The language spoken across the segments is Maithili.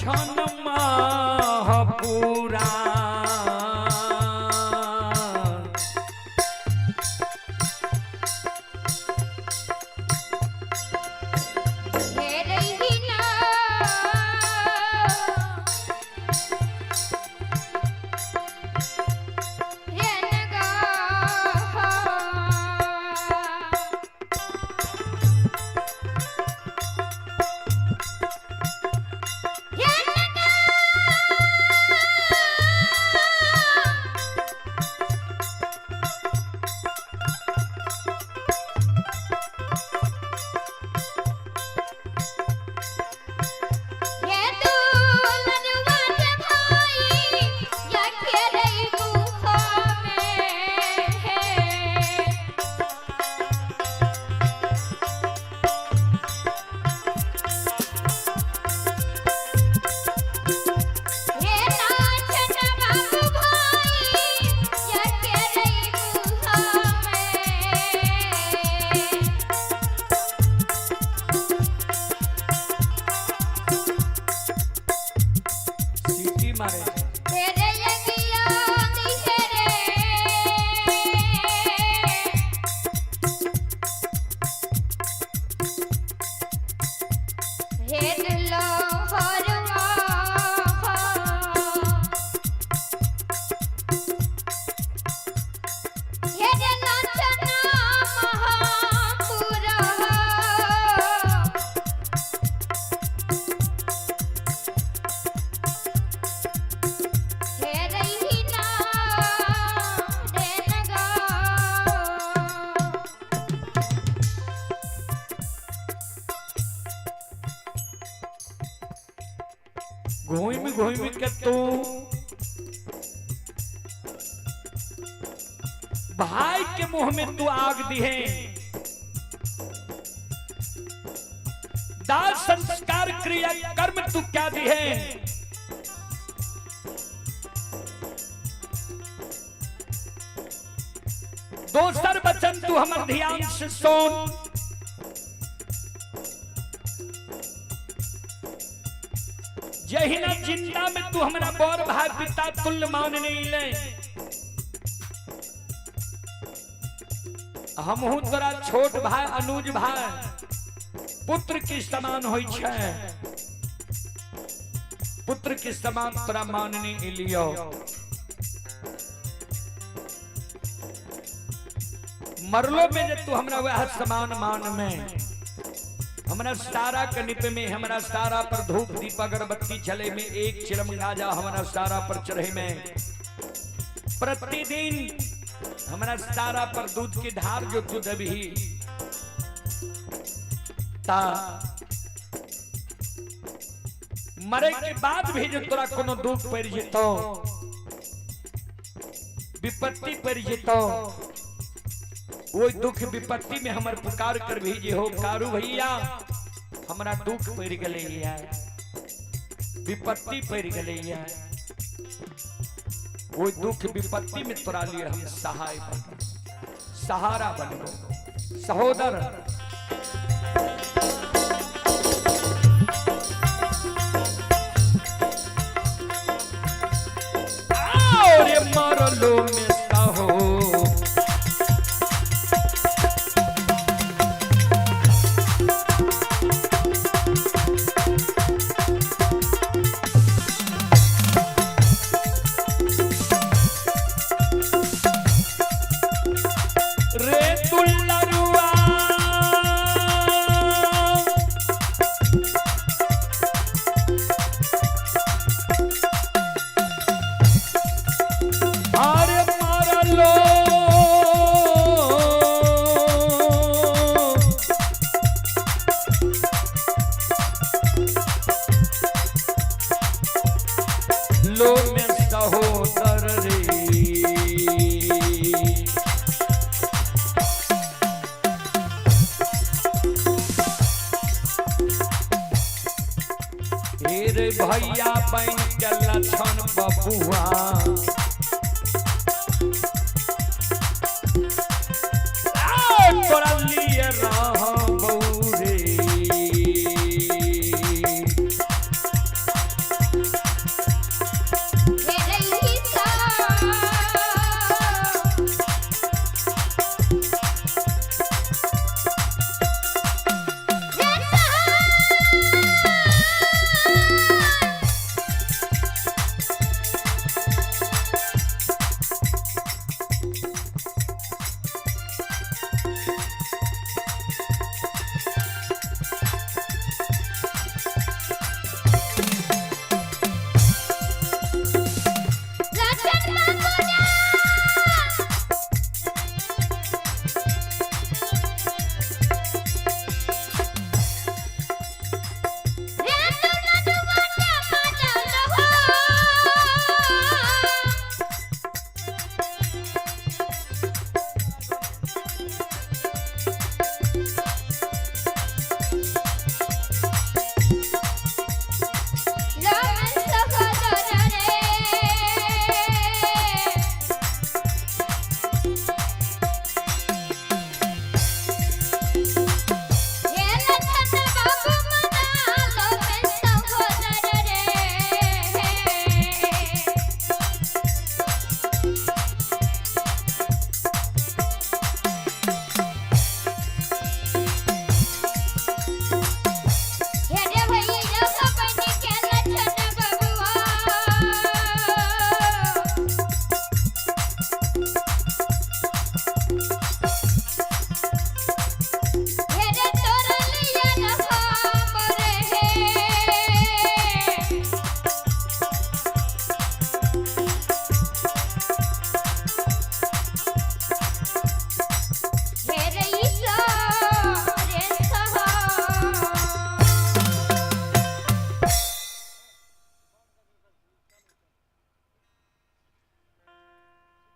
लक्षण महापुरा। हे रहीना हे नगा। हे नगा। हे दुलरवा के भाई या खेरै गुफा में। हे लाछन बाबू भाई या खेरै गुफा में। सीटी मारे छै। तेरे यगिया दिहरे हे दुलो हरवा। हे लाछना महापुरा। हे रहीना रे नगा। घूमि घूमि के तू भाई के मुंह में तू आग दिहे। दाह संस्कार क्रिया कर्म तू क्या दिहे। दोसर वचन तू हमर ध्यान से सुन। जहिना जिंदा में तू हमरा बड़ भाई पिता तुल्य मान नहीं ले, हमहू तोरा छोट भाई अनुज भाई पुत्र के समान होई छै, पुत्र के समान तोरा मानने एलियो। मरलो में जे तू हमरा वह समान मान में, हमरा सारा कनिप में, हमरा सारा पर धूप दीप अगरबत्ती चले में, एक चिलम गाजा हमरा सारा पर चढ़े में, प्रतिदिन हमरा सारा पर दूध की धार जो तू देबही ता मरे के बाद भी जो तोरा कोनो दुख पड़ जेतो, विपत्ति पड़ जेतो, वो दुख विपत्ति में हमर पुकार कर भी जे हो कारू भैया हमरा दुख पड़ गेलै या विपत्ति पड़ गेलै या, वो दुख विपत्ति में तोरा लिए हम सहाय बनबो, सहारा बनबो सहोदर। और मरलो में सहो रे दुलरुआ अरे मारलो लो में सहोदर रे। हे रे भैया बन के लक्षण बबुआ, आ, तोरा लिए रहबौ रे।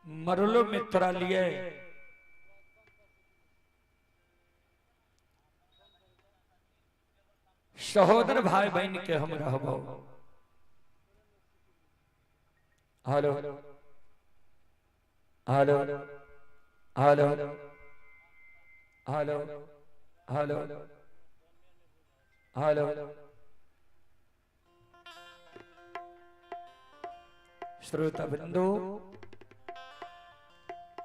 मरलो में तोरा लिए सहोदर भाई बहन के हम रहबो। Hello hello hello hello hello hello. श्रोता बंधु,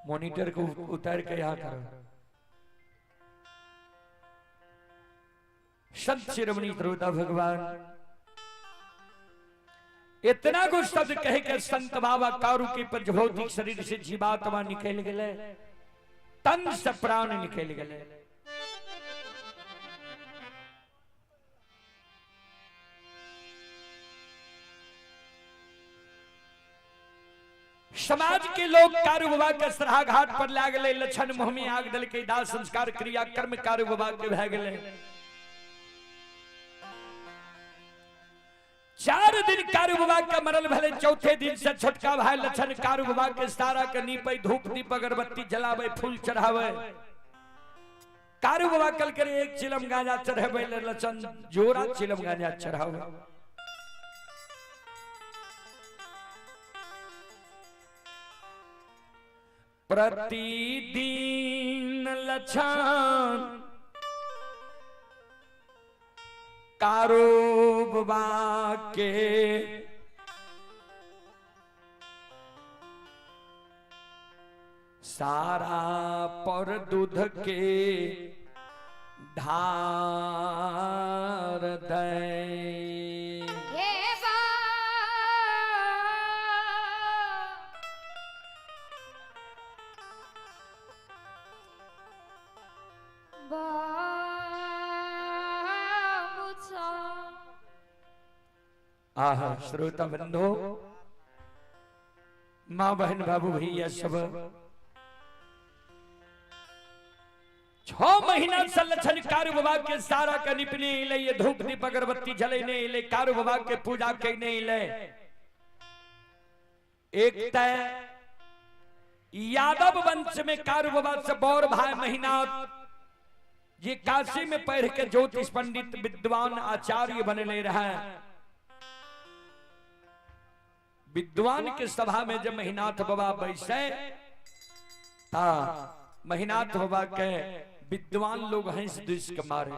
मॉनिटर को उतार के यहां करो। संत शिरोमणि श्रोता भगवान इतना कुछ शब्द कहे के संत बाबा कारू के पंचभौतिक शरीर से जीवात्मा निकल गए, तन से प्राण निकल गए। समाज के लोग कारू बाबा के सराहा घाट पर लागले, लक्षण मुँह में आग दल के दाह संस्कार क्रिया कर्म कारू बाबा के भय गए। 4 दिन कारू बाबा के मरल भले, चौथे दिन से छोटका भाई लक्षण कारू बाबा के सारा के नीपे, धूप दीप अगरबत्ती जलावे, फूल चढ़ावे। कारू बाबा कल करे एक चिलम गांजा चढ़ावे, लक्षण जोरा चिलम गांजा चढ़ावे। प्रतिदिन लक्षण कारू बाबा के सारा पर दूध के धार दे। आहा श्रोता बंधु, माँ बहन बाबू भैया सब, 6 महीना से लक्षण कारू बाबा के सारा के निपने ले, ये धूप दीप अगरबत्ती जले नहीं ले, कारू बाबा के पूजा के नहीं ले। एक तय यादव वंश में कारू बाबा से बौर भाई महीना ये काशी में पढ़ के ज्योतिष पंडित विद्वान आचार्य बने ले रहा है। विद्वान के सभा में जब महिनाथ बाबा बैसे ता महिनाथ बाबा के विद्वान लोग हंस दुस के मारे।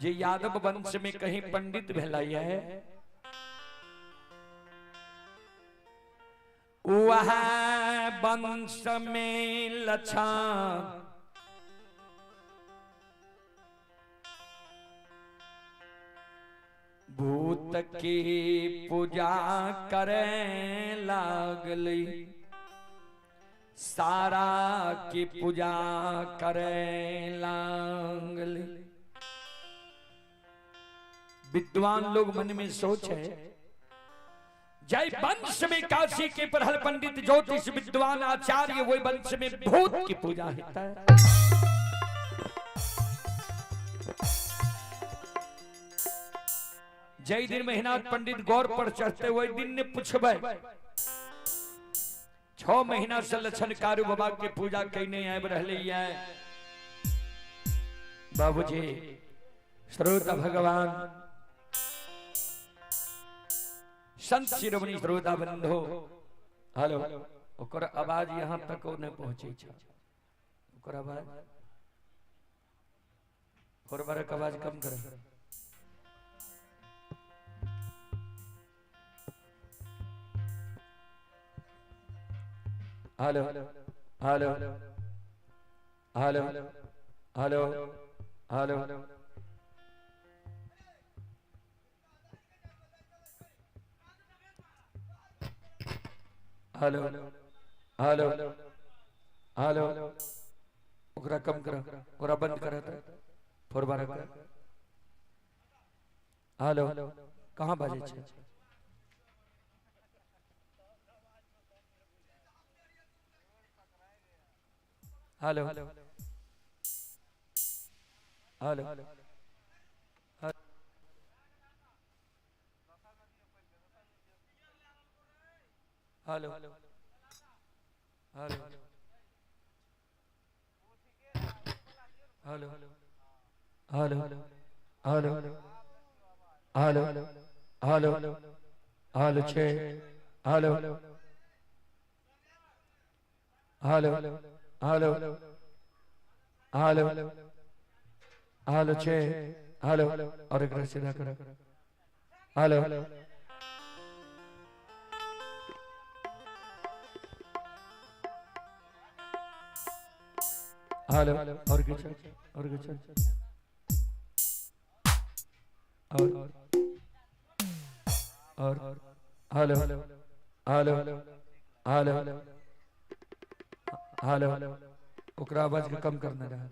जे यादव वंश में कहीं पंडित भेलाई है, वह वंश में लक्षण भूत की पूजा करे लागली, सारा की पूजा करे लागली। विद्वान लोग मन में सोचे, जय वंश में काशी के पढ़ल पंडित ज्योतिष विद्वान आचार्य, वही वंश में भूत की पूजा होता है। जय दिन महीना पंडित गौर पर चढ़ते वही दिन ने पूछबे, 6 महीना से लक्षण कारू बाबा के पूजा कईने आबि रहले है। बाबूजी श्रोता भगवान संत शिरोमणि श्रोता बंधु, हेलो, ओकर आवाज यहाँ तक नहीं पहुंचे छे, ओकर आवाज फोर बार के आवाज कम कर। Hello hello hello hello hello. Hello hello hello, ओकरा कम कर, ओकरा बंद कर, फोर बार कर। हेलो, कहाँ बाजे छे? Hello hello hello. Hello hello hello hello hello hello छे hello hello hello hello hello छे हेलो और एक सीधा करो। हेलो हेलो और कुछ और कुछ और हेलो हेलो हेलो हेलो ओकरा आवाज के कम करने रहा।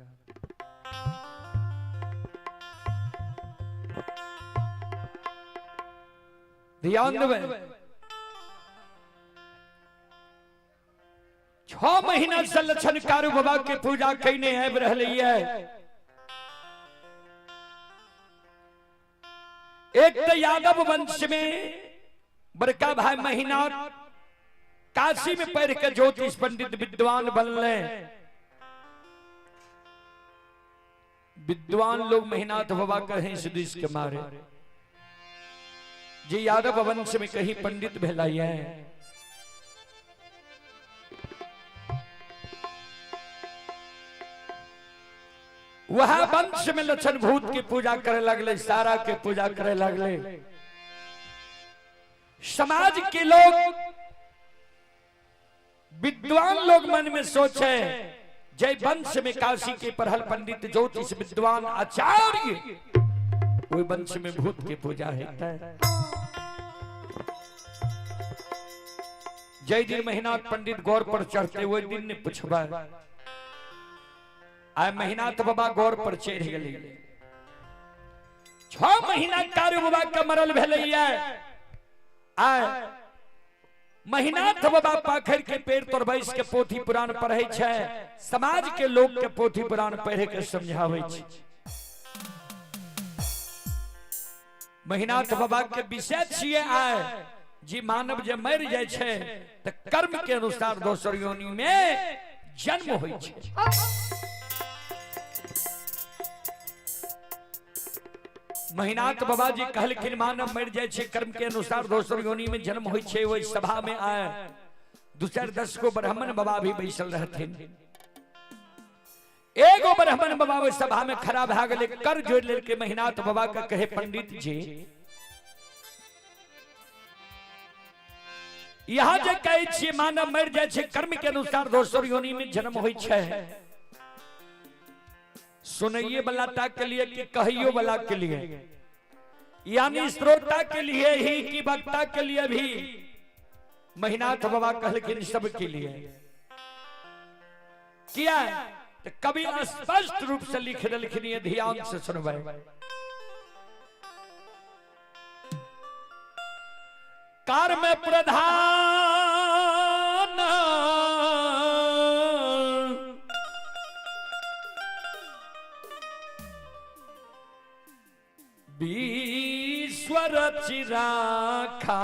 ध्यान देबै 6 महीना से लक्षण कारू बाबा के पूजा कईने आबि रहलै। एक तो यादव वंश में बड़का भाई महीना काशी में पढ़ के ज्योतिष पंडित विद्वान बनले। विद्वान लोग महीनाथ बाबा कहें सुदिश के मारे जे यादव वंश में कहीं पंडित भेलाई है। वह वंश में लक्षण भूत की पूजा करे लगले, सारा के पूजा करे लगले। समाज के लोग विद्वान लोग मन में सोचे जय वंश में काशी के पढ़ल पंडित ज्योतिष विद्वान आचार्य वही वंश में भूत की पूजा है। जय दिन महीनाथ पंडित गौर पर चढ़ते वही दिन ने पूछबा आय महीनाथ बाबा गौर पर चढ़ गए। 6 महीना कारू बाबा के मरल भेलै। आय महीनाथ बाबा पाखर के पेड़ तर बैस के पोथी पुराण पढ़ै छै, समाज के लोग के पोथी पुराण पढ़े के समझाबै छै। महीनाथ बाबा के विषय छियै आय जी मानव जे मर जाइ छै त कर्म के अनुसार दोसर योनि में जन्म होइ छै। महीनाथ बाबा जी कहलखिन मानव मर जाइ छै कर्म के अनुसार दोसर योनि में जन्म होइ छै। ओहि सभा में आए 2-4-10 गो ब्राह्मण बाबा भी बैसल रहथिन। एगो ब्राह्मण बाबा ओहि सभा में खड़ा भए गेलै, कर जोड़ लेलकै महीनाथ बाबा के कहे पंडित जी यहाँ जे कहै छियै मानव मर जाइ छै कर्म के अनुसार दोसर योनि में जन्म होइ छै, सुनइए वाला टा के लिए कि कहियो वाला के लिए, यानी श्रोता के लिए ही कि वक्ता के लिए भी? महीनाथ बाबा कहलखिन सबके लिए। किया तो कवि स्पष्ट रूप से लिख देलखिन, ये ध्यान से सुनबै। कर्म प्रधान विश्व रचि राखा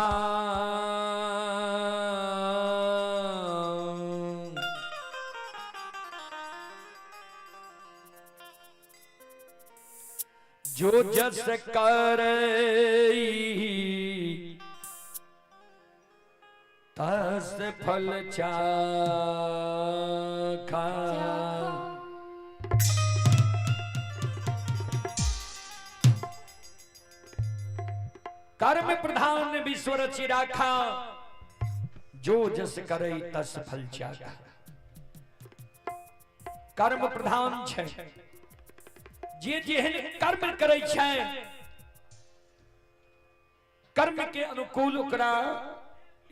जो जस करई तस फल चाखा। कर्म प्रधान विश्व रचि राखा जो जस करई तस फल चाखा। कर्म प्रधान छै, जे जेहन कर्म करै छै कर्म के अनुकूल ओकरा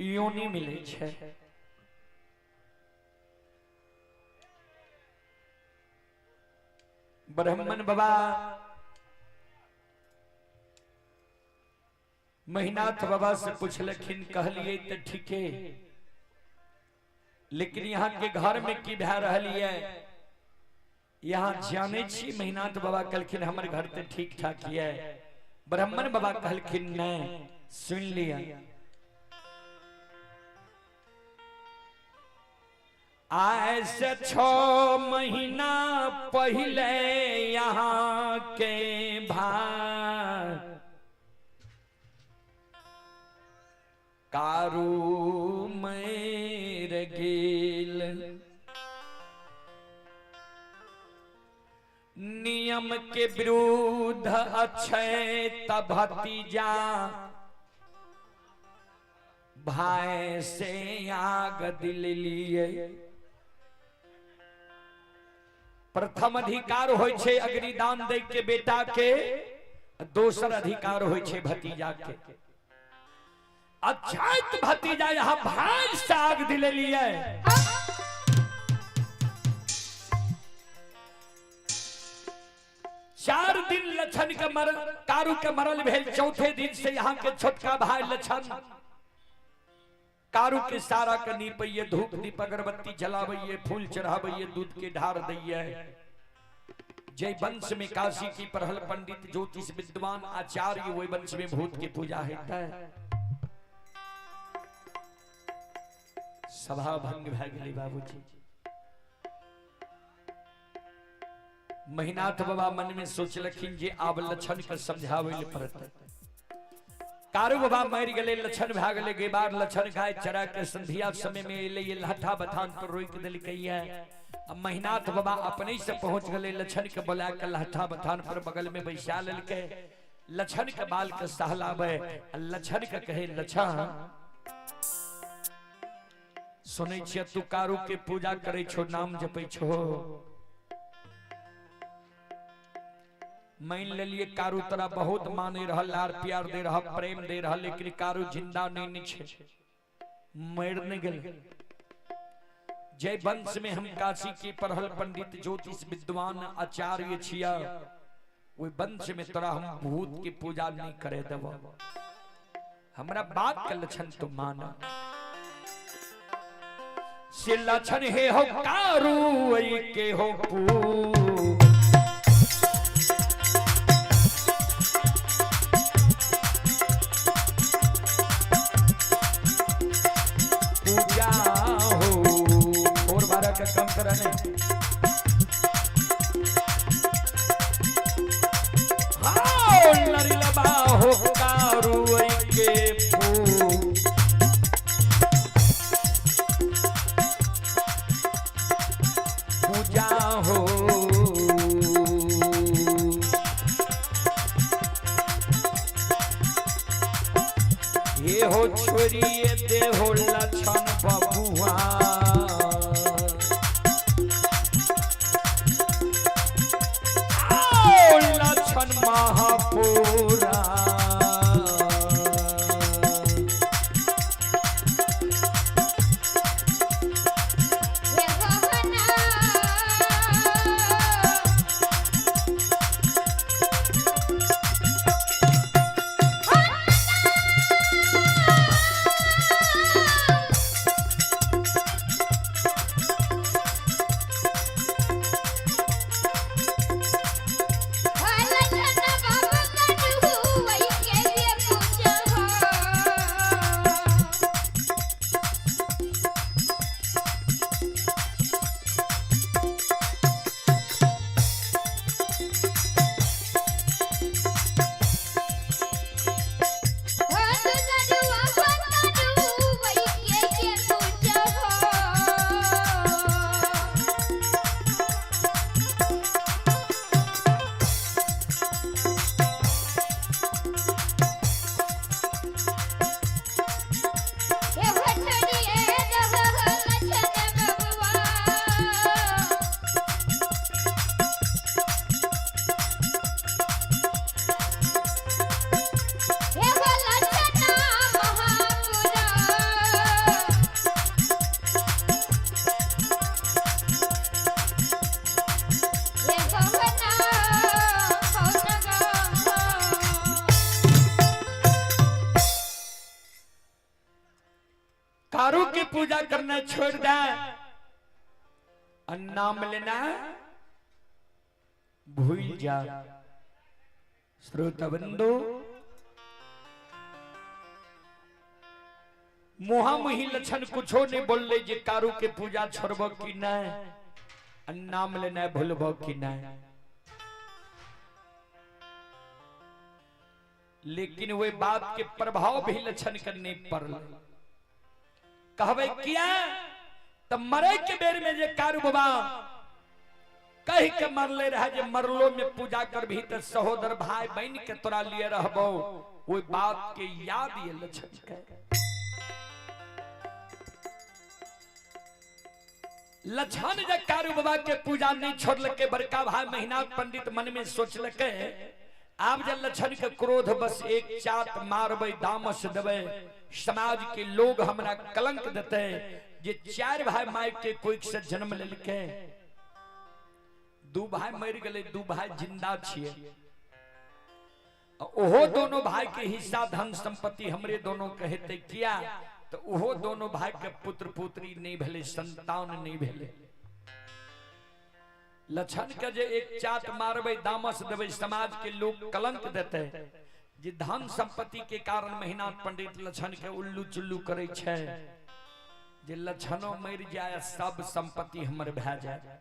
योनि मिलै छै। ब्राह्मण बाबा महिनाथ बाबा से पूछलखिन, कहलिए तो ठीके, लेकिन यहाँ के घर में की भए रहल है यहाँ जाने छी? महिनाथ बाबा कहलखिन हमर घर तो ठीक ठाक है। ब्राह्मण बाबा कहलखिन नहीं, सुन लिया। आय से 6 महीना पहले यहाँ के भाई कारू मेर गेल। नियम के विरुद्ध अक्षय भतीजा भाई से आग दिल लिए। प्रथम अधिकार होय छे अग्निदान दे के बेटा के, दोसर अधिकार होय छे भतीजा के। अक्षय भतीजा यहाँ भाई से आग दिल लिए। चार दिन लछन के मर कारू के मरल भेल, चौथे दिन से यहाँ के छोटका भाई लछन कारू के सारा के नीपैये, धूप दीप अगरबत्ती जलाबैये, फूल चढ़ाबैये, दूध के ढार दैये। जय वंश में काशी की पढ़ल पंडित ज्योतिष विद्वान आचार्य, वही वंश में भूत की पूजा होता है। सभा भंग भै गेलै बाबूजी। महिनाथ बाबा मन में सोचलखिन जे आब लछन के समझाबै ले पड़तै। कारू बाबा मरि गेलै, लछन भए गेलै। गेबार लछन गाय चरा के संध्या समय में एलै, लहठा बथान पर रोकि देलकै। आ महिनाथ बाबा अपने से पहुंच गेलै, लछन के बोला के लहठा बथान पर बगल में बैसा लेलकै। लछन के बाल के सहलाबै, लछन के कहे, लछन सुनै छियै तू कारू के पूजा करै छो, नाम जपै छो, मान लेलिए कारू तोरा बहुत माने रहल, लार प्यार दे रहा, प्रेम दे रहा, लेकिन कारू जिंदा नहीं छे, मर नहीं गेल। जय वंश में हम काशी के पढ़ल पंडित ज्योतिष विद्वान आचार्य छिया, ओहि वंश में तोरा हम भूत की पूजा नहीं करे देब। हमरा बात के लक्षण तो माना। से लक्षण हे हो कारू के हो पू कम कराने। हाँ लरिलबा हो कारू के पू पूजा हो। ये हो छोरिए दे हो लछन बबुआ, महापुरा। कारू की पूजा करना छोड़ दे और नाम लेना भूल जा। श्रोता बंधु, मुहा मुही लक्षण कुछो नहीं बोलले जे कारू के पूजा छोड़बो कि नहीं, नाम लेना भूलबो कि नहीं। लेकिन वे बात के प्रभाव भी लक्षण करने पड़ल। कहबे किया त मरे के बेर में जे कारू बाबा कह के मरले रहे जे मरलो में पूजा कर भी त सहोदर भाई बहन के तोरा लिए रहबो, वो बात के याद ये लक्षण के। लक्षण जे कारू बाबा के पूजा नहीं छोड़लके, बड़का भाई महिनाथ पंडित मन में सोचलके आब जे लक्षण के क्रोध बस एक चात मारबै दामस देबै, समाज के लोग हमरा कलंक देते जे चार भाई my के कोई से जन्म लेलके, दू भाई मर गए, दू भाई जिंदा छिए, ओहो दोनों भाई के हिस्सा धन संपत्ति हमरे दोनों कहते किया तो ओहो दोनों भाई के पुत्र पुत्री नहीं भेले, संतान नहीं भेले। लक्षण के जे एक चात मारबै दामस देबै, समाज के लोग कलंक देते जे धन संपत्ति के कारण महिनाथ पंडित लक्षण के उल्लू चुल्लू करे छै जे लक्षणों मर जाए सब संपत्ति हमर भए जाए।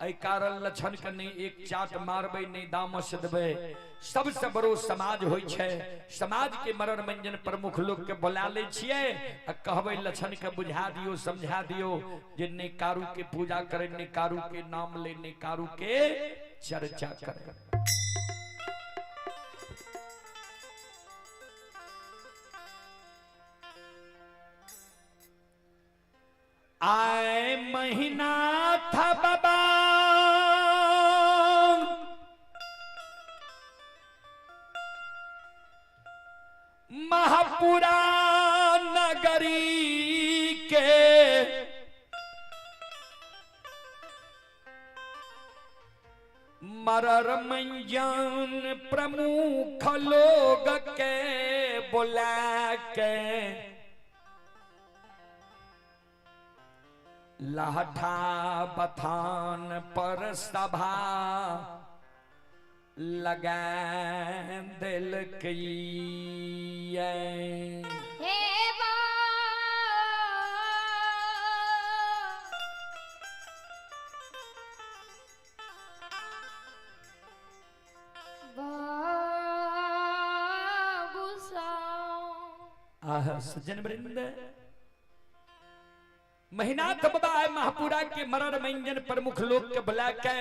एहि कारण लक्षण के नहीं एक चाट मारबै नहीं दामस देबै। सबसे बड़ो समाज होइ छै, समाज के मरण मंजन प्रमुख लोग के बोला लै छियै आ कहबै लक्षण के बुझा दियो समझा दियो जे नहीं कारू के पूजा करे, नहीं कारू के नाम ले, नहीं कारू के चर्चा करे। आए महीना था बाबा महापुरा नगरी के मरर मंजन प्रमुख लोग के बुला के लहठा बथान पर सभा लगा दिलकै। हे बा बाबू सा। आह सज्जन वृंद, महिनाथ बाबा महापुरा के मरर मंजन प्रमुख लोग के बुला के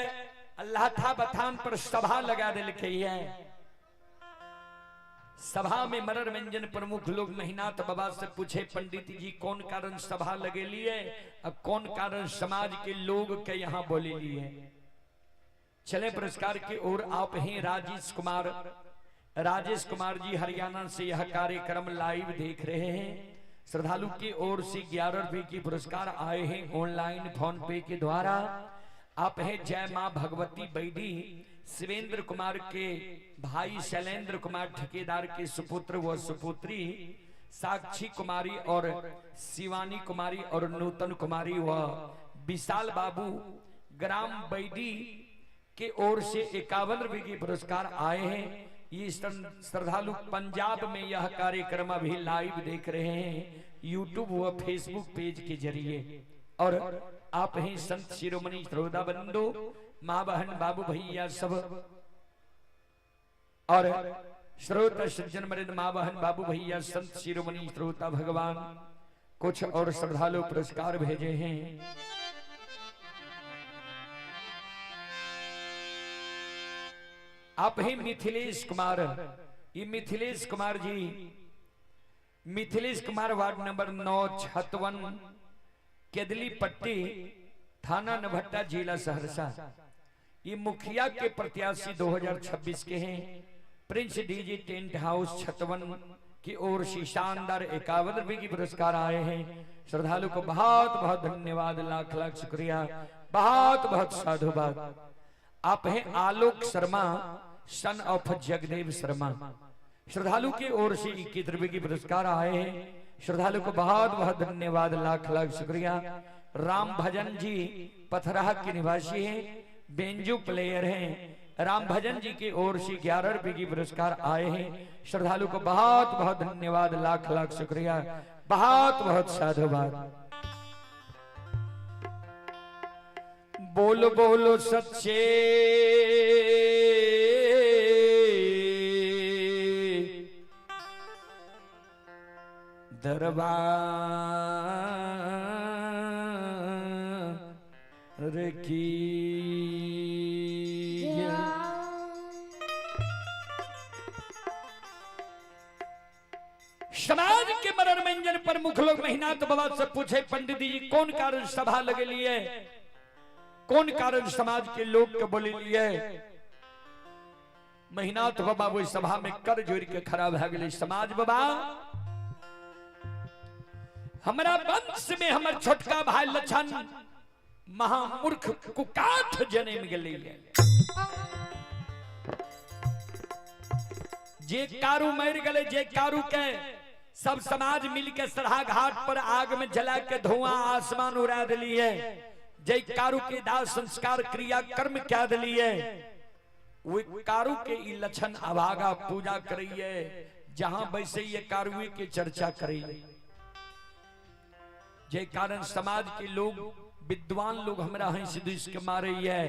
अल्लाह था बथान पर सभा लगा दिलकै है। सभा में मरर मंजन प्रमुख लोग महिनाथ बाबा से पूछे पंडित जी कौन कारण सभा लगे लिए, अब कौन कारण समाज के लोग के यहाँ बोले लिए। चले पुरस्कार की ओर आप हैं राजेश कुमार। राजेश कुमार जी हरियाणा से यह कार्यक्रम लाइव देख रहे हैं। श्रद्धालु की ओर से 11 रुपए की पुरस्कार आए हैं ऑनलाइन फोन पे के द्वारा। आप हैं जय मां भगवती बैदी, शिवेंद्र कुमार के भाई शैलेंद्र कुमार ठेकेदार के सुपुत्र व सुपुत्री साक्षी कुमारी और शिवानी कुमारी और नूतन कुमारी व विशाल बाबू ग्राम बैदी के ओर से 51 रुपए के पुरस्कार आए हैं। ये श्रद्धालु पंजाब में यह कार्यक्रम अभी लाइव देख रहे हैं यूट्यूब व फेसबुक पेज के जरिए। और आप हैं संत शिरोमणि श्रोता बंधु, माँ बहन बाबू भैया सब और श्रोता सज्जन मरिद माँ बहन बाबू भैया संत शिरोमणि श्रोता भगवान कुछ और श्रद्धालु पुरस्कार भेजे हैं। आप ही मिथिलेश कुमार, ये मिथिलेश कुमार जी, मिथिलेश कुमार वार्ड नंबर 9 छतवन केदली पट्टी थाना नभट्टा जिला सहरसा, ये मुखिया के प्रत्याशी 2026 के हैं। प्रिंस डीजी टेंट हाउस छतवन की ओर से शानदार 51 रुपए की पुरस्कार आए हैं। श्रद्धालु को बहुत बहुत धन्यवाद, लाख लाख शुक्रिया, बहुत बहुत साधुवाद। आप हैं आलोक शर्मा सन ऑफ जगदेव शर्मा, श्रद्धालु की ओर से 21 रुपए की पुरस्कार आए हैं। श्रद्धालु को बहुत बहुत धन्यवाद, लाख लाख शुक्रिया। राम भजन जी पथराहा के निवासी हैं, बेंजू प्लेयर हैं। राम भजन जी की ओर से 11 रुपए की पुरस्कार आए हैं। श्रद्धालु को बहुत बहुत धन्यवाद, लाख लाख शुक्रिया, बहुत बहुत साधुवाद। बोलो बोलो सच्चे दरबार की जय। समाज के मरण मंजन प्रमुख लोग महिनाथ बाबा से पूछे, पंडित जी कौन कारण सभा लगे लिए, कौन कारण समाज के लोग के बोले लिए? महिनाथ बाबा वो सभा में कर जोड़ के खड़ा भए गेलै। समाज बाबा, हमरा वंश में हमर छोटका भाई लछन महामूर्ख कुकाठ जन्म गेलै। जे कारू मर गेलै, जे कारू के सब समाज मिल के सराहा घाट पर आग में जला के धुआं आसमान उड़ा दिलिए, जे कारू के दाह संस्कार क्रिया कर्म क्या दिलिए, वो कारू के ई लक्षण अभागा पूजा करिए, जहां बैसे ये कारुए के चर्चा करिए। जे कारण समाज के लोग विद्वान लोग हमरा हंस दुस के मारे है,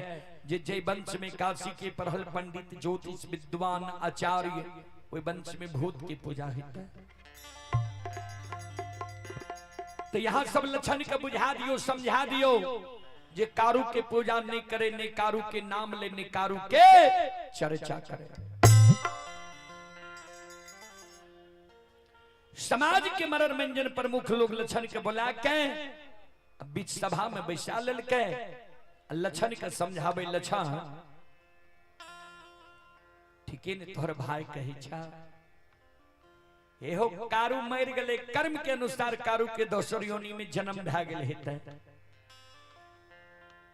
जे जय वंश में काशी के पढ़ल पंडित ज्योतिष विद्वान आचार्य, ओहि वंश में भूत की पूजा होता है। तो यहाँ सब लक्षण के बुझा दियो, समझा दियो, जे कारू के पूजा नहीं करे, नहीं कारू के नाम ले, नहीं कारू के चर्चा करे। समाज के मरण मंजन प्रमुख लोग लक्षण के बुला के बीच सभा में बैसा लेलके, लक्षण के समझावे, लक्षण ठीके ने तोहर भाई कही छा, एहो कारू मर गेलै, कर्म के अनुसार कारू के दोसर योनि में जन्म भए गेल हेतै,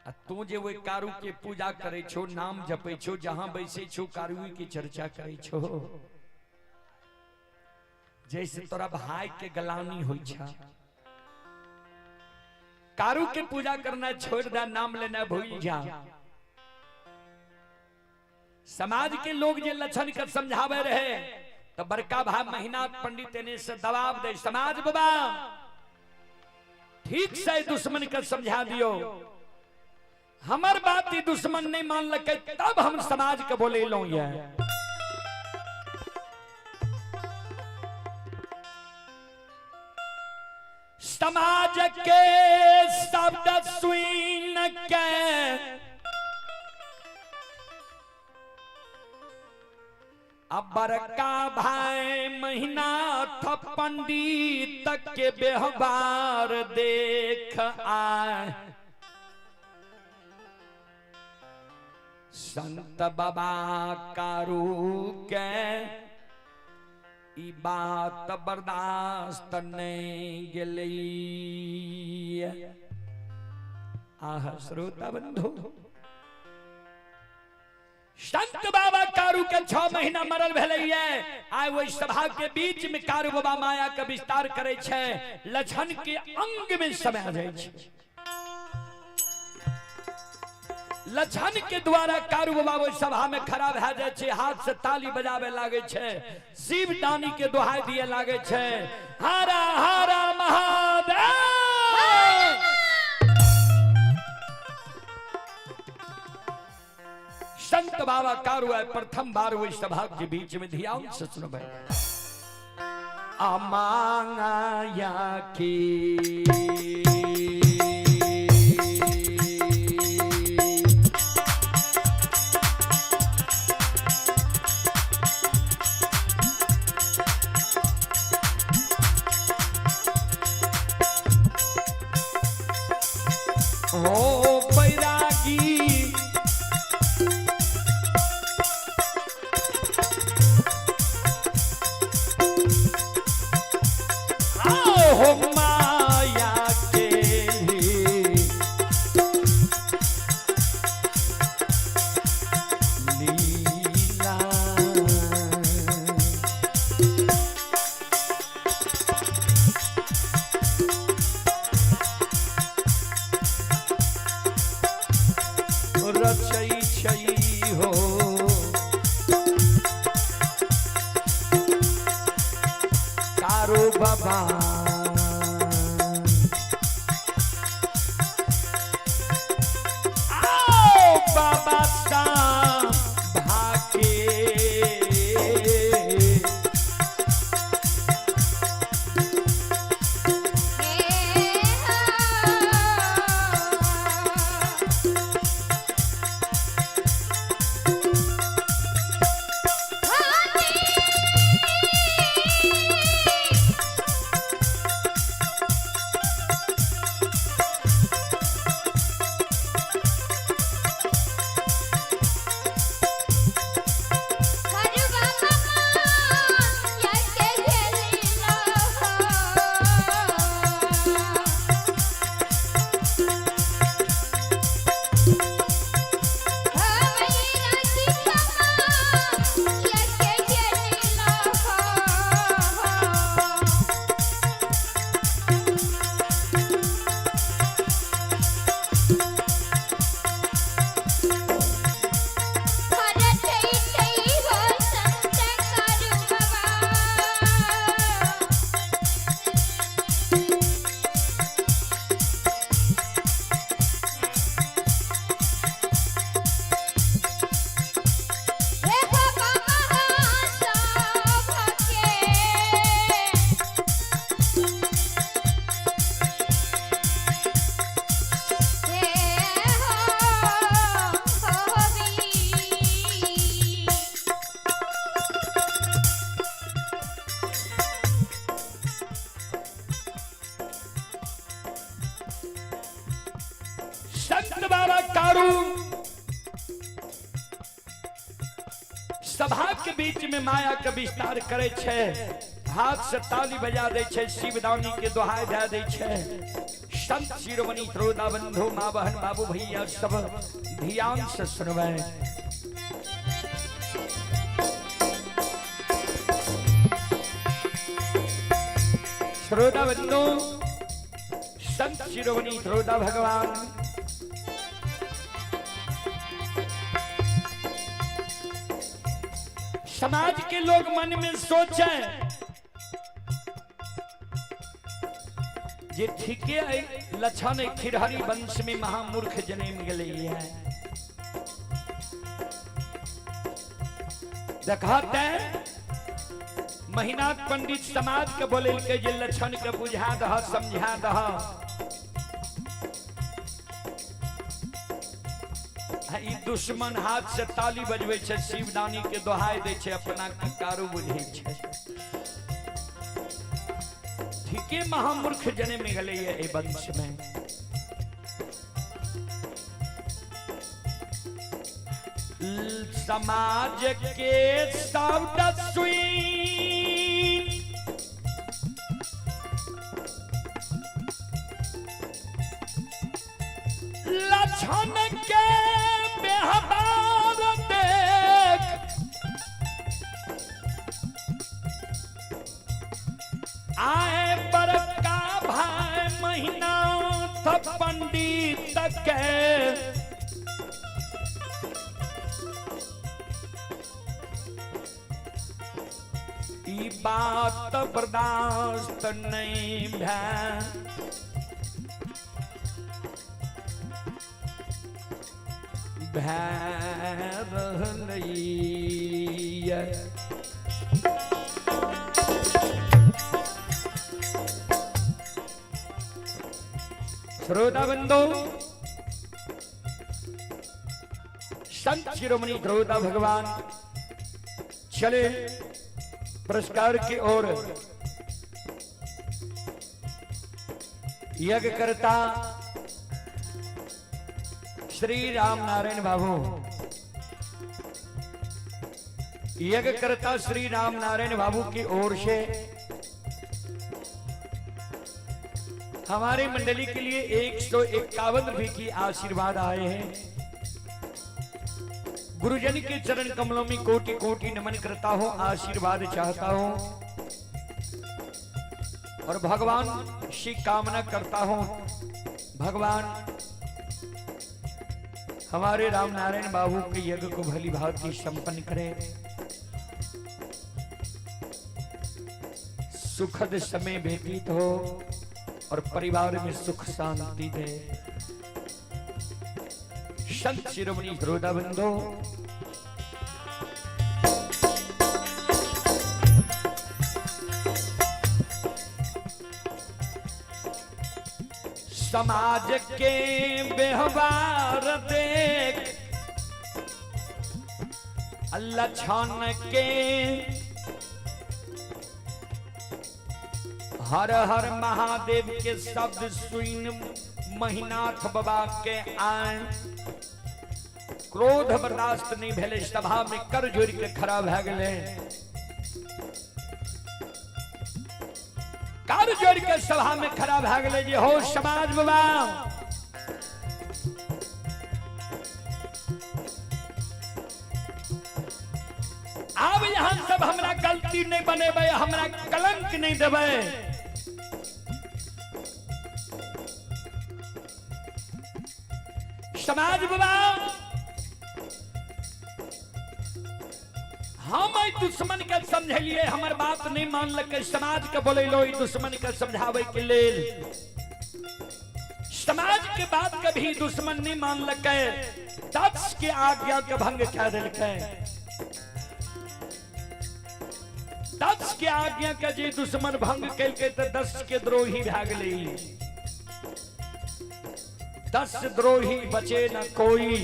आ तू जे ओहि कारू के पूजा करे छो, नाम जपै छो, जहां बैसै छो कारू के चर्चा करे छो, जैसे तोरा भाई के गलानी होइ छा। कारू के पूजा करना छोड़ दे, नाम लेना भूल जा। समाज के लोग जे लक्षण के समझावे रहे तो बड़का भाई महिनाथ पंडित ने से दबाव दे, समाज बाबा ठीक से दुश्मन के समझा दियो, हमर बात ही दुश्मन नहीं मान लके तब हम समाज के बोले लो। ये समाज के शब्द सुन के अब बड़का भाई महिनाथ पंडित के व्यवहार देख आए, संत बाबा कारू के ई बात बर्दाश्त नहीं गेलै। आह श्रोता बंधु, संत बाबा कारू के 6 महीना मरल भेलैये, आइ ओहि सभा के बीच में कारू बाबा माया के विस्तार करे छै, लक्षण के अंग में समा जाइ छै। लक्षण के द्वारा कारू बाबा ओहि सभा में खड़ा भए जाइ छै, हाथ से ताली बजावे लागे छै, शिव दानी के दोहाई दिए लागे छै, हरा हरा महादेव। संत बाबा कारू आए प्रथम बार वही सभा के बीच में ध्यान से सुनबै। अमाया की हो बैरागी हो माया के लीला। रचै छै हो कारो बाबा। संत बाबा कारू सभा के बीच में माया के विस्तार करे छै, हाथ से ताली बजा दै छै, शिवदानी के दोहाई दे दै छै। संत शिरोमणि श्रोता बंधु, माँ बहन, बाबू भैया सब ध्यान से सुनबै। श्रोता बंधु, संत शिरोमणि श्रोता भगवान समाज के लोग मन में सोचे जे ठीके है लक्षण खिरहरी वंश में महामूर्ख जन्म गेलै है। देखते महीनाथ पंडित समाज के बोलेलकै जे लक्षण के बुझा दह, समझा दह। ई दुश्मन हाथ से ताली बजबै छै, शिवदानी के दोहाई दै छै, अपना के कारू बुझै छै। ठीके महामूर्ख जन्म गेलै एहि वंश में। समाज के शब्द सुई लक्षण के व्यवहार देख आए बड़का भाई महीना पंडित के ई बात बर्दाश्त नहीं भै रहलैया। श्रोता बंधु, संत शिरोमणि ध्रुवता भगवान चले पुरस्कार की ओर। यज्ञ करता श्री राम नारायण बाबू, यज्ञ करता श्री राम नारायण बाबू की ओर से हमारे मंडली के लिए 151 रुपए की आशीर्वाद आए हैं। गुरुजन के चरण कमलों में कोटि कोटि नमन करता हूं, आशीर्वाद चाहता हूं और भगवान से कामना करता हूं, भगवान हमारे राम नारायण बाबू के यज्ञ को भली भांति संपन्न करे, सुखद समय व्यतीत हो और परिवार में सुख शांति दे। संत शिरोमणि श्रोता बंधु, समाज के व्यवहार देख लक्षण के हर हर महादेव के शब्द सुन महिनाथ बाबा के आए क्रोध बर्दाश्त नहीं भेले, सभा में कर जोड़ के खड़ा भए गेले, कर जोड़ के सभा में खड़ा भए गेले जे हो समाज बाबा, आब यहाँ सब हमरा गलती नहीं बनेबै, हमरा कलंक नहीं देबै। समाज बाबा, हम एहि दुश्मन के समझलिए, हमर बात नहीं मानलकै, समाज के बोलेलो ई दुश्मन के समझावे के लेल। समाज के बात कभी दुश्मन नहीं मानलकै, दक्ष के आज्ञा के भंग कह देलकै। दक्ष के आज्ञा के जे दुश्मन भंग केलकै तऽ दक्ष के द्रोही भए गेलै। 10 द्रोही बचे न कोई,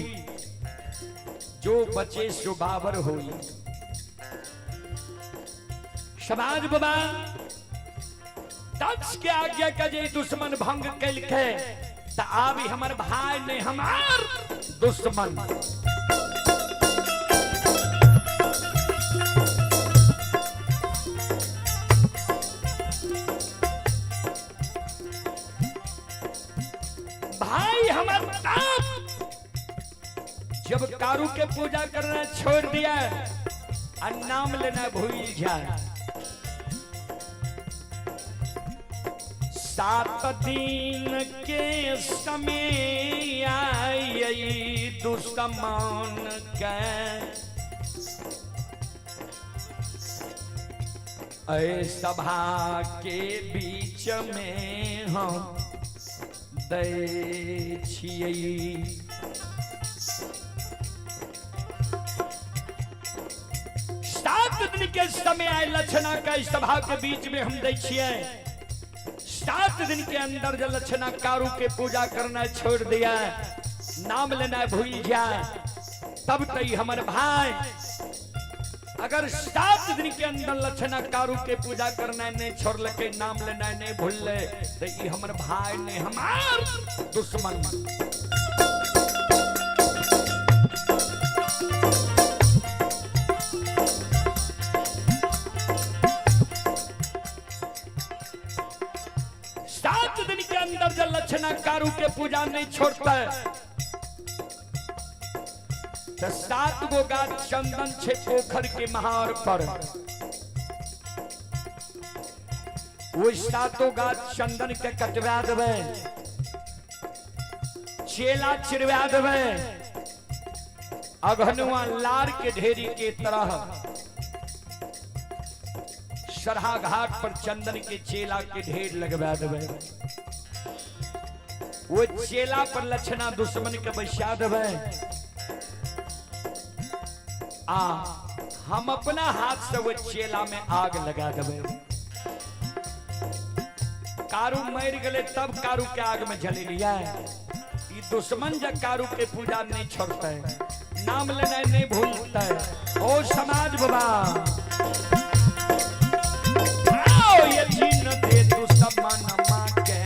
जो बचे सो बाबर होई। समाज बाबा, दक्ष के आज्ञा के जे दुश्मन भंग केलकै तो आब ई हमर भाई नहीं, हमार दुश्मन। भाई हमार ताप जब कारू के पूजा करना छोड़ दिया और नाम लेना भूल जाए। 7 दिन के समय आई दुश्मन के, ऐ सभा के बीच में हम दै छियै। 7 दिन के समय आए लक्षणा का सभा के बीच में हम दै छियै। 7 दिन के अंदर जब लक्षणा कारू के पूजा करना छोड़ दिया, नाम लेना भूल जाए, तब तई हमर भाई। अगर 7 दिन के अंदर लक्षणा कारू के पूजा करना नहीं छोड़ लके, नाम लेना नहीं भूल ले, तो ई हमर भाई नहीं, हमार दुश्मन। 7 दिन के अंदर जब लक्षणा कारू के पूजा नहीं छोड़ता है, तो 7 गो गाछ चंदन छे पोखर के महार पर, वो 7 गाछ चंदन के कटवा देवे, चेला चिरवा देवे, अघनुआ लार के ढेरी के तरह सरहा घाट पर चंदन के चेला के ढेर लगवा देवे। वो चेला पर लक्षणा दुश्मन के बैसा देवे, आ हम अपना हाथ से वो चेला में आग लगा देवे। कारू मर गए तब कारू के आग में जले लिया। ई दुश्मन जब कारू के पूजा नहीं छोड़ते, नाम लेना नहीं भूलते। ओ समाज बाबा, आओ ये जीन दे दुश्मन मां के।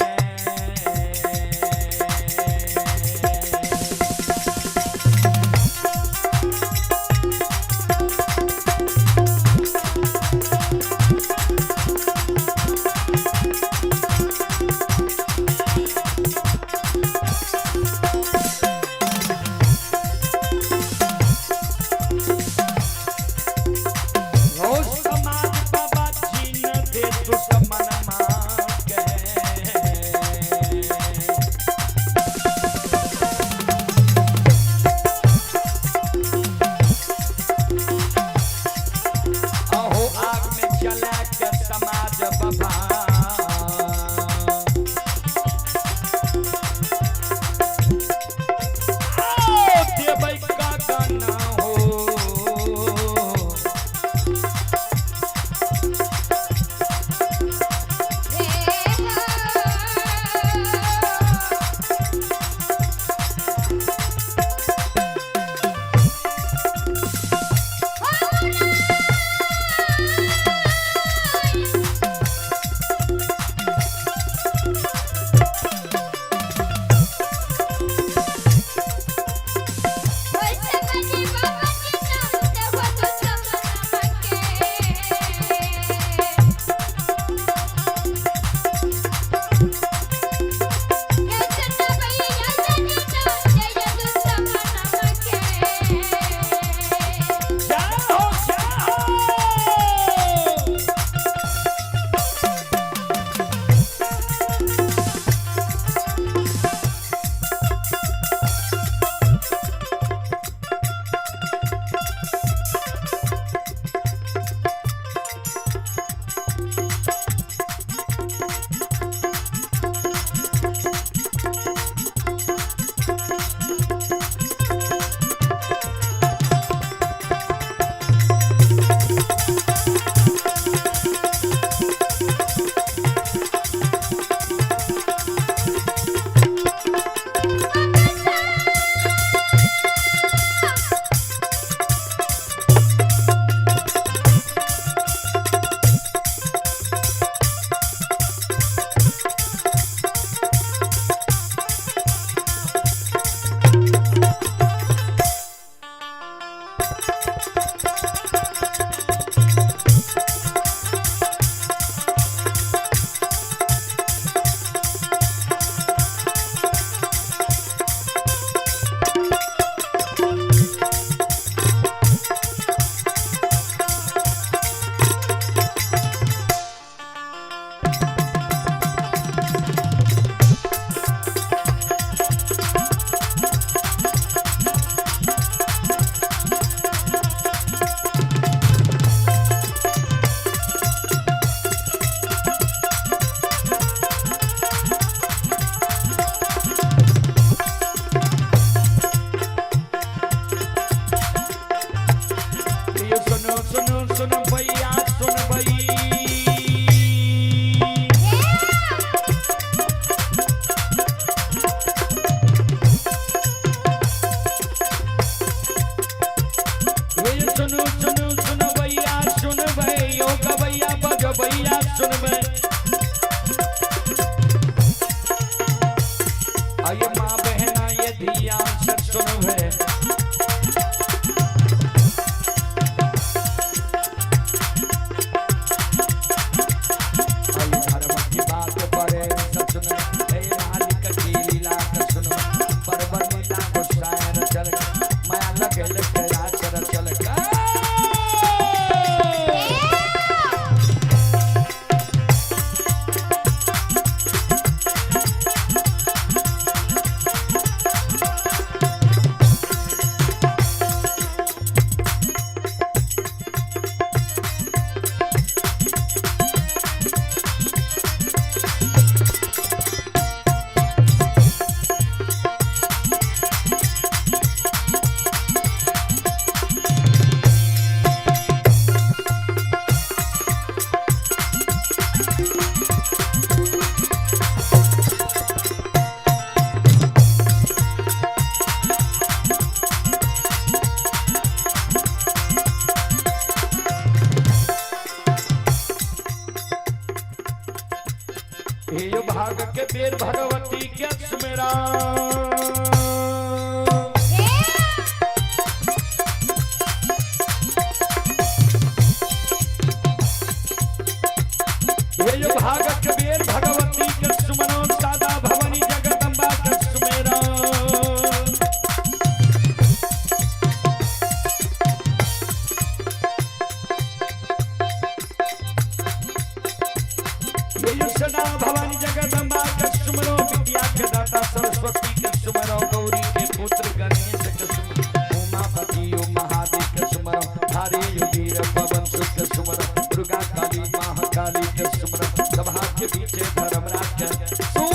सुनबे। आइए माँ बहना ये ध्यान से सुनबे। आई धर्म की बात परे सब सुन, हे मालिक की लीला का सुन, परवन लीला गोसाई रचल, माया लगल चराचर चल। हे भाग के बेर भगवती के सुमेरा। हे भाग के बेर भगवती के सुमनो, सादा भवानी जगदम्बा के सुमेरा। हे सदा भवानी जगदम्बा के सुमरो, विद्या के दाता सरस्वती के सुमरो, गौरी के पुत्र गणेश के सुमरो, उमापति ओ महादेव के सुमरो, हरे योगीर पवन सुत के सुमरो, दुर्गा काली महाकाली के सुमरो, सभा के पीछे धर्मराज के सुमरो।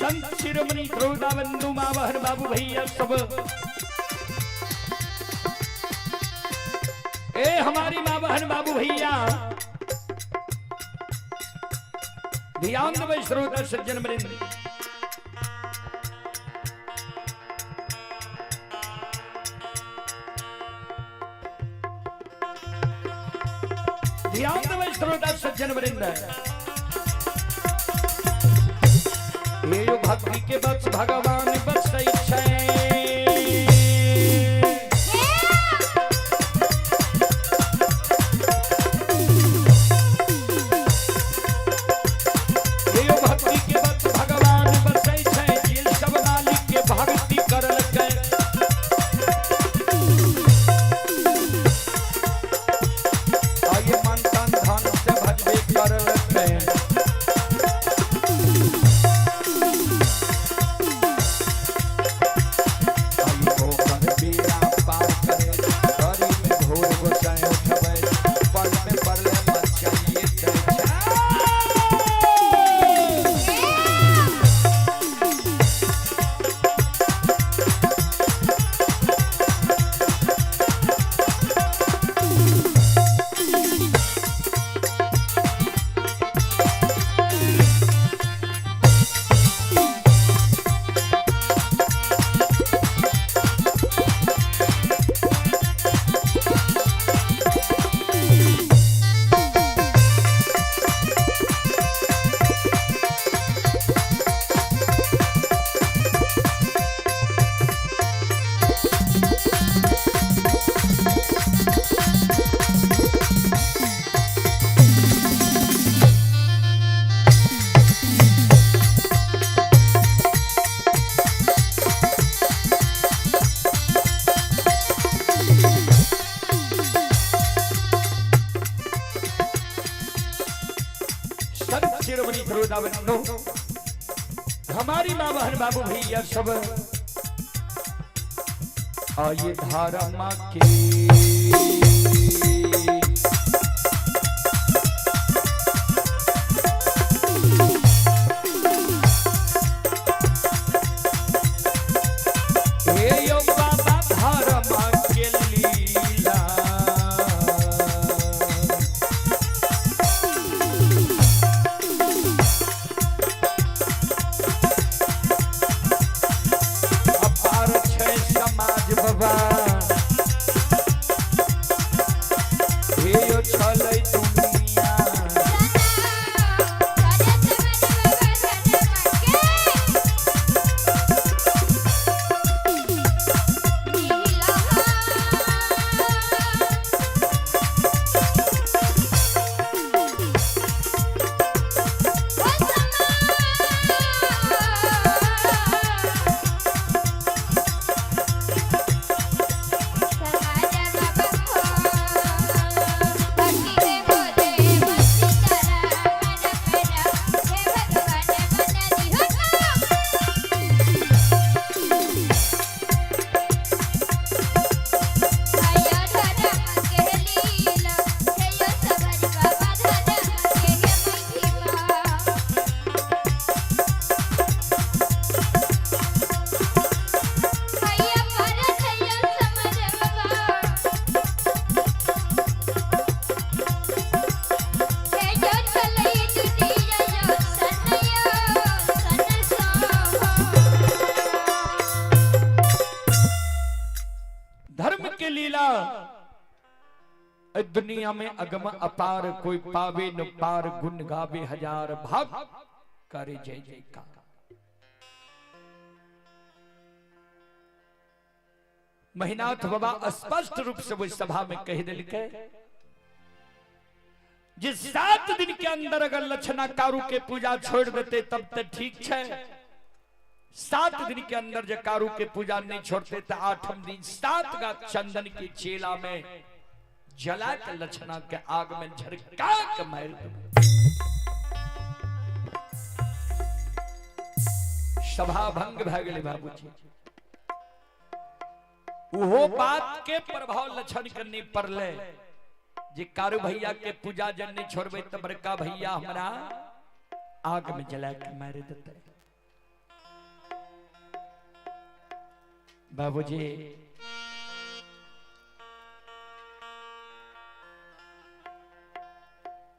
संत शिरोमणि श्रोता बंधु माँ बहन बाबू भैया सब, ए हमारी माँ बहन बाबू भैया ध्यान देवे श्रोता सज्जन वृंद। ध्यान देवे श्रोता सज्जन वृंद। हे यो भक्ति के बस भगवान बसै छै। हे यो भक्ति के बस भगवान बसै छै, जे सब मालिक के भक्ति करलकै। आइए मन तन धन से भजबे करलकै। श्रोता बंधु, हमारी माँ बहन बाबू भैया सब आइए धारा माँ के हे यो बाबा धारा माँ के लीला। अपार छै समाज बाबा, हे यो छलै दुनिया। धर्म के लीला ए दुनिया में अगम अपार, कोई पावे न पार, गुण गावे हजार भाग करे जय जयकार। महिनाथ बाबा स्पष्ट रूप से वो सभा में कह दिलके जे 7 दिन के अंदर अगर लक्षणा कारू के पूजा छोड़ देते तब तो ठीक है। 7 दिन के अंदर जे कारू के पूजा नहीं छोड़ते तो 8वें दिन 7 का चंदन की चेला में जला के लक्षणा के आग में झरका के मार दे। सभा भंग भए गेलै बाबूजी। उहो बात के प्रभाव लक्षण के नहीं पड़ले जे कारू भैया के पूजा जन नहीं छोड़बे त बड़का भैया हमरा आग में जला के मार देते। बाबूजी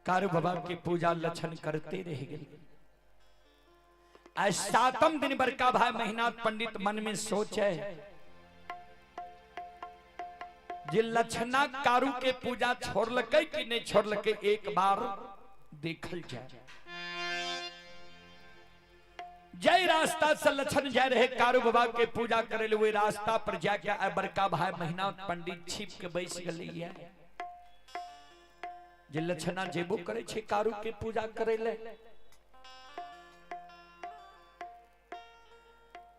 कारू बाबा की पूजा लक्षण करते रह गए। आज 7वें दिन बड़का भाई महिनाथ पंडित मन में सोचे जे लक्षणा कारू के पूजा छोड़लकै कि नहीं छोड़लकै एक बार देखल जाए। जय रास्ता से लक्षण जाए रहे कारू बाबा के पूजा करे ले, वही रास्ता पर जाके आए बड़का भाई महिनाथ पंडित छिप के बैस गए। जे लक्षणा जेबो करे छे कारू के पूजा करे ले,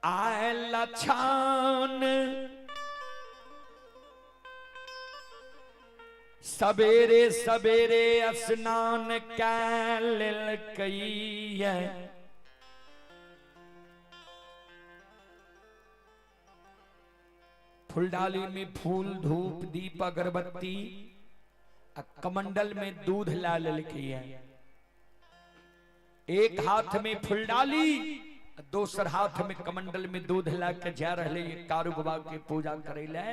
आए लक्षण सवेरे सवेरे स्नान कै लेलकै, फुलडाली में फूल धूप दीप अगरबत्ती आ कमंडल में दूध ला लेलकै। एक हाथ में फुलडाली दोसर हाथ में कमंडल में दूध ला के जा रहे कारू बाबा के पूजा करे ले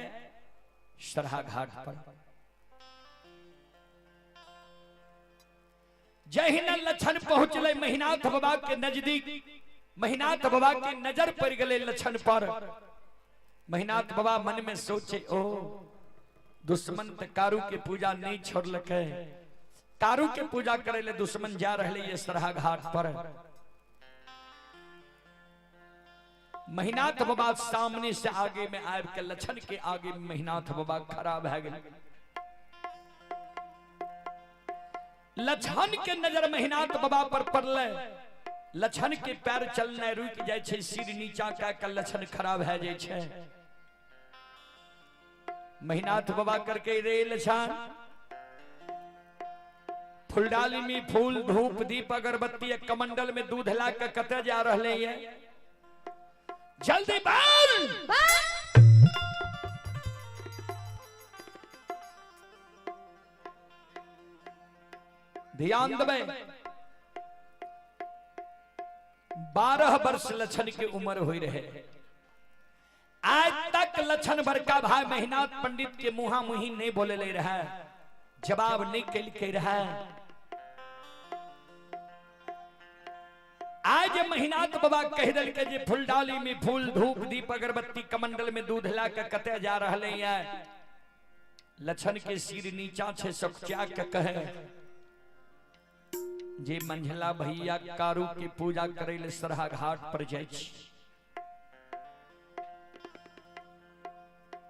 सरहा घाट पर। जहिना लक्षण पहुंचले महिनाथ बाबा के नजदीक, महिनाथ बाबा के नजर पड़ गए लक्षण पर। महिनाथ बाबा मन में सोचे ओ दुश्मन त कारू के पूजा नहीं छोड़लकै, कारू के पूजा करे ले दुश्मन जा रहे ये सरहा घाट पर। महिनाथ बाबा सामने से आगे में आब के लक्षण के आगे में महिनाथ बाबा खड़ा भए गेल। लक्षण के नजर महिनाथ बाबा पर पड़ले, लक्षण के पैर चलना रुक जाय छै, सिर नीचा कए के लक्षण खड़ा भए जाय छै। महिनाथ बाबा करके रे लक्षण फुलडाली में फूल धूप दीप अगरबत्ती एक कमंडल में दूध ला के कते जा रहले ये? जल्दी बोल। ध्यान देबै, 12 वर्ष लक्षण के उम्र हुई रहे। आज तक लक्षण बड़का भाई महिनाथ पंडित के मुहा मुही नहीं बोले ले रहा, जवाब नहीं कल रहा। आज महिनाथ बाबा कह दिल के जे फुलडाली में फूल धूप दीप अगरबत्ती कमंडल में दूध ला के कते जा रहले है। लक्षण के सिर नीचा छे, सकुचा के कहे जे मंझला भैया कारू के पूजा करे ले सरहा घाट पर जाय छी।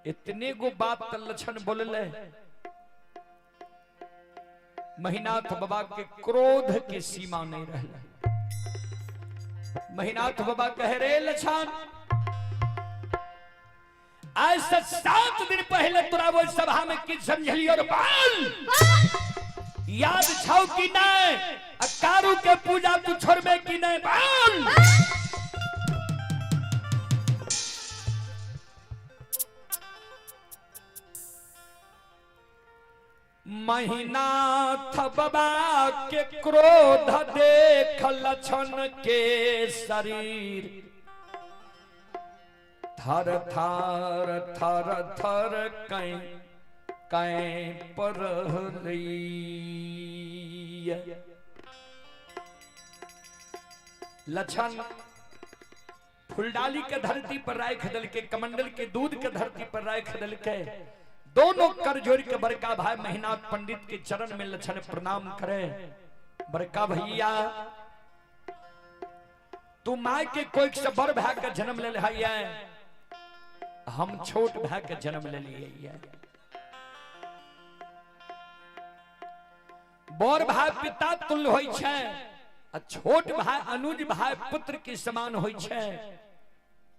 इतने गो बात त लक्षण बोलले, महिनाथ बाबा के क्रोध के सीमा नहीं रहले। महिनाथ बाबा कह रे लक्षण, आज से 7 दिन पहले तोरा वो सभा में की समझलियो और बाल याद छौ कि नहीं? आ कारू के पूजा तू छोड़बे कि नहीं? बाल महिनाथ बाबा के क्रोध देख लक्षण के शरीर थर थर थर थर कै कै पर। लक्षण फुलडाली के धरती पर राख दल के, कमंडल के दूध के धरती पर राख दल के, दोनों कर जोड़ के बड़का भाई महिनाथ पंडित के चरण में लक्षण प्रणाम करे। बड़का भैया, तू माय के कोई से बड़ भाई के जन्म ले है, हम छोट भाई के जन्म ले लिए। बड़ भाई पिता तुल्य होय छै आ छोट भाई अनुज भाई पुत्र के समान होय छै।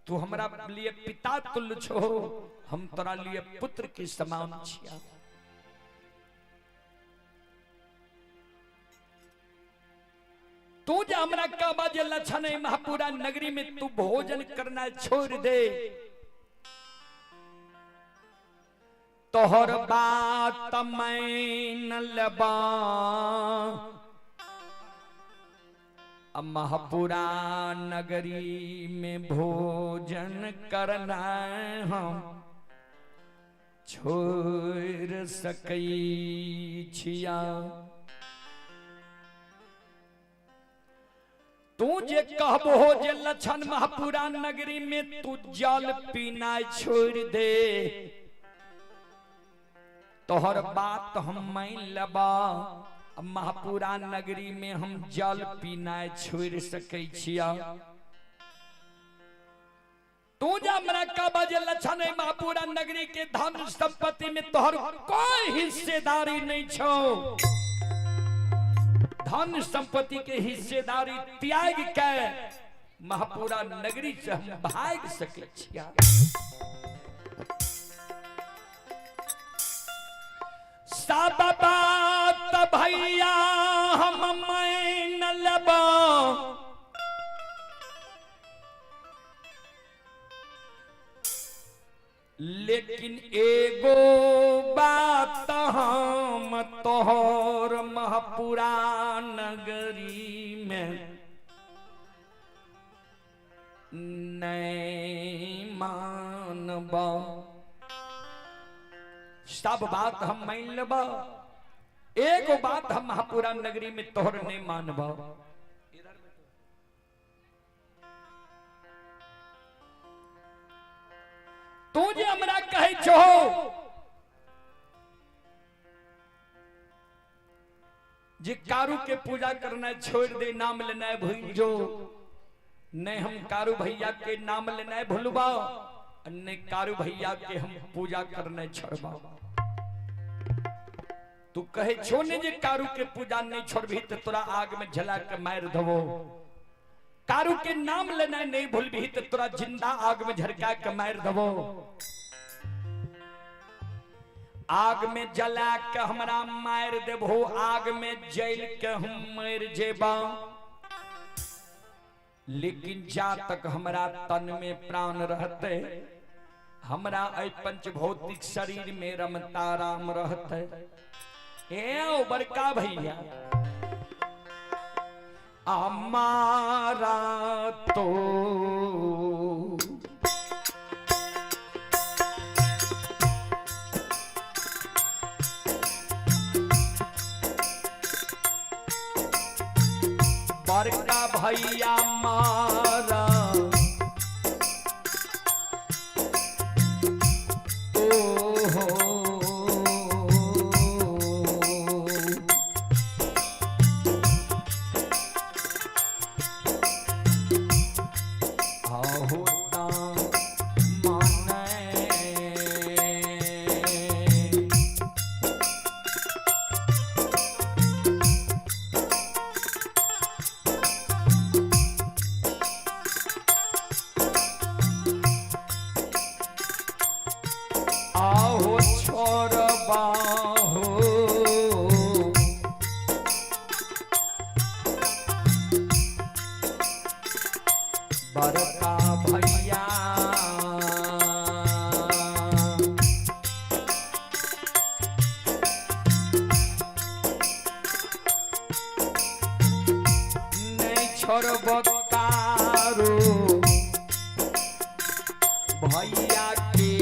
तू हमरा लिए पिता तुल्य छो, हम तोरा लिए पुत्र के समान छिया। तू जे हमरा कहबा जे लक्षण है महापुरा नगरी में तू भोजन करना छोड़ दे, तोहर बात मैन लेबा। महापुरा नगरी में भोजन करना हम छोड़ सकै छिया। तू जे कहबो जे लक्षण महापुरा नगरी में तू जल पीना छोड़ दे, तोहर बात हम मान लेबा। महापुरा नगरी में हम जल पीना छोड़ सकै छिया। तू जे हमरा कहबा जे लक्षण महापुरा नगरी के धन संपत्ति में तोहर कोई हिस्सेदारी नहीं छो, धन संपत्ति के हिस्सेदारी त्याग के महापुरा नगरी से हम भाग सकै छिया। सब बात भैया हम मान लेबा, लेकिन एगो बात हम तोहर महापुरा नगरी में नहीं मानबा। सब बात हम मान लेबा, एगो बात हम महापुरा नगरी में तोहर नहीं मानबा। तू जे हमरा कहै छो जे कारू के पूजा करना छोड़ दे, नाम लेना भूल जो, नहीं हम कारू भैया के नाम लेना भूलबा, नहीं कारू भैया के हम पूजा करना छोड़बा। तू कहे छो ने जे कारू के पूजा नहीं छोड़बी तो तोरा आग में जला के मार दबो, कारू के नाम लेना नहीं भूलबी तो तोरा जिंदा आग में झरका के मार दबो। आग में जला के हमरा मार देबहो, आग में जल के हम मर जेबा, लेकिन जा तक हमरा तन में प्राण रहते, हमरा एहि पंचभौतिक शरीर में रमता राम रहते। ए ओ बड़का भैया हमारा तो बड़का भैया मारा तो हो आहो माने। आहो छोड़बाहो बड़का भैया नहीं छोड़ब कारो भैया के।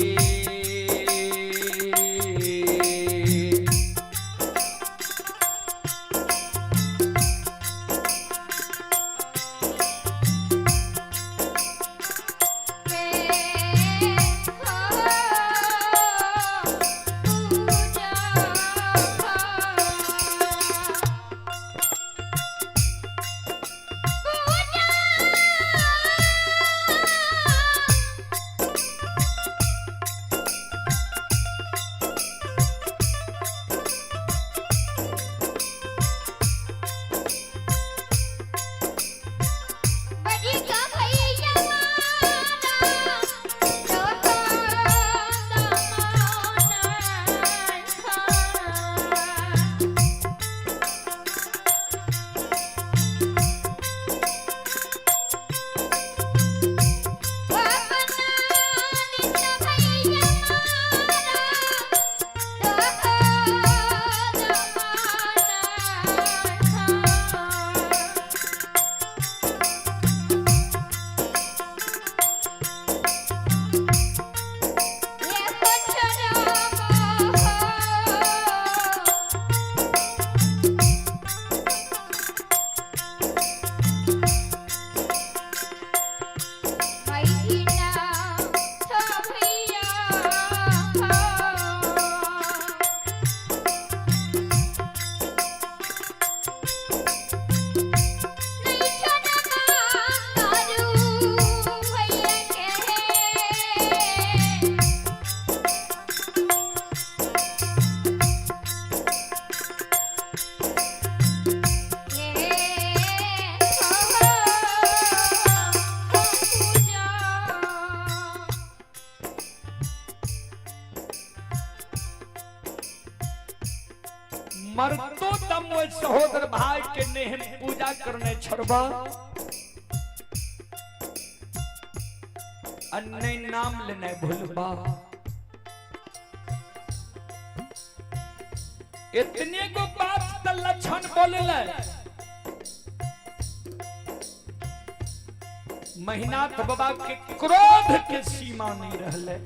मरतो दम वो सहोदर भाई के नेह पूजा करने छोड़बा, अन्य नाम लेने भूलबा। इतने को बात त लक्षण बोलले। महिनाथ बाबा के क्रोध के सीमा नहीं रहले।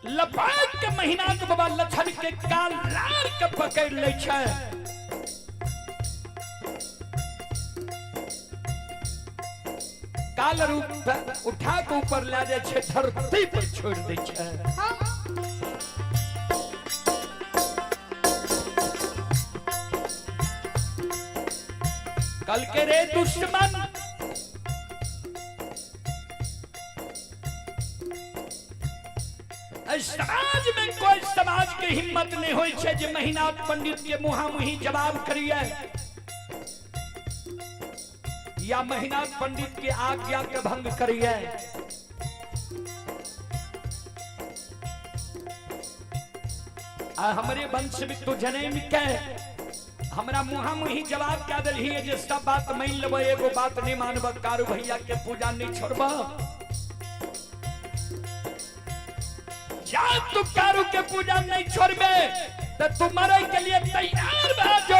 लपट के महिनाथ बाबा लक्षण के काल लार के पकड़ ले छै। काल रूप उठा के ऊपर ले जाय छै, धरती पर छोड़ दै छै। कल के रे दुश्मन, समाज में कोई समाज के हिम्मत नहीं होई छै जे महिनाथ पंडित के मुहामुही जवाब करिए। या महिनाथ पंडित के आज्ञा के भंग करिए। आ हमरे वंश में तो जन्म के हमरा मुहा मुही जवाब क्या दिलही जे सब बात मान लेब, एगो बात नहीं मानब, कारू भैया के पूजा नहीं छोड़ब। जा तू कारू के पूजा नहीं छोड़बे तो तू मरे के लिए तैयार भा जो।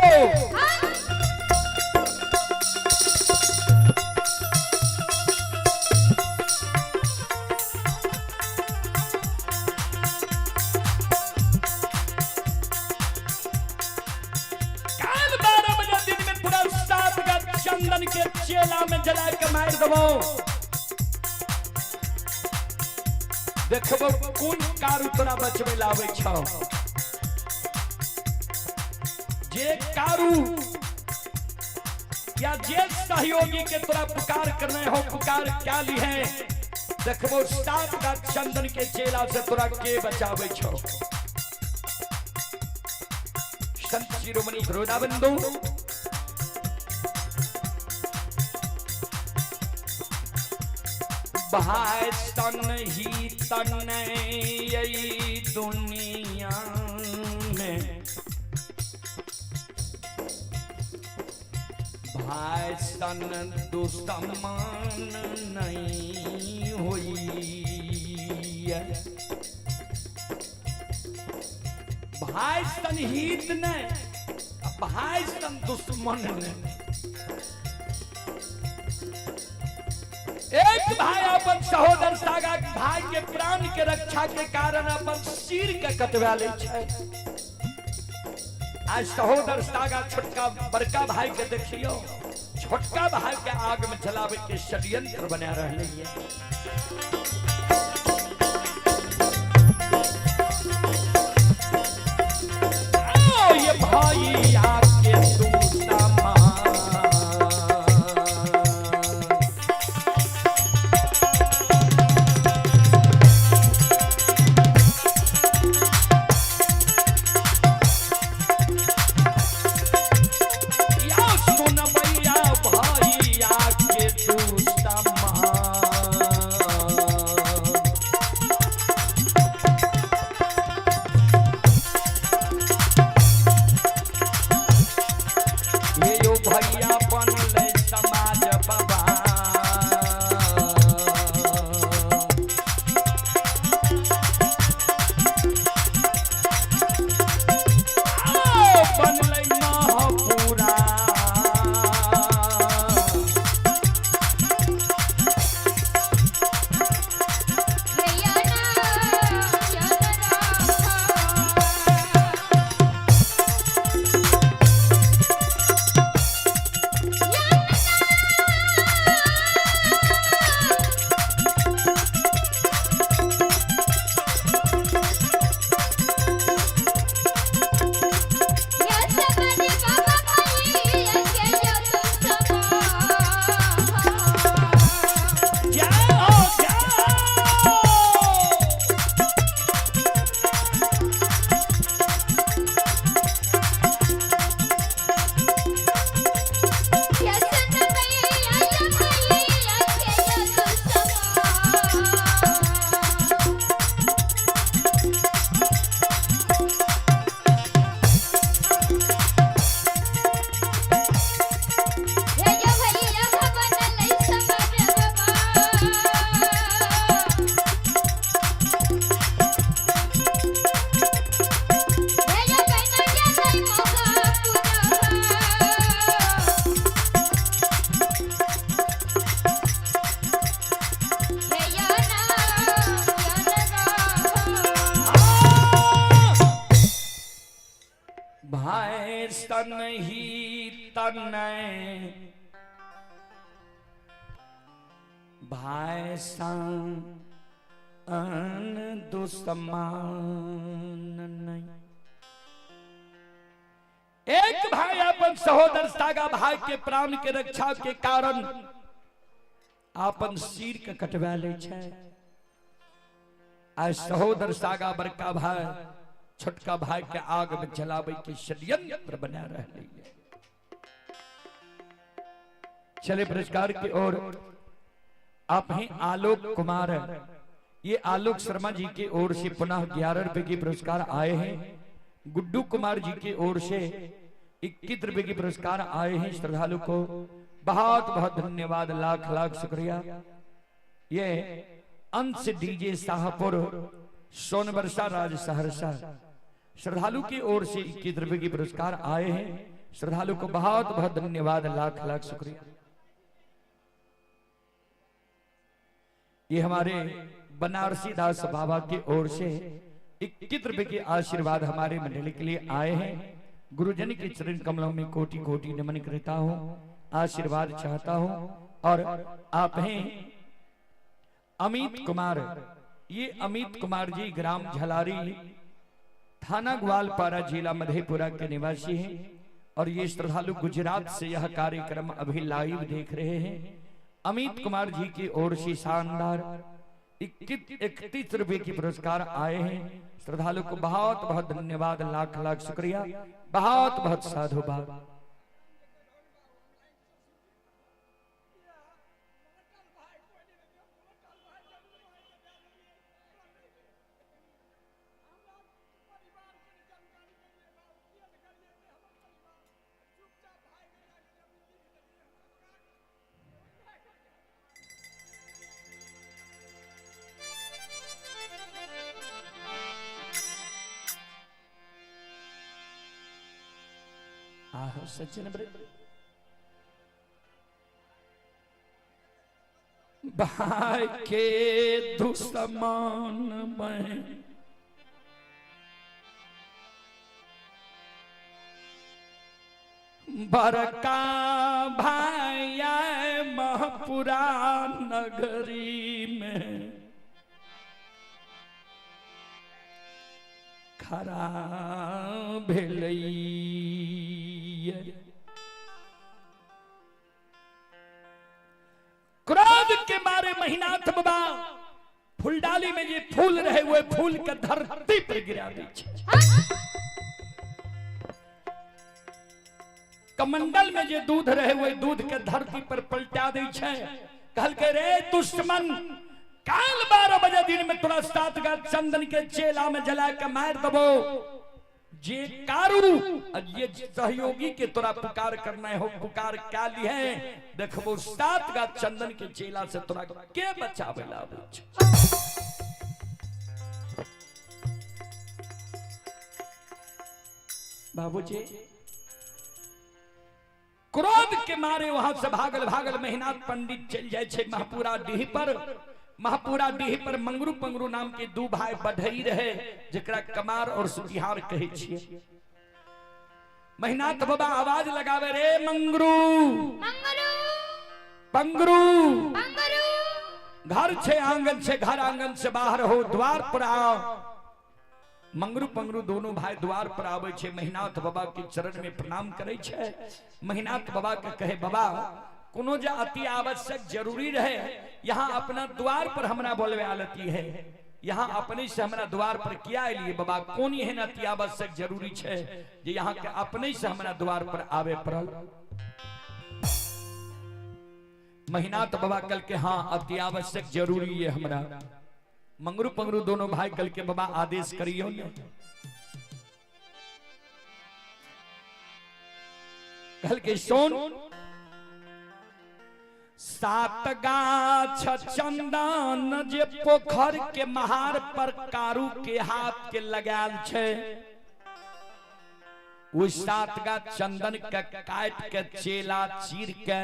काल 12 बजे दिन में पूरा 7 का चंदन के चेला में जला के मार देबो। देखबो कोन कारू तोरा बचबे लावे छौ। जे कारू या जे सहयोगी के तोरा पुकार करने हो पुकार क्या ली है, देखबो 7 का चंदन के चेला से तोरा के बचावे छौ। संत शिरोमणि बंधु भाई तन ही तन यही दुनिया में, भाई तन दुश्मन नहीं हुई। भाई तन हित नहीं, भाई तन दुश्मन नहीं। एक भाई अपन सहोदर सागा भाई के प्राण के रक्षा के कारण अपन सिर के कटवा ले छै। आज सहोदर सागा छोटका बड़का भाई के देखियो, छोटका भाई के आग में जलावे के षड्यंत्र बना रहले है। ये भाई आके भैया बनले समाज बाबा, बनले महापुरा। भाई तन ही तन भाई सन दुश्मन नहीं। एक भाई अपन सहोदर सागा भाई के प्राण के रक्षा के कारण अपन सिर के कटवा ले छै। आ सहोदर सागा बड़का भाई छोटका भाई के आग में जलावे के षड्यंत्र बना रहे। चले पुरस्कार की ओर। आप हैं आलोक कुमार, ये आलोक शर्मा जी की ओर से पुनः 11 रुपए के पुरस्कार आए हैं। गुड्डू कुमार जी की ओर से 21 रुपए के पुरस्कार आए हैं। श्रद्धालु को बहुत बहुत धन्यवाद, लाख लाख शुक्रिया। ये अंश डीजे शाहपुर सोनबरसा राज सहरसा श्रद्धालु की ओर से 21 रुपए के पुरस्कार आए हैं। श्रद्धालु को बहुत बहुत धन्यवाद, लाख लाख शुक्रिया। ये हमारे बनारसी दास बाबा की ओर से 21 रुपए के आशीर्वाद हमारे मंडली के लिए आए हैं। गुरुजन के चरण कमलों में कोटि कोटि नमन करता हूँ, आशीर्वाद चाहता हूँ। और आप हैं अमित कुमार, ये अमित कुमार जी ग्राम झलारी थाना ग्वालपारा जिला मधेपुरा के निवासी हैं और ये श्रद्धालु गुजरात से यह कार्यक्रम अभी लाइव देख रहे हैं। अमित कुमार जी की ओर से शानदार 31 रुपए की पुरस्कार आए हैं। श्रद्धालु को बहुत बहुत धन्यवाद, लाख लाख शुक्रिया, बहुत बहुत साधुवाद। आहो सज्जन भाई के दुश्मन में बरका भाई महपुरा नगरी में खरा भेलई। क्रोध के मारे महिनाथ बाबा फूलडाली में ये फूल रहे हुए फूल के धरती पर गिरा दी। कमंडल में जे दूध रहे हुए दूध के धरती पर पलटा दी। कहल के रे दुश्मन, काल 12 बजे दिन में तोरा 7 गाछ चंदन के चेला में जला के मार दबो। जे कारू ये सहयोगी के तोरा पुकार करना हो, पुकार क्या ली है, देखबो 7 गाछ चंदन के चेला से तोरा के बचावे लाबो। बाबूजी क्रोध के मारे वहां से भागल भागल महिनाथ पंडित चल जाए छे महपुरा डीह पर। महपुरा डीह पर मंगरू पंगरू नाम के दू भाई बढ़ई रहे, जकरा कमार और सुतिहार कहे छिए। महिनाथ बाबा आवाज लगावे, रे मंगरू मंगरू पंगरू पंगरू, घर छे आंगन छे, घर आंगन से बाहर हो, द्वार पर आओ। मंगरू पंगरू दोनों भाई द्वार पर आवे छे, महिनाथ बाबा के चरण में प्रणाम करे छे। महिनाथ बाबा के कहे, बाबा कोनो जे अति आवश्यक जरूरी रहे यहाँ अपना द्वार पर हमरा बोलवे आलती है, यहाँ अपने से हमरा द्वार पर किया लिए बाबा, कोन एहन अति आवश्यक जरूरी छे जे यहाँ के अपने से हमरा द्वार पर आवे पड़ल। महिनाथ बाबा कल के हाँ अति आवश्यक जरूरी है हमरा। मंगरू पंगरू दोनों भाई कल के बाबा आदेश करियो ने। कल के सोन 7 गाछ चंदन जे पोखर के महार पर कारू के हाथ के लगाल छे, वो 7 गाछ चंदन के काट के चेला चीर के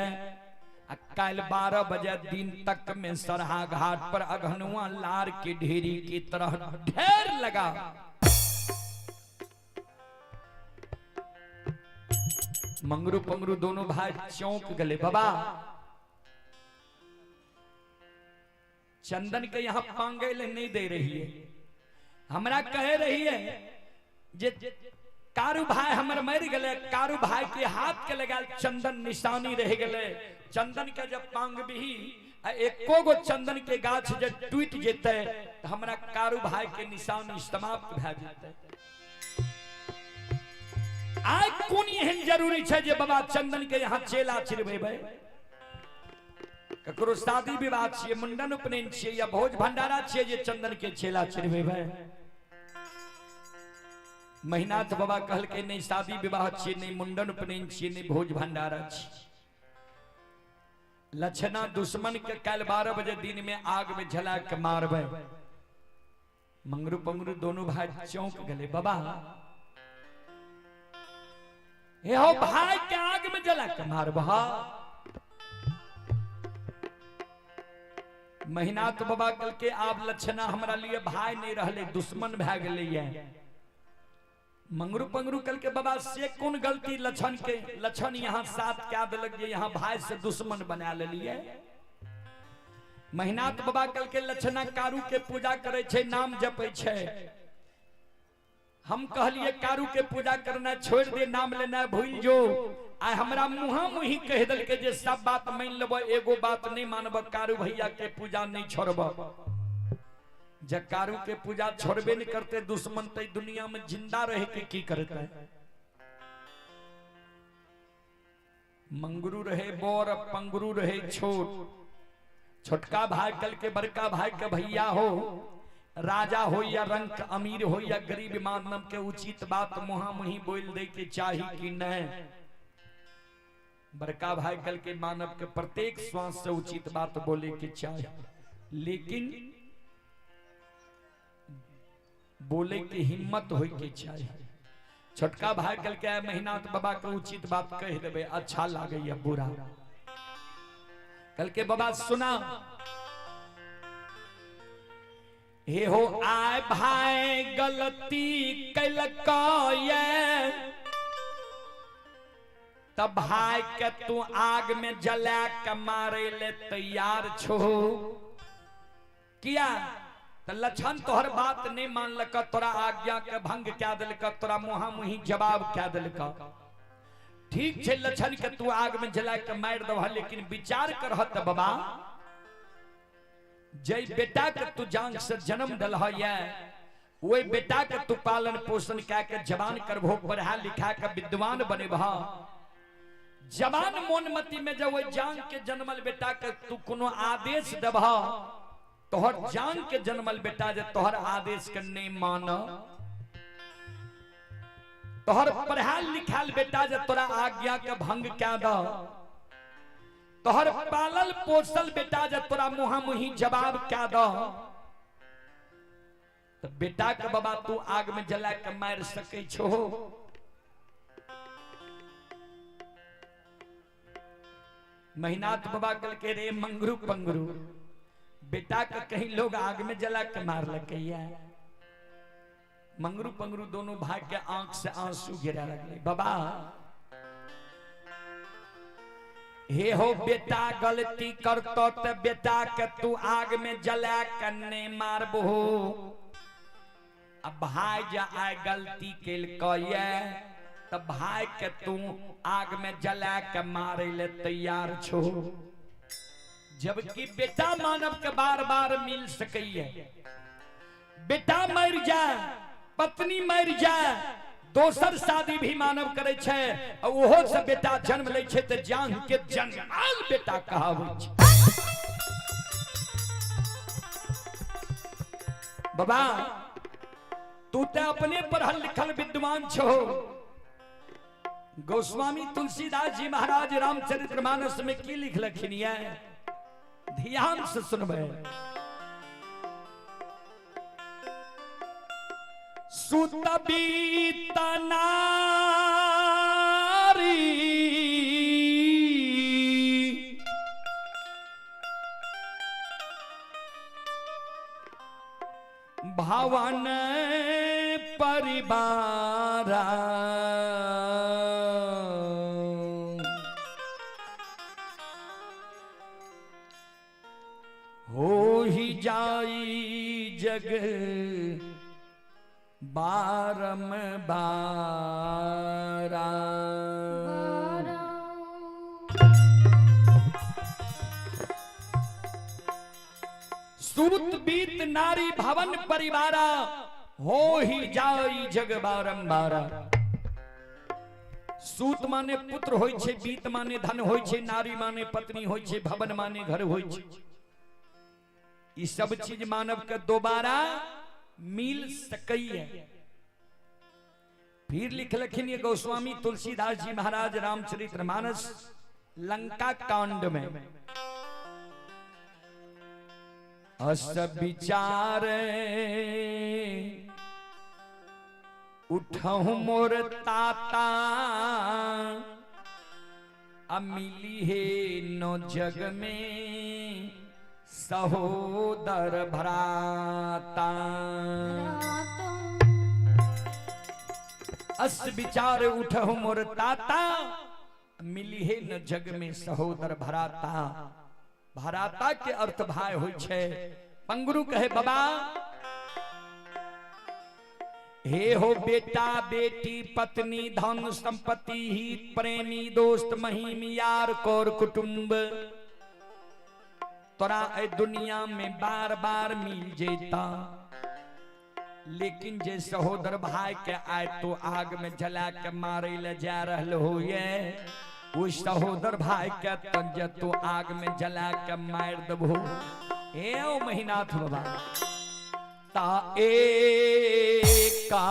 कल 12 बजे दिन तक में सरहा घाट पर अघनुआ लार की ढेरी की तरह ढेर लगा। मंगरू पंगरू दोनों भाई चौंक गए, बाबा चंदन के यहां पांगे ले नहीं दे रही है, हमरा कह रही है जे कारू भाई हमर मर गए, कारू भाई के हाथ के लगा चंदन निशानी रह गए। चंदन के जब पांग भी एको गो चंदन के गाछ जब टूट जेते तो हमरा कारू भाई के निशानी समाप्त भए जेते। आइ कोन एहन जरूरी छै जे बाबा चंदन के यहाँ चेला चिरबेबै? ककरो शादी विवाह छियै, मुंडन उपनयन छियै या भोज भंडारा छियै जे चंदन के चेला चढ़बेबै? महिनाथ बाबा कहलकै नहीं शादी विवाह छियै, नहीं मुंडन उपनयन छियै, नहीं भोज भंडारा छियै। लक्षणा दुश्मन के काल्हि 12 बजे दिन में आग में जला के मारबै। मंगरू पंगरू दोनों भाई चौंक गए, बाबा हे हो भाई के आग में जला के मारबह? महिनाथ बाबा कहलकै आब लक्षणा हमरा लिए भाई नहीं रहले, दुश्मन भए गेलै। मंगरू पंगरू कहलकै बाबा से कोन गलती लक्षण के, लक्षण यहाँ साथ क्या देलक जे यहाँ भाई से दुश्मन बना लेलिए। महिनाथ बाबा कहलकै लक्षणा कारू के पूजा करे छै, नाम जपै छै। हम कहलिए कारू के पूजा करना छोड़ दे, नाम लेना भूल जो। आइ हमरा मुहा मुही कह देलकै जे सब बात मान लेब, एगो बात नहीं मानब, कारू भैया के पूजा नहीं छोड़ब। जब कारू के पूजा छोड़बे नहीं करते दुश्मन ते दुनिया में जिंदा रहे के की करते? मंगरू रहे बोर, पंगरू रहे छोट। छोटका भाई कल के बड़का भाई के भैया हो, राजा हो या रंक, अमीर हो या गरीब, मानव के उचित बात मुहा मुही बोल दे के चाही कि नहीं। बड़का भाई कल के मानव के प्रत्येक श्वास से उचित बात बोले के चाही, लेकिन बोले के हिम्मत होई के चाही। छोटका भाई कल के महिनाथ बाबा के उचित बात कह देबे, अच्छा लागे या बुरा। कल के बाबा सुना, हे हो आय भाई गलती कैलका ये, तब भाई के तू आग में जला के मारे ले तैयार छो किया? त लक्षण तोहर बात नहीं मानलक, तोरा आज्ञा के भंग क्या दिलक, तोरा मुहा मुही जवाब क्या दिलक। ठीक छै लक्षण के तू आग में जला के मार दबह, लेकिन विचार करह त बाबा, जय बेटा के तू जांग से जन्म दिलह ये, वही बेटा के तू पालन पोषण कए के जवान करबहो, पढ़ा लिखा के विद्वान बनेबह। जवान मोनमती में जब वही जांग के जन्मल बेटा के तू कोनो आदेश देबह, तोहर जांग के जन्मल बेटा जे तोहर आदेश के नहीं मान, तोहर पढ़ाल लिखाल बेटा जे तोरा आज्ञा के भंग क्या द, तोहर पालल पोसल बेटा जे तोरा मुहा मुही जवाब क्या द, तो बेटा के बाबा तू आग में जला के मार सकै छो? महिनाथ बाबा कहलकै रे मंगरू पंगरू, बेटा के कहीं लोग आग में जला के मार लकैया। मंगरू पंगरू दोनों भाई के आंख से आंसू गिरा लगले। बाबा हे हो बेटा गलती करतो त बेटा के तू आग में जला के नहीं मारबहो। अब भाई जा आए गलती केलकै त भाई के तू आग में जला के मारे ले तैयार छो। जबकि बेटा मानव के बार बार मिल सकैया, बेटा मर जाए, पत्नी मर जाए, दोसर शादी भी मानव करे छै, ओहो से बेटा जन्म लै छै त जान के जन्माल बेटा कहाबै छै। बाबा तू ते अपने पढ़ल लिखल विद्वान छो। गोस्वामी तुलसीदास जी महाराज रामचरितमानस में की लिखलखिन ये, ध्यान से सुनबै। सुतबीत नारी भवन परिवारा, हो ही जाई जग बारम बारा। सूत बीत नारी भवन परिवारा, हो ही जाई जग बारंबारा। सूत माने पुत्र होय छै, बीत माने धन होय छै, नारी माने पत्नी होय छै, भवन माने घर होय छै। ई सब चीज मानव के दोबारा मिल सकैए। फिर लिखलखिन ये गोस्वामी तुलसीदास जी महाराज रामचरितमानस लंका कांड में, अस विचार उठहु मोर ताता, अमिली हे नो जग में सहोदर भ्राता। अस विचार उठहु मोर ताता, मिली हे न जग में सहोदर भ्राता। भ्राता के अर्थ भाई होय छै। पंगुरु कहे बाबा हे हो बेटा बेटी पत्नी धन संपत्ति हित प्रेमी दोस्त महीम यार कौर कुटुंब, तोरा ए दुनिया में बार बार मिल जेता, लेकिन जे सहोदर भाई के आए तो आग में जला के मारे ले जा रहल हो, ये वो सहोदर भाई के तंज तो आग में जला के मार दबो। ए ओ महिनाथ बाबा ता एका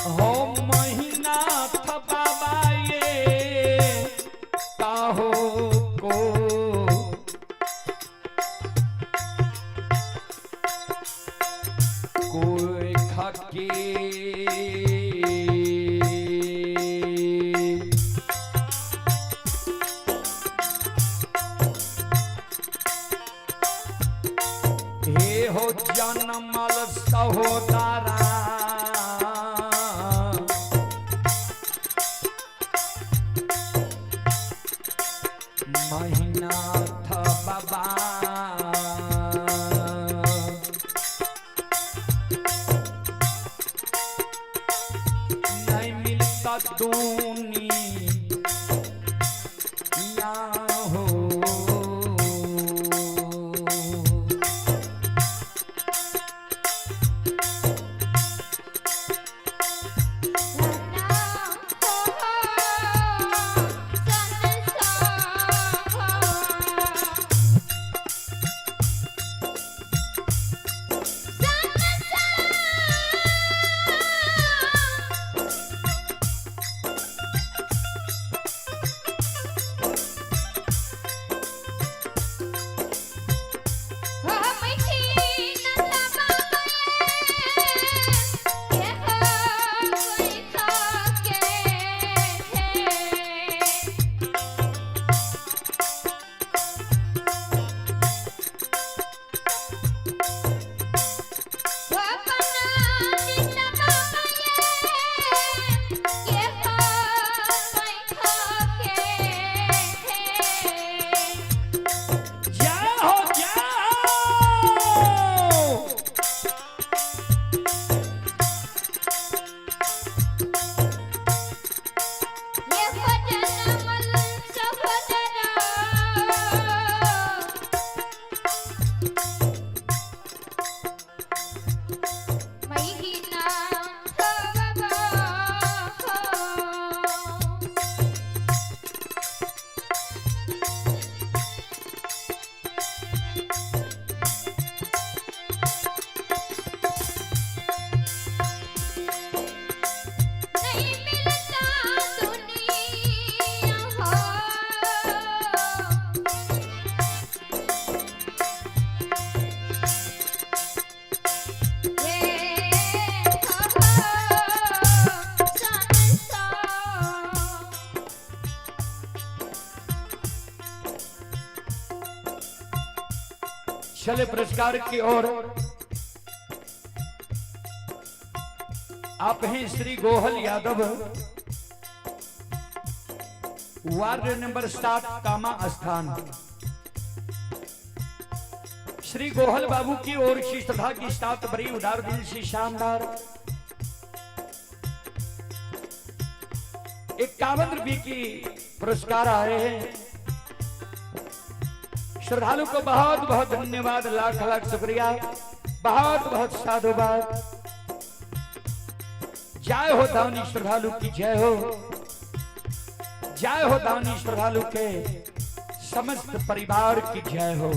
हो महिनाथ बाबा ये काहो को कोई खके हे हो जनमल सहोदरा, महिनाथ बाबा नहीं मिलता दुनिया हो। जय हो जय हो। नहीं मिलता दुनिया हो, हे हो संसार। चले पुरस्कार की ओर। आप हैं श्री गोहल यादव, वार्ड नंबर 7, कामा स्थान। श्री गोहल बाबू की ओर से श्रद्धा की साथ बड़ी उदार दिल से शानदार 51 रुपये की पुरस्कार आए हैं। श्रद्धालु को बहुत बहुत धन्यवाद, लाख लाख शुक्रिया, बहुत बहुत साधुवाद। जय हो दानी श्रद्धालु की जय हो, जय हो दानी श्रद्धालु के समस्त परिवार की जय हो।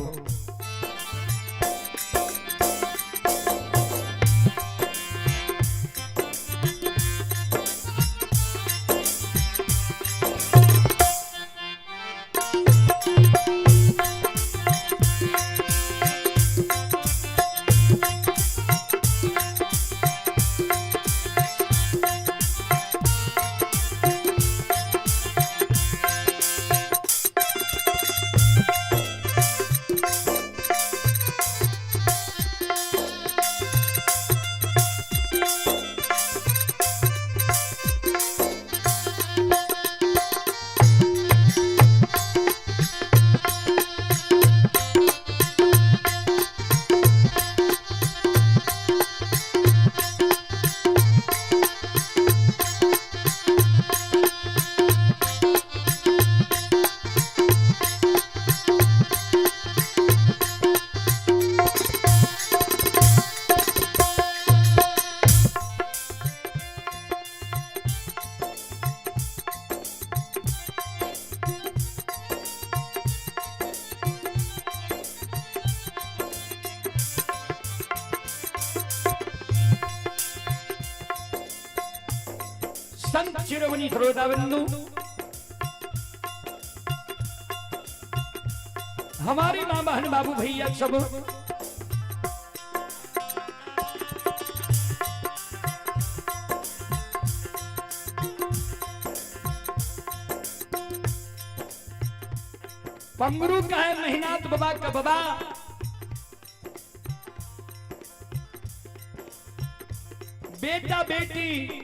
संत शिरोमणि श्रोता बंधु, हमारी माँ बहन बाबू भैया सब, पंगरू का है महिनाथ बाबा का, बाबा बेटा बेटी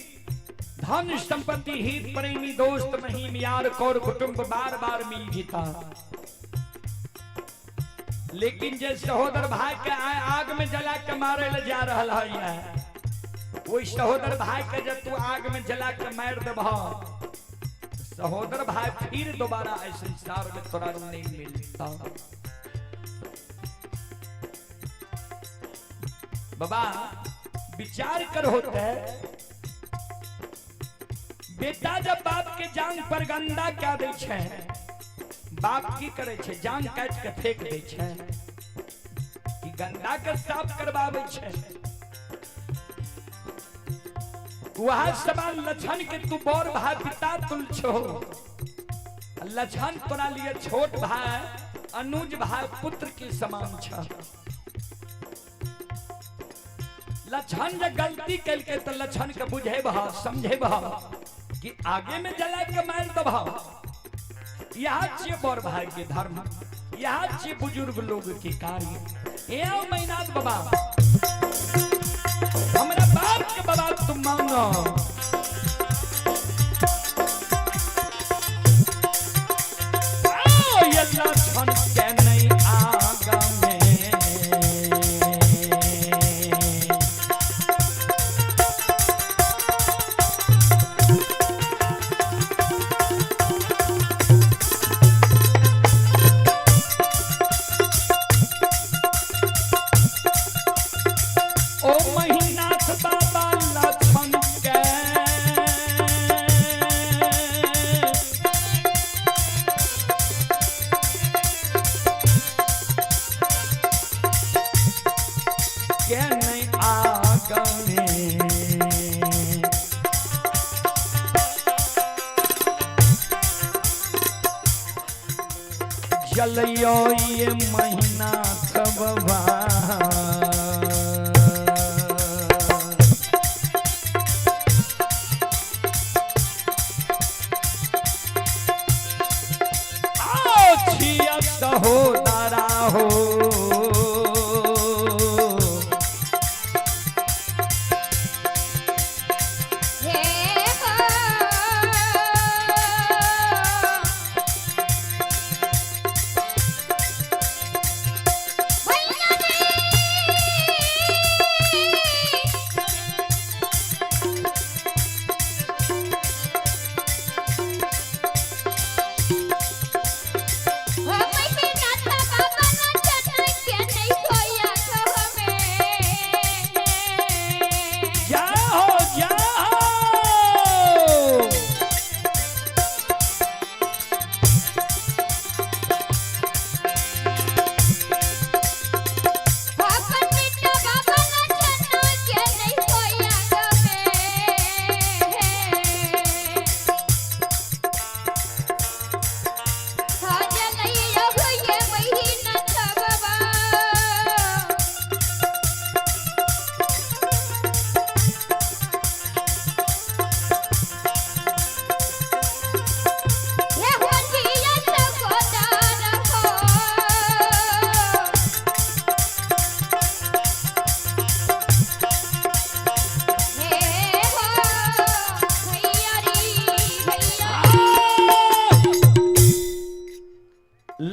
धन संपत्ति हित प्रेमी दोस्त महीम यार कौर कुटुंब बार बार मिल जीता, लेकिन जे सहोदर भाई के आए आग में जला के मारे ले जा रहा है, वही सहोदर भाई के जब तू आग में जला के मार देबह, सहोदर भाई फिर दोबारा इस संसार में तोरा नहीं मिलता। बाबा विचार कर होते है, बेटा जब बाप के जांग पर गंदा क्या दै छै, बाप की करे छै? जांग काट के फेंक दै छै कि गंदा के साफ करवाबै छै? वह सवाल लछन के तू बड़ भाई पिता तुल छो, लछन तोरा लिए छोट भाई अनुज भाई पुत्र के समान छ। लछन जब गलती कलके तो लछन के बुझेबह समझेबह कि आगे में जला के मार दबह। यहाँ छियै बड़ भाई के धर्म, यहाँ छियै बुजुर्ग लोग के कार्य। ए मैनाथ बाबा, हमरा बाप के बाबा तुम मानो। आओ ये लछन के नहीं आगा में ओ महिनाथ बाबा लछन के के नहीं आगमे जलियो ये महिनाथ बाबा। आओ छिया सहोदरा हो, हे हो। भैया ने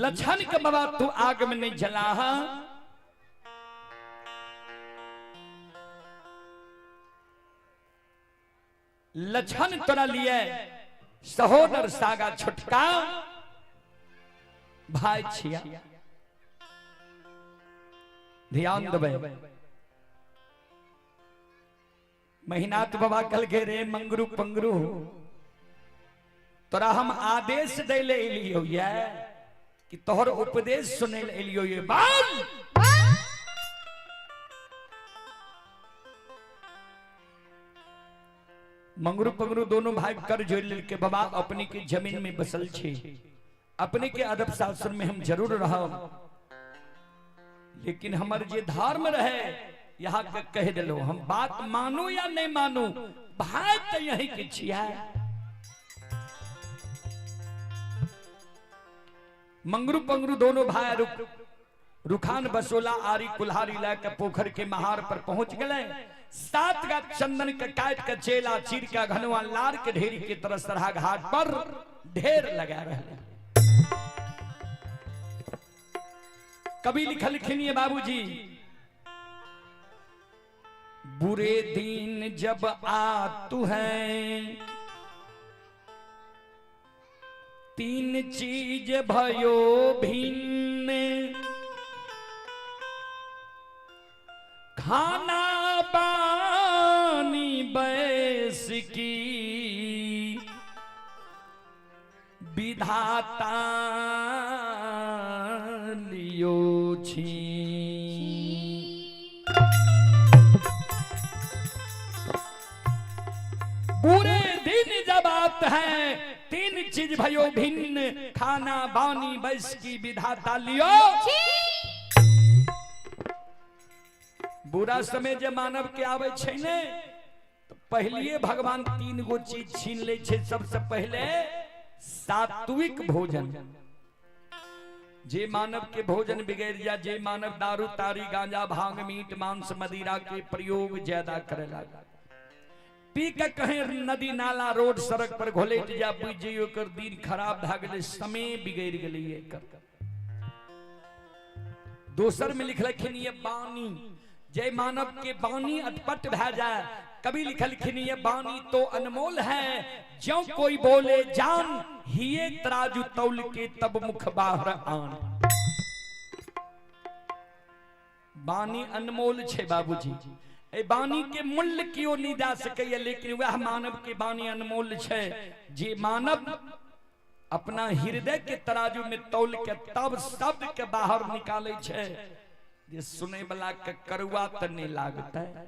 लछन के बाबा तू आग में नहीं जला। लछन तोरा लिए सहोदर सागा छोटका भाई छिया। ध्यान देबै महिनाथ बाबा कल के रे मंगरू पंगरू तोरा हम आदेश दै ले एलियो ये कि तोहर उपदेश सुनै ले एलियो ये बाल। मंगरू पंगरू दोनों भाई कर जोड़ लेलके बाबा अपने के जमीन में बसल छी, अपने के अदब शासन में हम जरूर रहब, लेकिन हमर जे धर्म रहे यहाँ के कह दिलो हम बात मानू या नहीं मानू भाई तो यही के छिया। मंगरू पंगरू दोनों भाई रुखान बसोला आरी कुल्हारी लाके पोखर के महार पर पहुंच गए। सात का चंदन के काट के चेला चीर का घनवा लार के ढेरी के तरह सरहा घाट पर ढेर लगा रहे। कवि लिखल खिनिए बाबूजी, बुरे दिन जब आतु है तीन चीज भयो भिन्न, खाना पानी बैस की विधाता लियो छी। बुरे दिन जब आत है तीन चीज भयो भिन्न, खाना बानी बैस की विधाता लियो। बुरा समय जे मानव के आवे छै ने तो पहलिए भगवान तीन गो चीज छीन ले छै। सबसे पहले सात्विक भोजन, जे मानव के भोजन बिगड़ जा, जे मानव दारू तारी गांजा भांग मीट मांस मदिरा के प्रयोग ज्यादा करे लगा, पी के कहीं नदी नाला रोड सड़क पर घोलेट जा, बुझ जइयो कर दिन खराब भा गेलै, समय बिगड़ गेलै एकर। दोसर में लिखलखिन ये बानी, जय मानव के बानी अटपट भा जाए। कवि लिखलखिन ये बानी तो अनमोल है, ज्यों कोई बोले जान हिये तराजू तौल के तब मुख बाहर आन। बानी अनमोल छे बाबूजी, ए बानी के मूल्य क्यों नहीं जा सकैया, लेकिन वह मानव के बानी अनमोल छे जे मानव अपना हृदय के तराजू में तौल के तब शब्द के बाहर निकाले छे जे सुने वाला के करुआ त नहीं लागता है।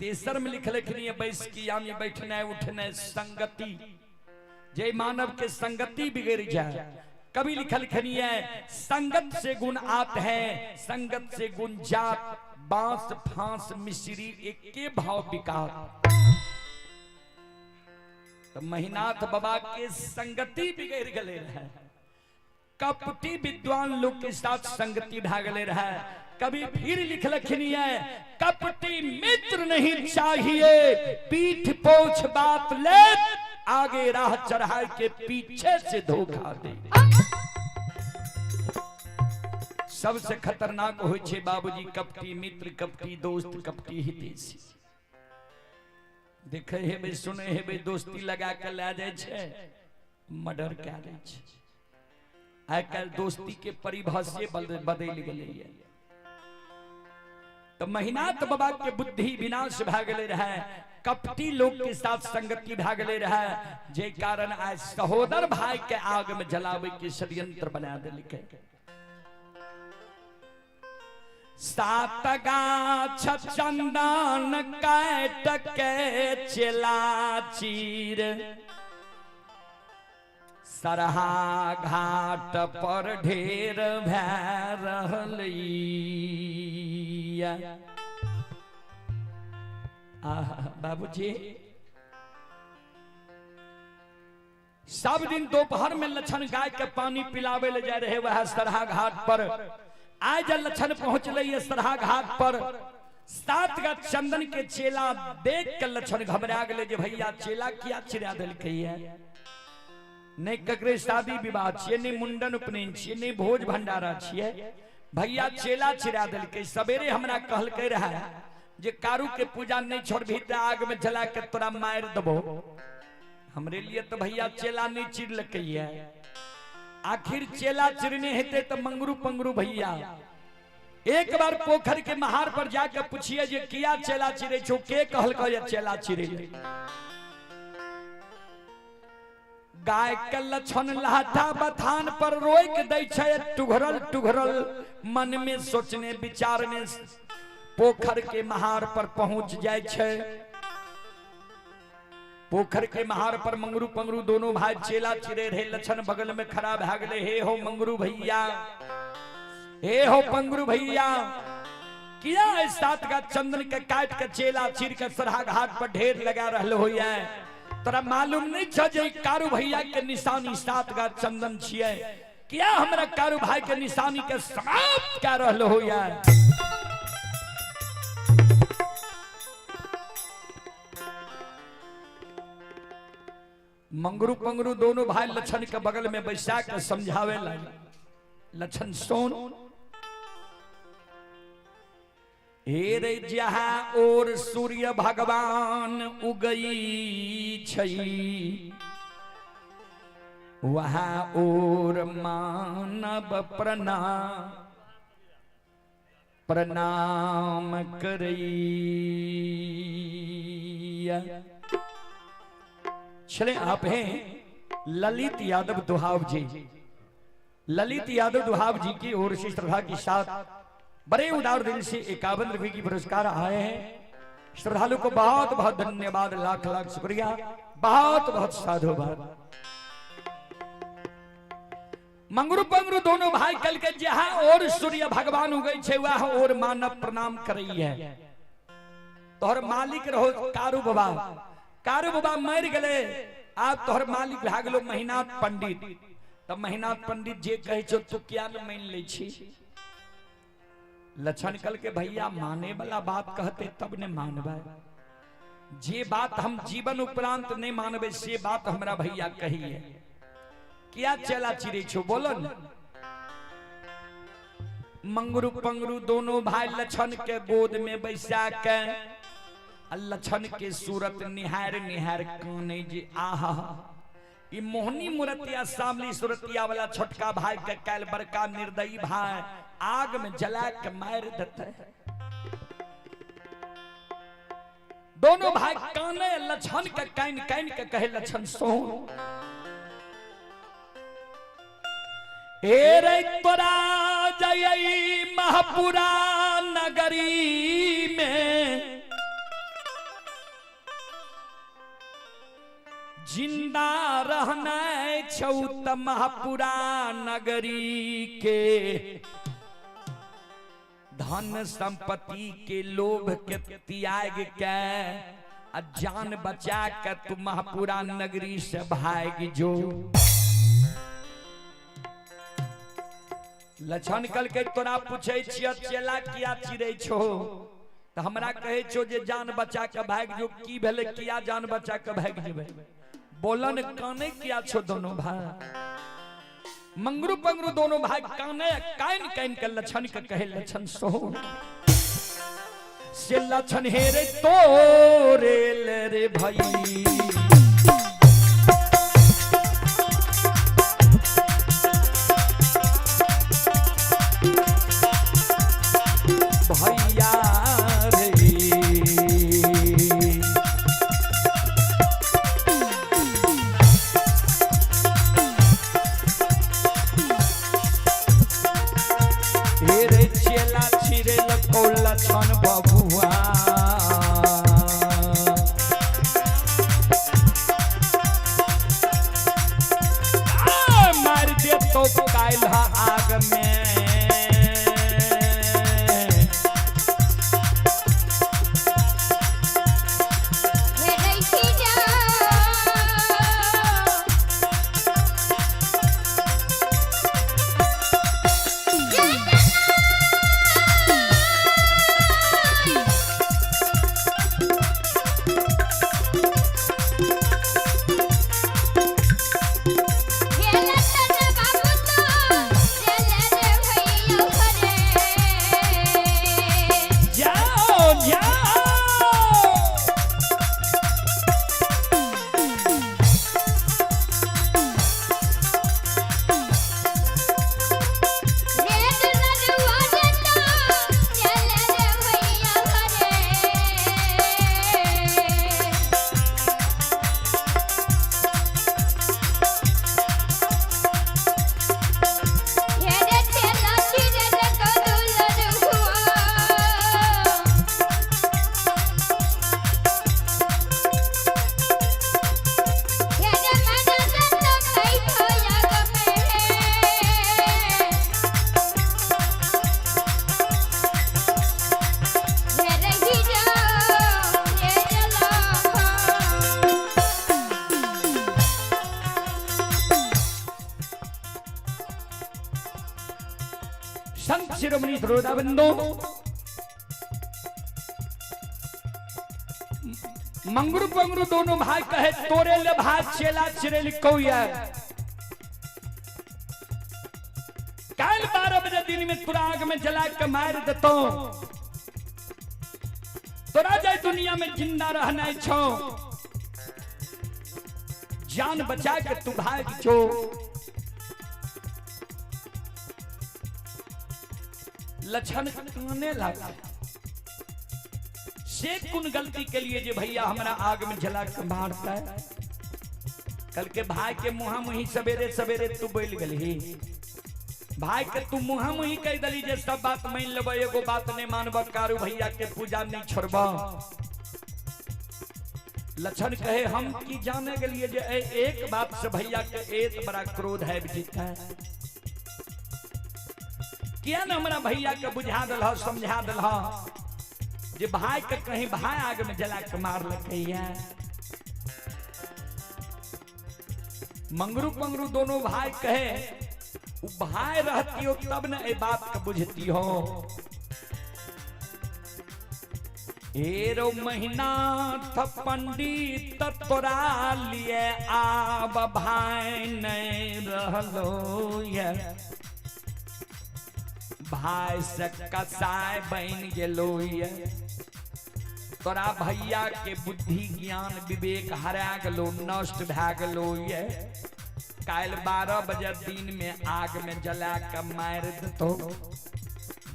तेसर में लिखलखिन ये बैस की यानी बैठना उठना संगति, जे मानव के संगति बिगड़ जाए। कवि लिखलखिन ये संगत से गुण आत है संगत से गुण जात, बांस फांस मिश्री एके भाव बिकात। तो महिनाथ बाबा के संगति बिगड़ गले रहे, कपटी विद्वान लोग के साथ संगति भागले रहे। कभी फिर लिखलखिन ये कपटी मित्र नहीं चाहिए, पीठ पोछ बात ले आगे राह चढ़ाए के पीछे से धोखा दे। सबसे खतरनाक हो छे बाबूजी कपटी मित्र, कपटी दोस्त, कपटी हितेशी। देखे हेबे सुने हेबे दोस्ती लगा के ला जाए छे, मर्डर कए दै छे। आइ काल्हि दोस्ती के परिभाषे बदलि गेलैया। तो महिनाथ बाबा के बुद्धि विनाश भए गेलै रहे, कपटी लोग के साथ संगति भए गेलै रहे, जे कारण आइ सहोदर भाई के आग में जलावे के षड्यंत्र बना देलकै। सात गाछ चंदन काट के चेला चीर, सरहा घाट पर ढेर भै रहलैया। आहा बाबूजी, सब दिन दोपहर में लछन गाय के पानी पिलावे ले जाए रहे वह सरहा घाट पर। आज जब लछन पहुंचले ये सरहा घाट पर, सात का चंदन के चेला देख के लछन घबरा गए जे भैया चेला किया चिड़ा दिलकै है। नहि ककरे शादी विवाह छियै, नहि मुंडन उपनयन छियै, नहि भोज भंडारा छियै। भैया चेला चिरा देलकै। सवेरे हमरा कहलकै रहे जे कारू के पूजा नहीं छोड़बही तऽ आग में जला के तोरा मारि देबो। हमरे लिए तो भैया चेला नहीं चिरलकै है। आखिर चेला चिरने हेतै तऽ मंगरू पंगरू भैया एक बार पोखर के महार पर जाके पूछिए जे किया चेला चिरै छौ, के कहलकै जे चेला चिरै। गाय के लक्षण लाठा बथान पर रोक दै छै, टुघरल टुघरल मन में सोचने विचारने पोखर के महार पर पहुंच जाय छै। पोखर के महार पर मंगरू पंगरू दोनों भाई चेला चिरे रहे। लक्षण बगल में खड़ा भए गेलै, हे हो मंगरू भैया, हे हो पंगरू भैया, किया सात का चंदन के काट के चेला चीर के सरहा घाट पर ढेर लगा रहल होइए? तोरा मालूम नहीं छ जे कारू भैया के निशानी सात गा चंदन छियै, किया हमरा कारू भाई के निशानी के समाप्त कर रहल होइए? मंगरू पंगरू दोनों भाई लक्षण के बगल में बैसा के समझावे लगे। लक्षण सोन, हे रे जहाँ और सूर्य भगवान उगई छई वहाँ और मानव प्रणाम प्रणाम करैया। चले आप हैं ललित यादव दुहाव जी। ललित यादव दुहाव जी की ओर से श्रद्धा के साथ बड़े उदार दिल से 51 रुपए की पुरस्कार आए हैं। श्रद्धालु को बहुत बहुत धन्यवाद, लाख लाख शुक्रिया, बहुत बहुत साधुवाद। मंगरू पंगरू दोनों भाई कल के जहां और सूर्य भगवान उगई छे वह और मानव प्रणाम करई है। तोहर मालिक रहो कारू बाबा, कारू बाबा मर गए, आप तोहर मालिक भए गेलो महिनाथ पंडित। तब महिनाथ पंडित जे कहे छो तू किया न मान लै छी? लक्षण कल के भैया माने वाला बात कहते तब ने मानबै, जे बात हम जीवन उपरांत नहीं मानबै से बात हमरा भैया कही है। किया चेला चिरै छो बोलो न? मंगरू पंगरू दोनों भाई लक्षण के गोद में बैसा के लक्षण के सूरत निहार निहार काने जे आहा, ई मोहनी मूर्तिया सामली सूरतिया वाला छोटका भाई के काल बड़का निर्दयी भाई आग में जला के मार देते। दोनों भाई काने लक्षण के कान कान के कहे लक्षण सो ए रे तोरा जय महापुरा नगरी में जिंदा रहना छौ त महापुरा नगरी के धन संपत्ति के लोभ के त्याग के आ जान बचा के तू महापुरा नगरी से भाग जो। लक्षण कल के तोरा पूछे छियो चेला किया चिरै छो? त हमरा कहे छो जे जान बचा के भाग जो। की भेलै किया जान बचा के भाग जेबै? बोलन काने किया छो दोनों भाई? मंगरू पंगरू दोनों भाई काने कान कान के लक्षण के कहे लक्षण सो से लक्षण हे रे तोरे ले रे भाई। भैया रे चेला छिरे लक्षण बबुआ। श्रोता बंधु, मंगरू पंगरू दोनों भाई कहे तोरे ले भाई चेला चिरेल कौया, कल 12 बजे दिन में तोरा आग में जला के मार देतो, तोरा जाए दुनिया में जिंदा रहना छो, जान बचा के तू भाग जो। लक्षण काने लगा, से कुन गलती के लिए जे भैया हमारा आग में जला के मारता है। कल के भाई के मुहा मुही सवेरे सवेरे तू बोल गली, भाई के तू मुहा मुही कह दली जे सब बात मान लेब, एगो बात नहीं मानब, कारू भैया के पूजा नहीं छोड़ब। लक्षण कहे हम की जाने के लिए जे एक बात से भैया के एक बड़ा क्रोध है जीता है, किया न हमारा भैया के बुझा दिल समझा दिल जे भाई के कहीं भाई आग में जला के मार लगे। मंगरू पंगरू दोनों भाई कहे भाई रहती हो तब न ए बात के बुझती हो। एरो महीना था पंडित तोरा लिए आब भाई नहीं रहलो ये, भाई से कसाई बन गेलो ये, तोरा भैया के बुद्धि ज्ञान विवेक हरा गलो, नष्ट भए गलो ये, काल 12 बजे दिन में आग में जला के मार देतो,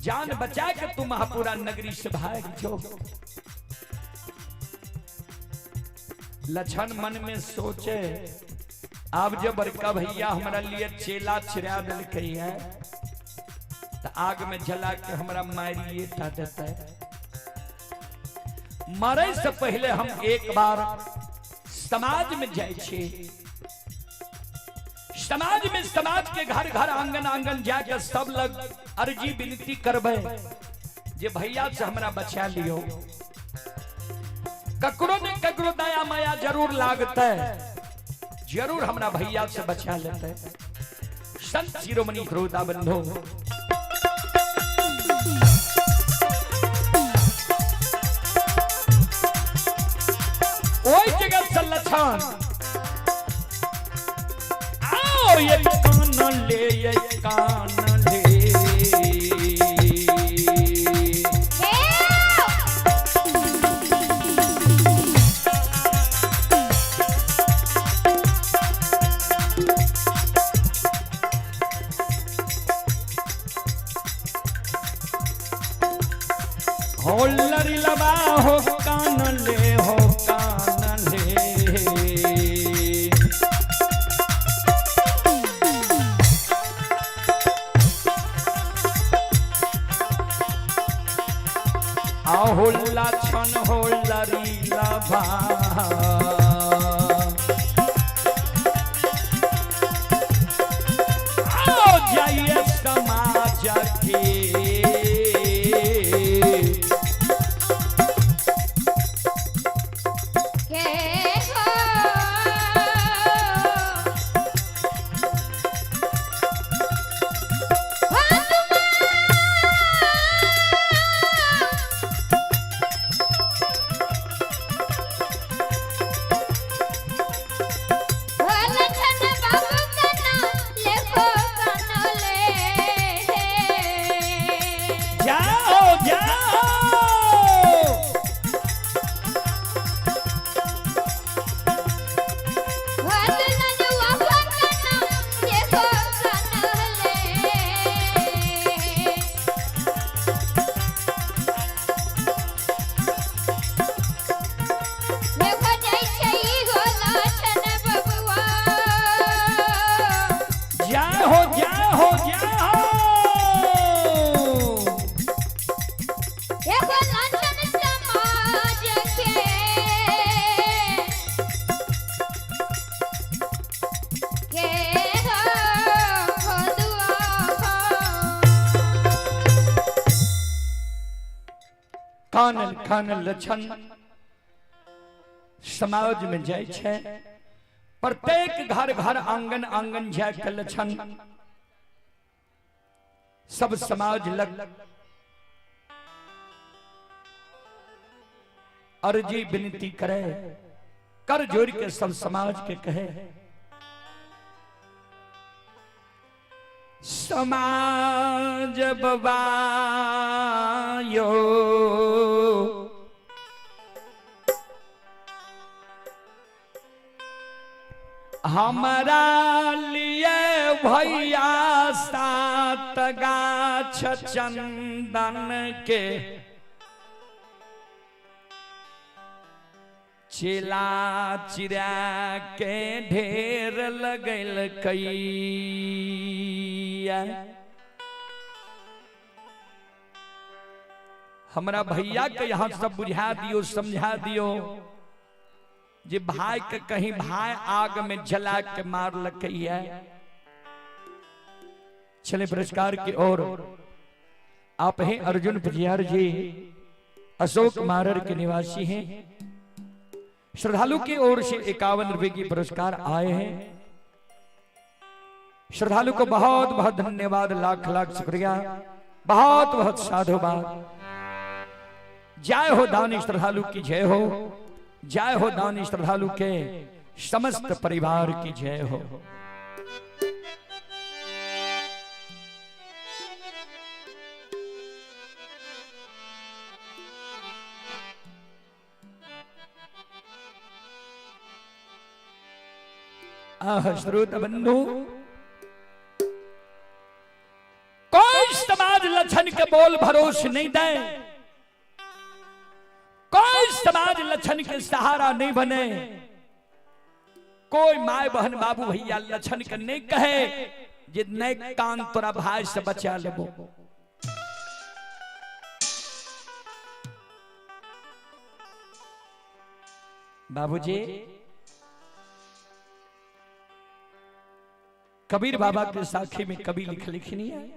जान बचा के तू महापुरा नगरी से भाग जो। लक्षण मन में सोचे अब जब बड़का भैया हमारा लिए चेला छिड़ा दिलकै है तो आग में जला के हमारा मारिए टा देता है। मरे से पहले हम एक बार समाज में जाए छे, समाज में समाज के घर घर आंगन आंगन जाके सब लग अर्जी विनती करबे जे भैया से हमरा बचा लियो, ककरो ने ककरो दया माया जरूर लागते है, जरूर हमरा भैया से बचा लेते। संत शिरोमणि श्रोता बंधु, ओई जगह से लक्षण आओ ये कान ले, ये कान ले, हो लरी लबा हो कान ले, हो कान ले, आहो लक्षण हो लरी लबा, आओ जाइए समाज के। कानल कानल लक्षण समाज में जाय छै, प्रत्येक घर घर आंगन आंगन जाय के लक्षण सब समाज लग अर्जी विनती करे, कर जोड़ के सब समाज के कहे, समाज बबायो हमारा लिए भैया 7 गाछ चंदन के चिला चिरा के ढेर लगल कैया। हमरा भैया के यहाँ सब बुझा दियो, समझा दियो जे भाई के कहीं भाई आग में जला के मार लकैया। चले पुरस्कार की ओर। आप हैं अर्जुन पजियार जी, अशोक मारर के निवासी हैं। श्रद्धालु की ओर से 51 रुपए की पुरस्कार आए हैं। श्रद्धालु को बहुत बहुत धन्यवाद, लाख लाख शुक्रिया, बहुत बहुत साधुवाद। जय हो दानी श्रद्धालु की जय हो, जय हो दानी श्रद्धालु के समस्त परिवार की जय हो। आह श्रोत बंधु, कोई समाज लक्षण के बोल भरोस नहीं दे, कोई समाज लक्षण के सहारा नहीं बने, कोई my बहन बाबू भैया लक्षण के नहीं कहे जे नए कान तोरा भाई से बचा लेबो। बाबूजी कबीर बाबा के साखी में कभी लिख लिखनी है,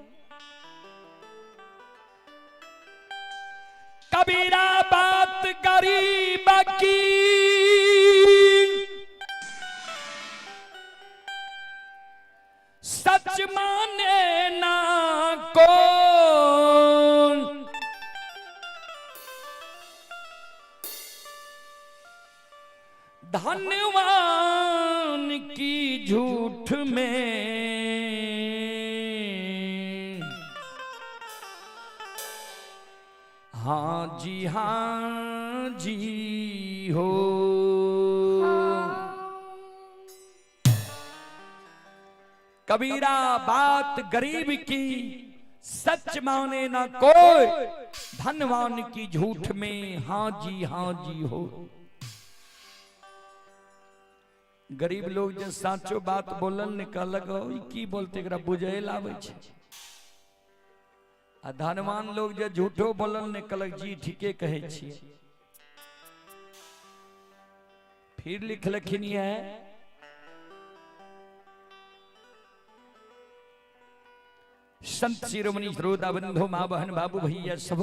कबीरा बात गरीब की सच माने ना कौन, धनवान की झूठ में हाँ जी हो। कबीरा बात गरीब की सच माने ना कोई, धनवान की झूठ में हाँ जी हो। गरीब लोग जे साचो बात बोलल निकलक की बोलते एकरा बुझे लावे छै, आ धनवान लोग जे झूठो बोलल निकलक जी ठीके कहै छियै। फिर लिखलखिन है संत शिरोमणि श्रोता बंधु माँ बहन बाबू भैया सब,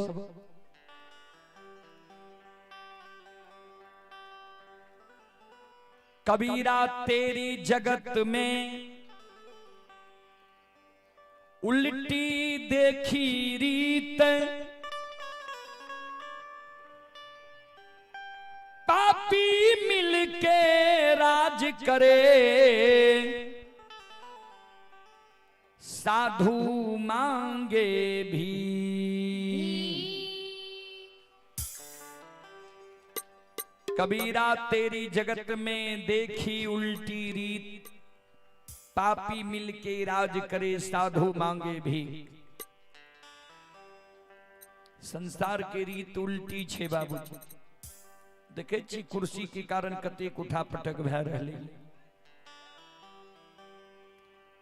कबीरा तेरी जगत में उल्टी देखी रीत, पापी मिलके राज करे, साधु मांगे भी। कबीरा तेरी जगत में देखी उल्टी रीत, पापी मिलके राज करे, साधु मांगे भी। संसार के रीत उल्टी छे बाबूजी। देखे छी कुर्सी के कारण कतेक उठा पटक भए रहलै।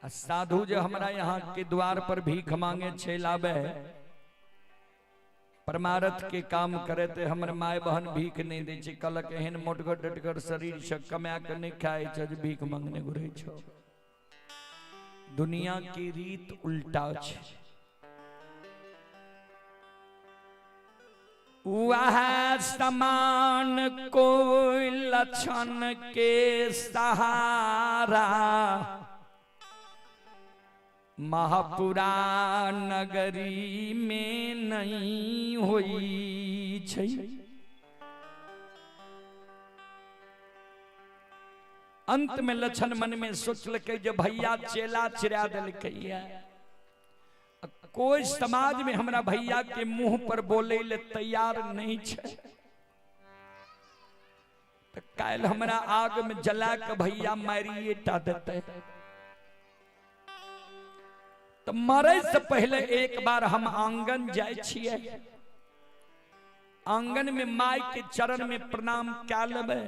आ साधु जो हमरा यहाँ के द्वार पर भीख मांगे छे लाबे, परमारथ के काम करे ते हमर my बहन भीख नहीं दै छै, कहलक एहन मोटगर डटगर शरीर से कमा के नहीं खाए छै जे भीख मांगने घुरै छौ। दुनिया की रीत उल्टा छै। वह समान कोई लक्षण के सहारा, महापुरा नगरी में नहीं होई छै। अंत में लक्षण मन में सोचलकै जे भैया चेला चिरा देलकै, कोई समाज में हमरा भैया के मुंह पर बोले ले तैयार नहीं छै, तो काल्हि हमरा आग में जला के भैया मारिए टा देते। तो मरे से पहले एक बार हम आंगन जाय छियै, आंगन में माय के चरण में प्रणाम कए लेबै,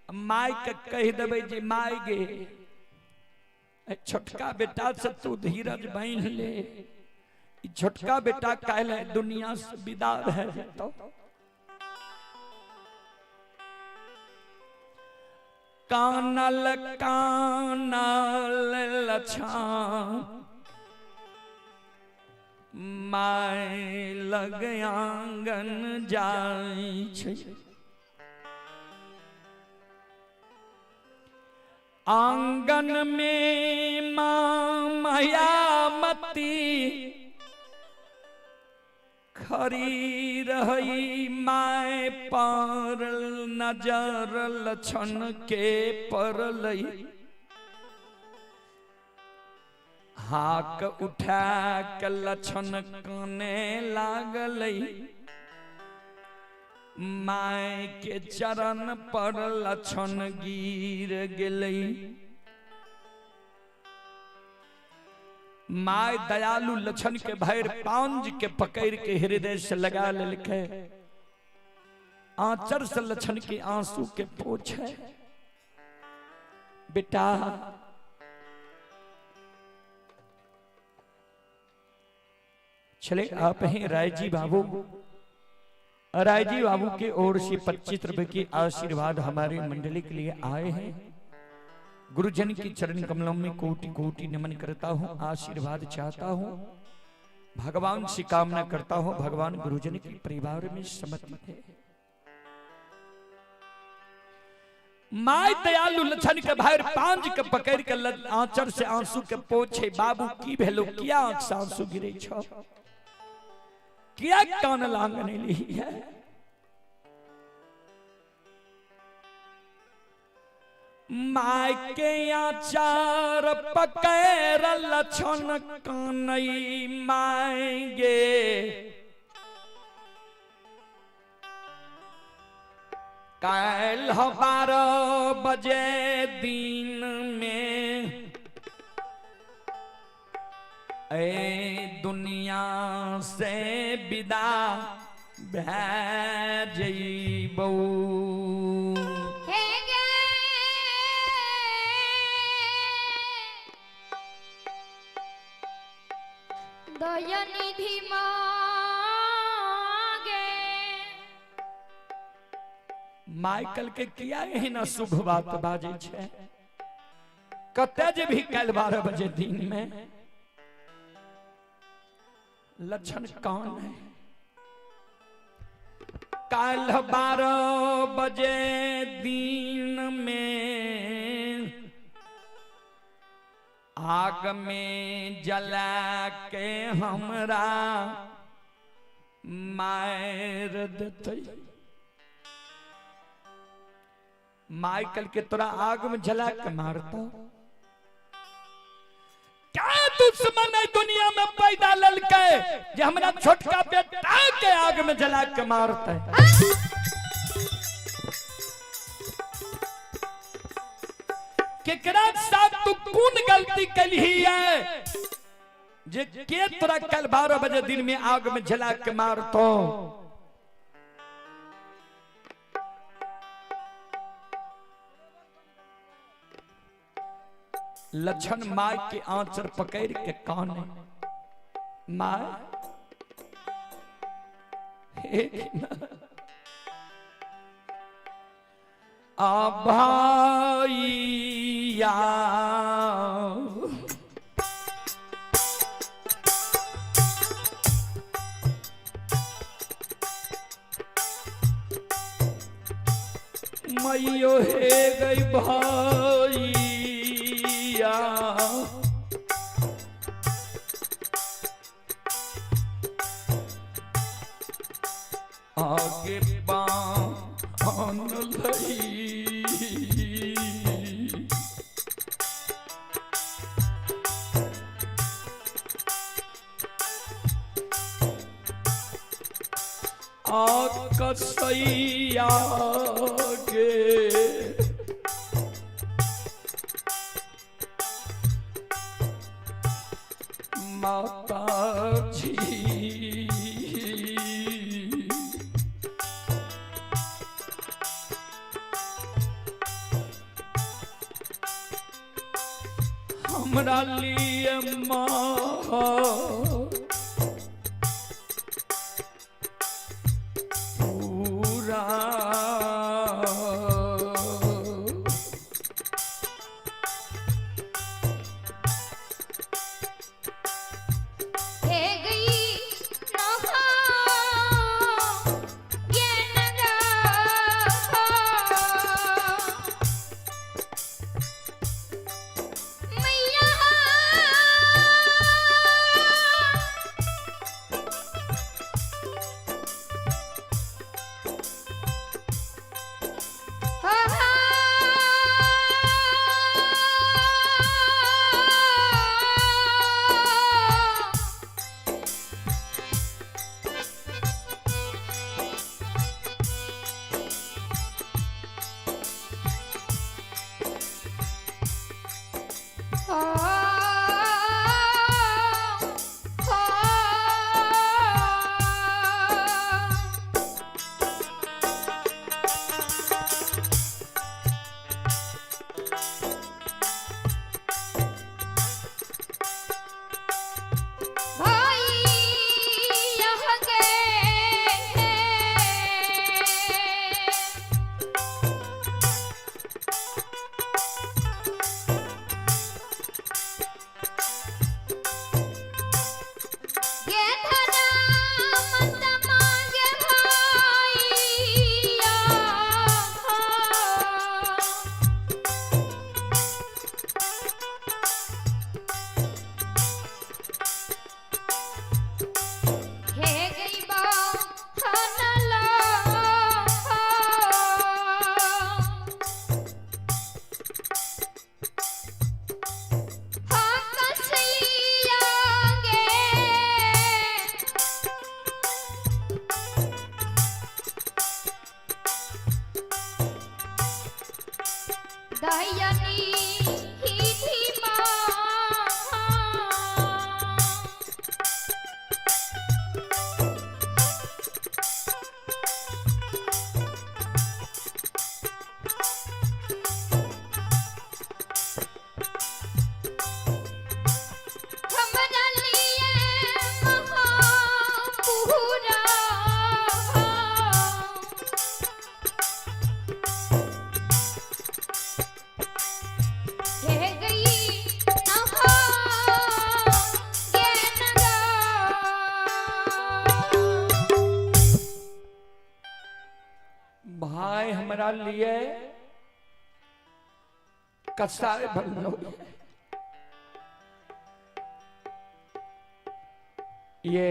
माय के कहि देबै जे my गे छोटका बेटा से तू धीरज बान्हि ले, छोटका बेटा काल्हि दुनिया से विदा भए जेतौ। कानल कानल लछान my लग आंगन जाय छै, आंगन में माँ मायामती खरी रही, my पर नजर लक्षण के परलई, हाक उठा के लक्षण काने लागलई, my के चरण पर लक्षण गिर गेलई। My दयालु लक्षण के भैर पांज के पकड़ के हृदय से लगा ललकै, आंचर से लक्षण के आंसू के पोछे, बेटा चले आप हैं राय जी बाबू। राय जी बाबू के ओर से 25 रुपए के आशीर्वाद हमारे मंडली के लिए आए हैं। गुरुजन के चरण कमलों में कोटि कोटि नमन करता हूँ, आशीर्वाद चाहता हूँ, भगवान से कामना करता हूँ, भगवान गुरुजन के परिवार में समति है। My दयालु लक्षण के भाई पांज के पकड़ के आंचर से आंसू के पोछे, बाबू की भेलो किया आंख से आंसू गिरे छो, किया कान लांगने ली है। My के आचार पकड़ लक्षण कानई my गे, काल्हि 12 बजे दिन में ए दुनिया से विदा भए जइबौ। दयानिधि मागे माइकल के किया एहन अशुभ बात बाजै छै, कते जे भी काल्हि 12 बजे दिन में लक्षण कौन है। काल्हि 12 बजे दिन में आग में जला के हमरा मार देतै। माइकल के तोरा आग में जला के मारता, क्या दुश्मन है दुनिया में पैदा ललकै जे हमरा छोटका बेटा के आग में जला के मारता। केकरा साथ तू कौन गलती कलही है जे के तोरा कल 12 बजे दिन में आग में जला के मारतो। लक्षण my के आंचर पकड़ के काने, my आ भाईया मैयो हे गई भाईया, आगे बान लई। कसैया के माता जी। हमरा लिए माँ पूरा हे गई नहा ये नगा मैया भाई यह गए ये धना मत मांगे भाईया। हे गई बाहनला हाँ कसैया गे। दयानी ही धीमा। हमरा लिए महापुरा हे गई नहा ये नगा। भाई हमरा लिए कसाय बनलो। ये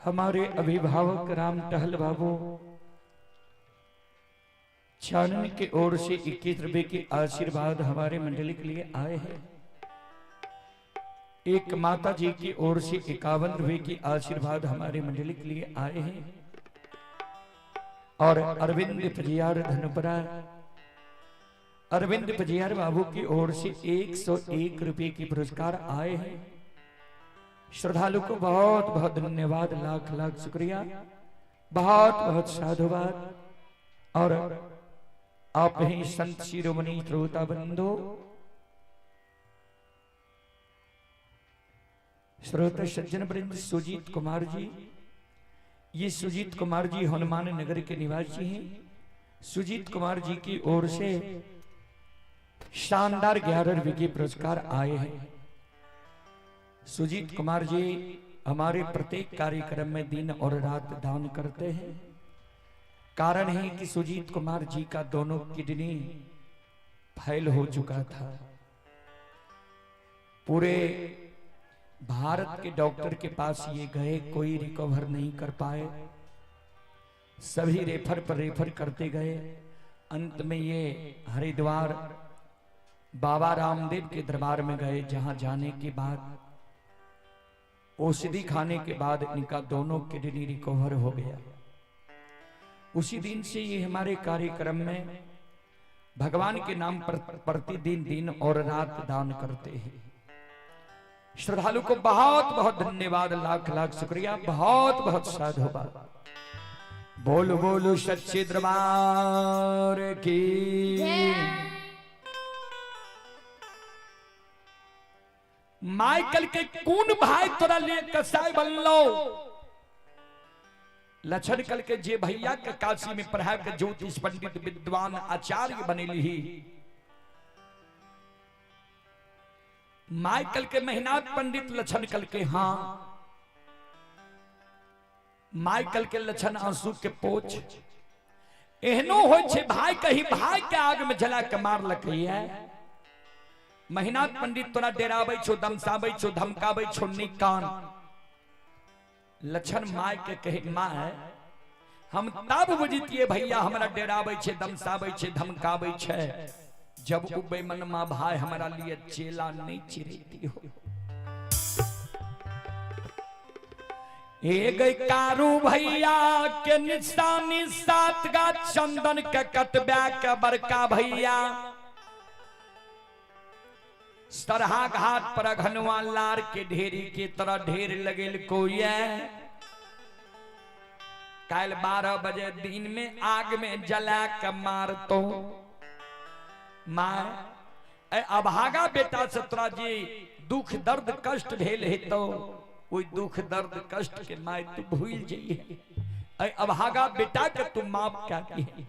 हमारे अभिभावक राम टहल बाबू चानन की ओर से 21 रुपए के आशीर्वाद हमारे मंडली के लिए आए हैं। एक माता जी की ओर से 51 रुपए की आशीर्वाद हमारे मंडली के लिए आए हैं। और अरविंद पजियार धनपरा अरविंद पजियार बाबू की ओर से 101 रुपए के पुरस्कार आए हैं। श्रद्धालु को बहुत बहुत धन्यवाद, लाख लाख शुक्रिया, बहुत बहुत साधुवाद। और आप ही संत शिरोमणि श्रोता बंधु, श्रोता सज्जन वृंद, सुजीत कुमार जी, ये सुजीत कुमार जी हनुमान नगर के निवासी हैं। सुजीत कुमार जी की ओर से शानदार 11 रुपए के पुरस्कार आए हैं। सुजीत कुमार जी हमारे प्रत्येक कार्यक्रम में दिन और रात दान करते हैं। कारण है कि सुजीत कुमार जी का दोनों किडनी फैल हो चुका था। पूरे भारत के डॉक्टर के पास ये गए, कोई रिकवर नहीं कर पाए, सभी रेफर पर रेफर करते गए। अंत में ये हरिद्वार बाबा रामदेव के दरबार में गए, जहां जाने के बाद औषधि खाने के बाद इनका दोनों किडनी रिकवर हो गया। उसी दिन से ये हमारे कार्यक्रम में भगवान के नाम पर प्रतिदिन दिन और रात दान करते हैं। श्रद्धालु को बहुत बहुत धन्यवाद, लाख लाख शुक्रिया, बहुत बहुत साधुवाद। बोल बोलो सच्चे दरबार की। माइकल के कौन भाई तोरा लिए कसाई बनलो? लक्षण कल के जे भैया के काशी में पढ़ा के ज्योतिष पंडित विद्वान आचार्य बनेली ही। माइकल के मेहनाथ पंडित लक्षण कल के हाँ। माइकल के लक्षण आंसू के पोछ एहनो होय छे भाई कही भाई के आग में जला के मार लकैया। महिनाथ पंडित तोरा डेराबै छो, दमसाबै छो, धमकाबै छो निकान। लक्षण my के कहे my हम तब बुझतिए भैया हमरा डेराबै छे, दमसाबै छे, धमकाबै छे जब उ बेमनमा भाई हमरा लिए चेला नहीं चिरेती हो। ए गई कारू भैया के निशानी सात गा चंदन के कटबा के बड़का भैया सरहा घाट पर अघनवा लार के ढेरी के तरह ढेर लगेल कोई काल 12 बजे दिन में आग में जला के मार तो माँ ए अभागा बेटा से तोरा जी दुख दर्द कष्ट भेल है तो ओई दुख दर्द कष्ट के my तू भूल जाइए। ए अभागा बेटा के तू माफ क्या दिए।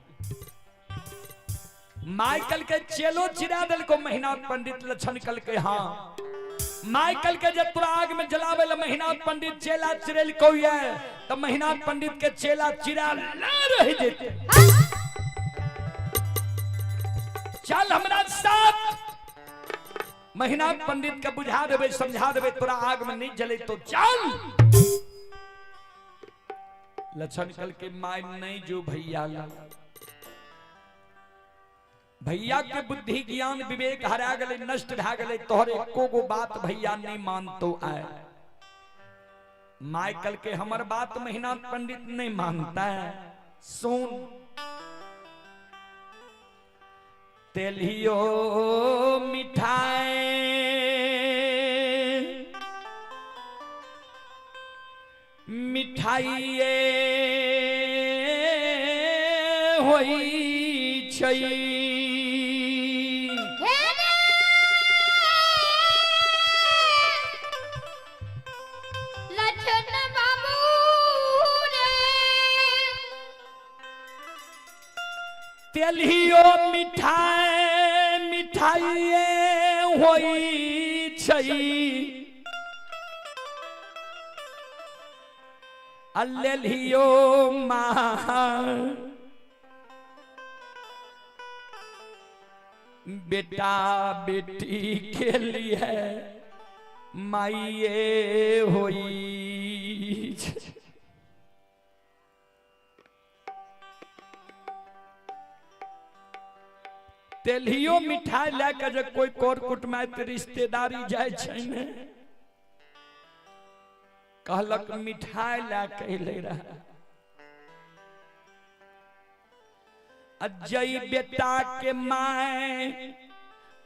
माइकल के चेलो चिरा दल को महिनाथ पंडित लक्षण कल के हाँ। माइकल के जब तोरा आग में जलावे ला महिनाथ पंडित चेला चिरेल को ये तो महिनाथ पंडित के चेला चिरा ना रह जेते। चल हमरा साथ महिनाथ पंडित के बुझा देबे समझा देबे तोरा आग में नहीं जले तो चल। लक्षण कल के my नहीं जो भैया ला भैया के बुद्धि ज्ञान विवेक हरा गले नष्ट भा गले तोहरे एको गो बात भैया नहीं मानतो आए। माइकल के हमर बात महिनाथ पंडित नहीं मानता है। सुन तेलियो मिठाई मिठाइए होई छै तेलियो मिठाई मिठाइए होई छै अल्लेलियो माँ बेटा बेटी के लिए माइये होई छै। तेलियो मिठाई लए के जे कोई कोर कुटुमाइत रिश्तेदारी जाय छै ने कहलक मिठाई लए के अयलै रहे। अजय बेटा के my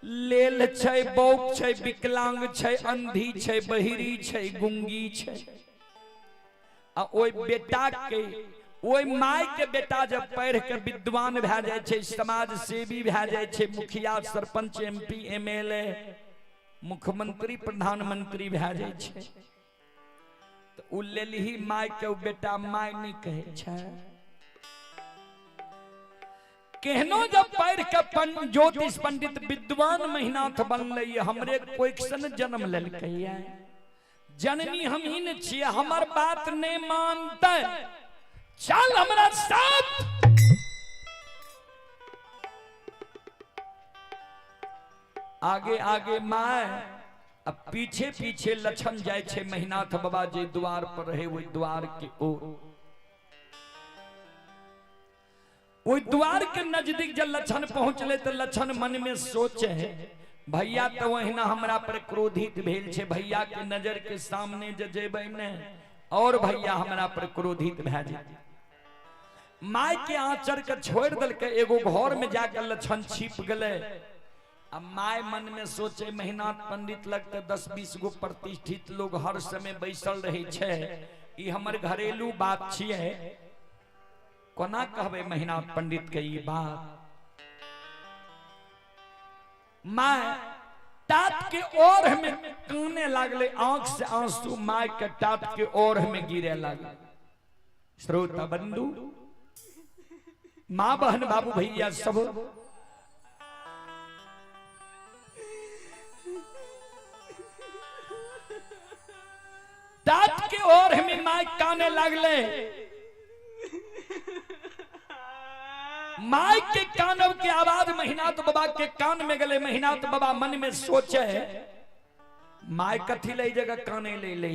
लेल छै बौक छै विकलांग छै अंधी छै बहिरी छै गुंगी छै आ ओई बेटा के ओई my के बेटा जब पढ़ के विद्वान भए जाय छै समाज सेवी भए जाय छै मुखिया सरपंच एमपी एमएलए मुख्यमंत्री प्रधानमंत्री भए जाय छै त उ लेलही my के उ बेटा my नहीं कहै छै। केहनो जब पढ़ के ज्योतिष पंडित विद्वान महिनाथ बनलै हमरे क्वेश्चन जन्म लेलकै जननी हम ही ने छियै हमर बात नहीं मानतै चल हमरा साथ। आगे आगे my अब पीछे पीछे लक्षण जाय छै महिनाथ बाबा जे द्वार पर रहे ओहि द्वार के ओर ओहि द्वार के नजदीक जब लक्षण पहुंचले तो लक्षण मन में सोचे है भैया तऽ ओहिना हमरा पर क्रोधित भेल छै, भैया के नजर के सामने जे जेबै ने और भैया हमरा पर क्रोधित भए जेतै। माय के आंचर के छोड़ि देलकै, एगो घर में जाके लक्षण छिप गेलै। आ my मन में सोचे महिनाथ पंडित लगते 10-20 गो प्रतिष्ठित लोग हर समय बैसल रहे छै, ई हमर घरेलू बात छियै, कोना कहबै महिनाथ पंडित के ई बात। My तात के ओढ़ में काने लागले, आंख से आंसू my के तात के ओढ़ में गिरे लागले। श्रोता बंधु, माँ बहन बाबू भैया सब, तात के ओढ़ में my काने लागले। My के कानव के आवाज महिनाथ बाबा के कान में गले। महिनाथ बाबा मन में सोचे my कथी ले जगह काने ले ले,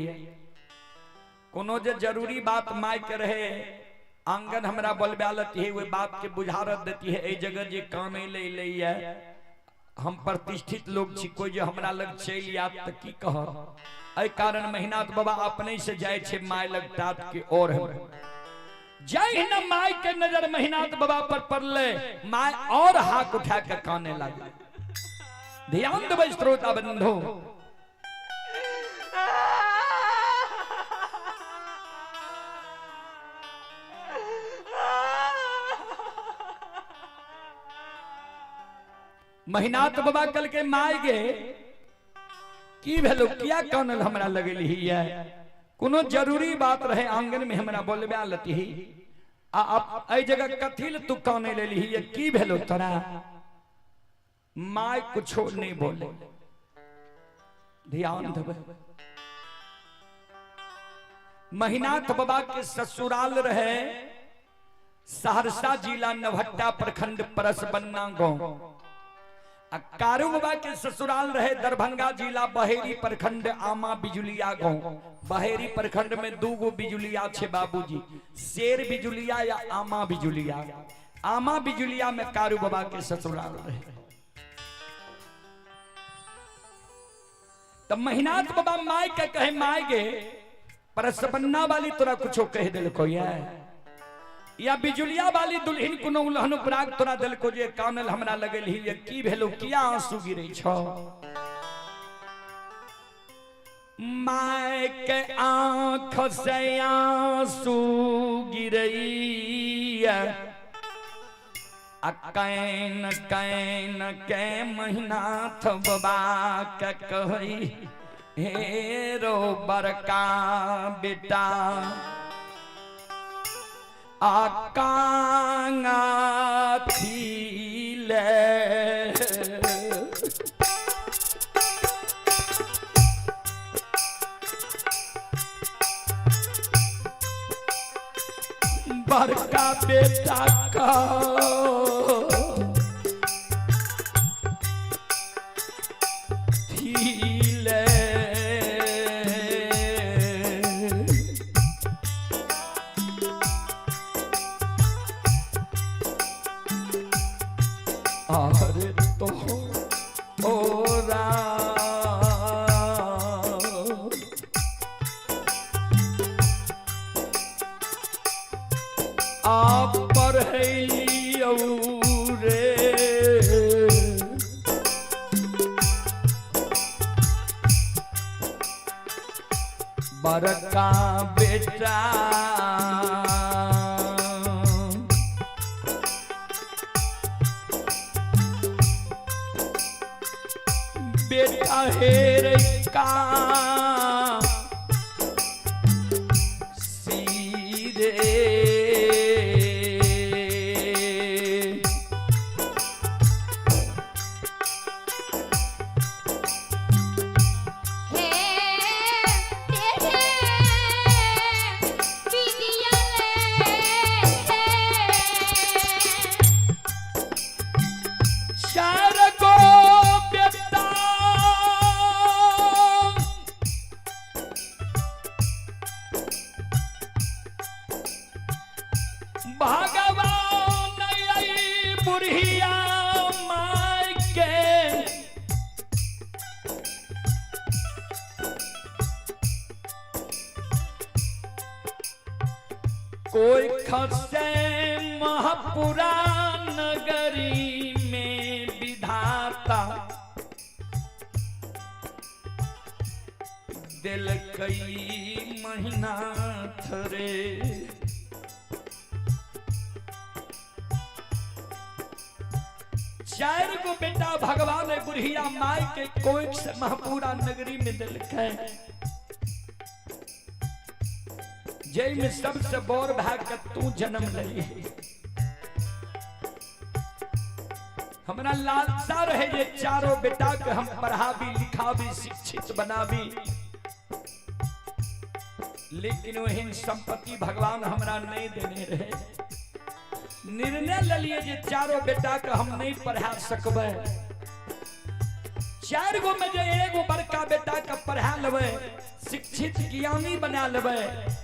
कोनो जे जरूरी बात my के रहे आंगन हमरा बोलबा लती है, वे बात के बुझारत देती है, ए जगह जे काने ले ले है, हम प्रतिष्ठित लोग छी, कोई जे हमरा लग चलि आयत त की कह। एहि कारण महिनाथ बाबा अपने से जाय छे my लग तात के ओर। जहिना my के नजर महिनाथ बाबा पर पड़ले, my और हाथ उठा के काने लागल। ध्यान देबै श्रोता बंधु, महिनाथ बाबा कल के my गे की भेलो, किया कानल हमरा लगेली है, कोनो जरूरी बात रहे आंगन में हमरा बोलबा लती, आ अब एहि जगह कथी ले तू काने लेली है, की भेलो तोरा। My कुछो नहीं बोले। ध्यान देबै, महिनाथ बाबा के ससुराल रहे सहरसा जिला नवहट्टा प्रखंड परसबन्ना गांव। आ कारू बाबा के ससुराल रहे दरभंगा जिला बहेरी प्रखंड आमा बिजुलिया गांव। बहेरी प्रखंड में दू गो बिजुलिया छे बाबूजी, शेर बिजुलिया या आमा बिजुलिया। आमा बिजुलिया में कारू बाबा के ससुराल रहे। तब महिनाथ बाबा my के कहे, my गे परसबन्ना वाली तोरा कुछो कह दिलको या बिजुलिया वाली दुल्हन कोनो उलहन उपराग तोरा दिलको जे कानल हमरा लगल ही, की भेलो, किया आंसू गिरे छो। My के आंख से आंसू गिरैया, आ can can के महिनाथ बाबा के कहई, हे रो बड़का बेटा आकांगा थीले। बड़का बेटा का थीले, अरे तो ओरा आप पढ़लियौ रे, बड़का बेटा बेटा हेर का सीधे। हे तेरे विदिया ले चार गो बेटा से महापुरा नगरी में विधाता दिल कई महीना थरे। चार गो बेटा भगवान बुढ़िया माय के कोख से महापुरा नगरी में दिल जय में सबसे बोर भाग के तू जन्म लली। हमरा लालसा रहे जे चारों बेटा के हम पढ़ाबी लिखाबी शिक्षित बनाबी, लेकिन वही संपत्ति भगवान हमरा नहीं देने रहे। निर्णय ललिए जे चारों बेटा के हम नहीं पढ़ा सकबै। चार गो में जे एगो बड़का बेटा के पढ़ा लेबै, शिक्षित ज्ञानी बना लेबै,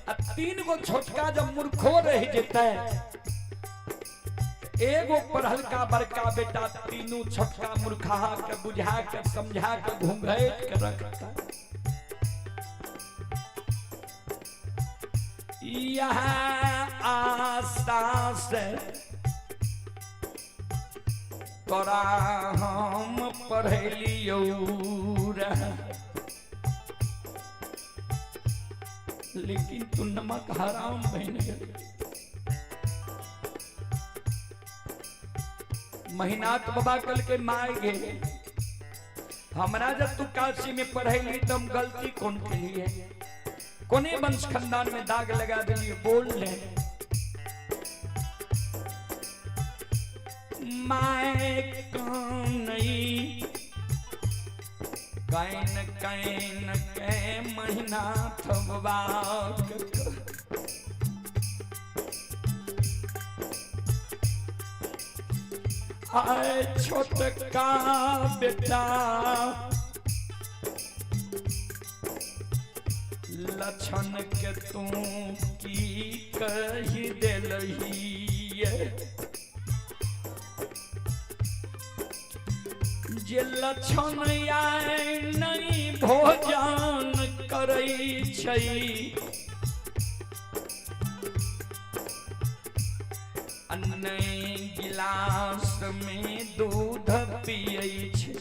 आ तीन गो छोटका जब मूर्खो रह जेतै, एगो पढ़लका बड़का बेटा तीनू छोटका मूर्खा के बुझा के समझा के घूंघट के रखता। यह आशा से तोरा हम पढ़लियौ रह, लेकिन तू नमक हराम बन गेल। महीनाथ बाबा कल के माय गे, हमरा जब तू काशी में पढ़ैली तो हम गलती कौन के लिए, कोने वंश खानदान में दाग लगा दिलिए, बोल ले। My कनई can can के महीना थबा आए छोटका बेटा लक्षण के तू की कही दिलही, जे लक्षण आए नहीं भोजन करै छै, नहीं गिलास में दूध पियै छै।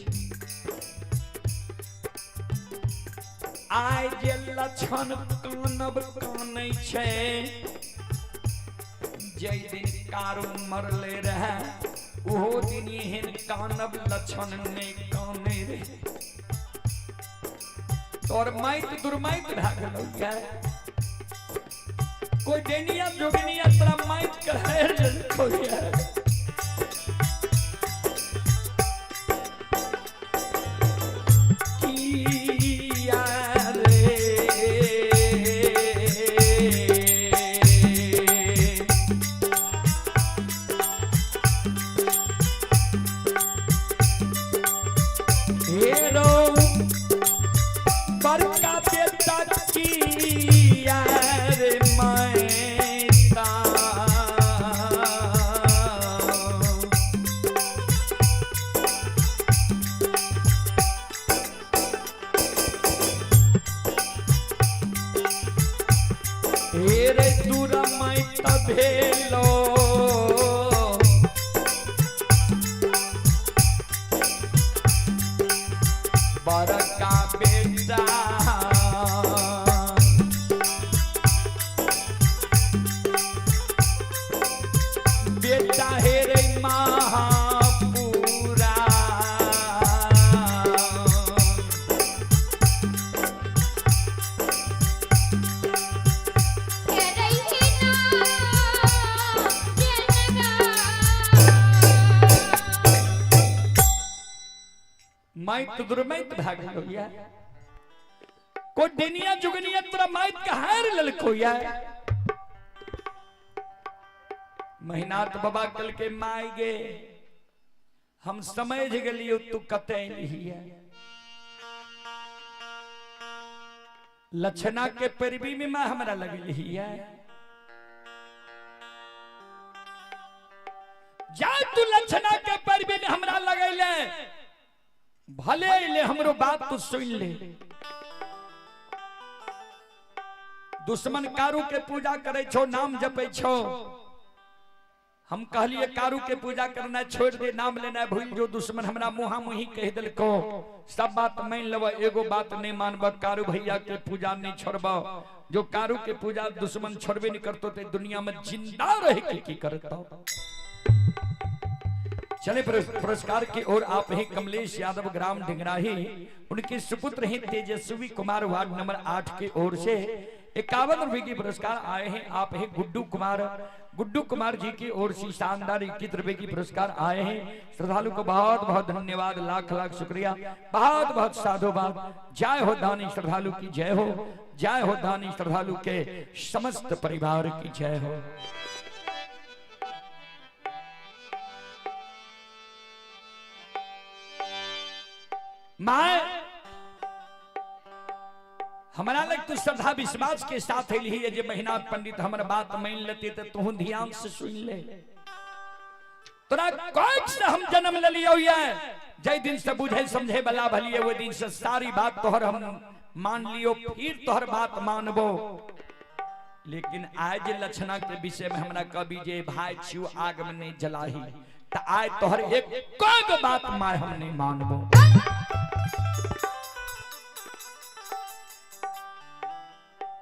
आइ जे लक्षण कानब कानै छै, जै दिन कारू मरले रहे ओहो दिन एहन कानब लक्षण नहीं कानै रहे। तोर माइत दुर्माइत भए गेलौ क्या? कोई डेनिया जोगिनिया तोरा माइत के हेर देलकौ या? किया रे हेरो बड़का बेटा किया रे मैता, हेरे दूर मैता भेलो बड़का बेटा। बेटा हेरे महापुरा माइत दुर्मैत भए गेलौ या, को डेनिया जुगनिया तोरा माइत के हार लेलकौ या। महिनाथ बाबा कल के माय गे, हम समझ गेलियौ तू कतै एलिही। लक्षणा के पैरवी में मां हमरा लगलिही। जा तू लक्षणा के पैरवी में हमरा लगैले, भले अइले हमरो बात तू सुन ले। दुश्मन कारू के पूजा करे छो, नाम जपै छो, हम कहलिए कारू के पूजा करना छोड़ दे, नाम लेना भूल जो, दुश्मन हमरा मुहा मुही कह दिलको। सब बात मान लेब, एगो बात नहीं मानब, कारू भैया के पूजा नहीं छोड़ब। जो कारू के पूजा दुश्मन छोड़बे नहीं करतो ते दुनिया में जिंदा रह के की करतो। चले पुरस्कार की ओर आप हैं कमलेश यादव ग्राम ढिंगराही, उनके सुपुत्र हैं तेजस्वी कुमार वार्ड नंबर 8 की ओर से 51 रुपए की पुरस्कार आए हैं। आप हैं गुड्डू कुमार, गुड्डू कुमार जी की ओर से शानदार 21 रुपए की पुरस्कार आए हैं। श्रद्धालु को बहुत बहुत धन्यवाद, लाख लाख शुक्रिया, बहुत बहुत साधुवाद। जय हो दानी श्रद्धालु की जय हो, जय हो दानी श्रद्धालु के समस्त परिवार की जय हो। मां हमारा लग तू श्रद्धा विश्वास के साथ अली जे महीना पंडित हमर बात मान लेते तो तू ध्यान से सुन ले। तोरा कोख से हम जन्म ले लियो ये, जय दिन से बुझे समझे बला भलिए वो दिन से सारी बात तोहर हम मान लियो, फिर तोहर बात मानबो। लेकिन आज लक्षणा के विषय में हमरा कभी जे भाई छियो आग में नहीं जलाही, तो आज तोहर एक कोई बात माय हम नहीं मानबो।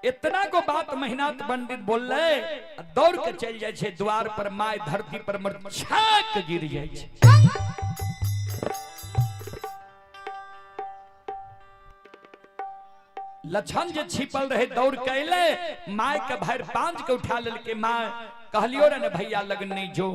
इतना को बात मेहनत पंडित बोल रहे, दौड़ के चल जाए छे द्वार पर, my धरती पर मरछाक गिर जाए छे। लक्षण जे छिपल रहे दौड़ के अइले, my के भर पांच के उठा लेलके। My कहलियो रे ने भैया लगन नहीं जो,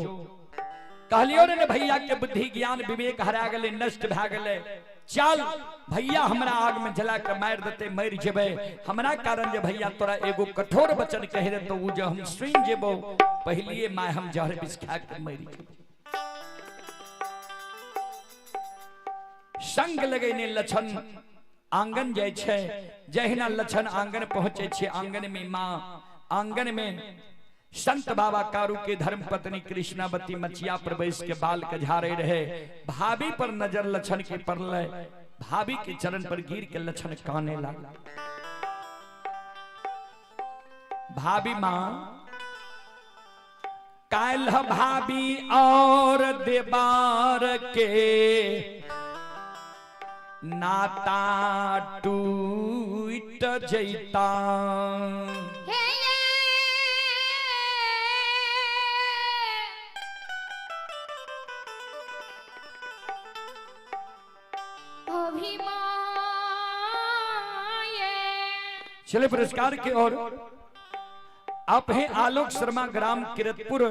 कहलियो रे ने भैया के बुद्धि ज्ञान विवेक हरा गेले, नष्ट भए गेले। चल भैया हमरा आग में जला के मार देते, मर जेबे हमरा कारण जे भैया तोरा एगो कठोर वचन कह दे तो जो हम सुन जेबो, पहलिए my हम जहर विष खा के मर जेबो। संग लगेने लक्षण आंगन जाय छै, जहिना लक्षण आंगन पहुंचे छै, आंगन में मां, आंगन में संत बाबा कारू के धर्म पत्नी कृष्णावती मचिया पर बैस के बाल के झारे रहे। भाभी पर नजर लक्षण के पड़ले, भाभी के चरण पर गिर के लक्षण काने लगा। भाभी मां काल भाभी और देवार के नाता टूट जैता। चले पुरस्कार के ओर आप हैं आलोक शर्मा ग्राम किरतपुर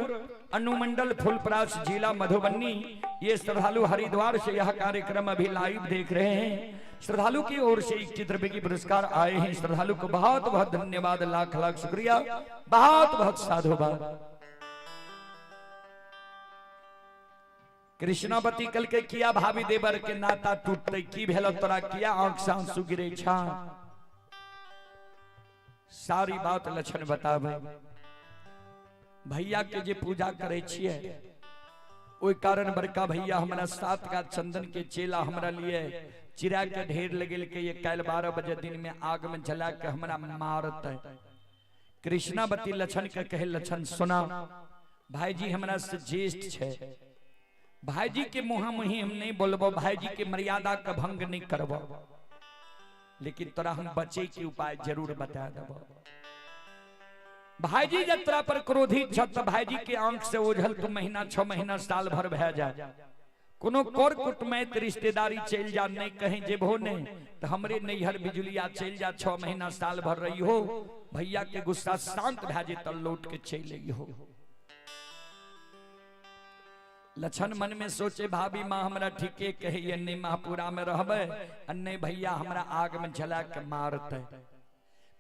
अनुमंडल फुलपरास जिला मधुबनी। ये श्रद्धालु हरिद्वार से यह कार्यक्रम अभी लाइव देख रहे हैं। श्रद्धालु की ओर से 21 रुपए की पुरस्कार आए हैं। श्रद्धालु को बहुत बहुत धन्यवाद, लाख लाख शुक्रिया, बहुत बहुत साधुवाद। कृष्णावती कल के किया भाभी देवर के नाता टूटते की भेल तोरा किया आंख से आंसू गिरे छा। सारी बात लक्षण बतावे। भैया के जे पूजा करे छिए ओई कारण बड़का भैया हमरा 7 का चंदन के चेला हमरा लिए चिरा के ढेर लगेल के ये कल 12 बजे दिन में आग में जला के हमरा मारते। कृष्णावती लक्षण के कहे लक्षण सुना भाईजी हमरा से ज्येष्ठ छे, भाईजी के मुहा मुही हम नहीं बोलबो, भाईजी के मर्यादा का भंग नहीं करबो, लेकिन तोरा हम बचे के उपाय जरूर बता देबो। भाईजी जब तोरा पर क्रोधित छ त भाईजी के आंख से ओझल तू महीना 6 महीना साल भर भय जाए, कोनो कोर कुटमैत रिश्तेदारी चल जा, नहीं कहीं जेबो नहीं तो हमरे नैहर बिजुलिया चल जा, 6 महीना साल भर रही हो, भैया के गुस्सा शांत भय जे त लौट के चल हो। लक्षण मन में सोचे भाभी माँ हमरा ठीके कहिए, नहीं महापुरा में रहबे नहीं भैया हमरा आग में जला के मारते।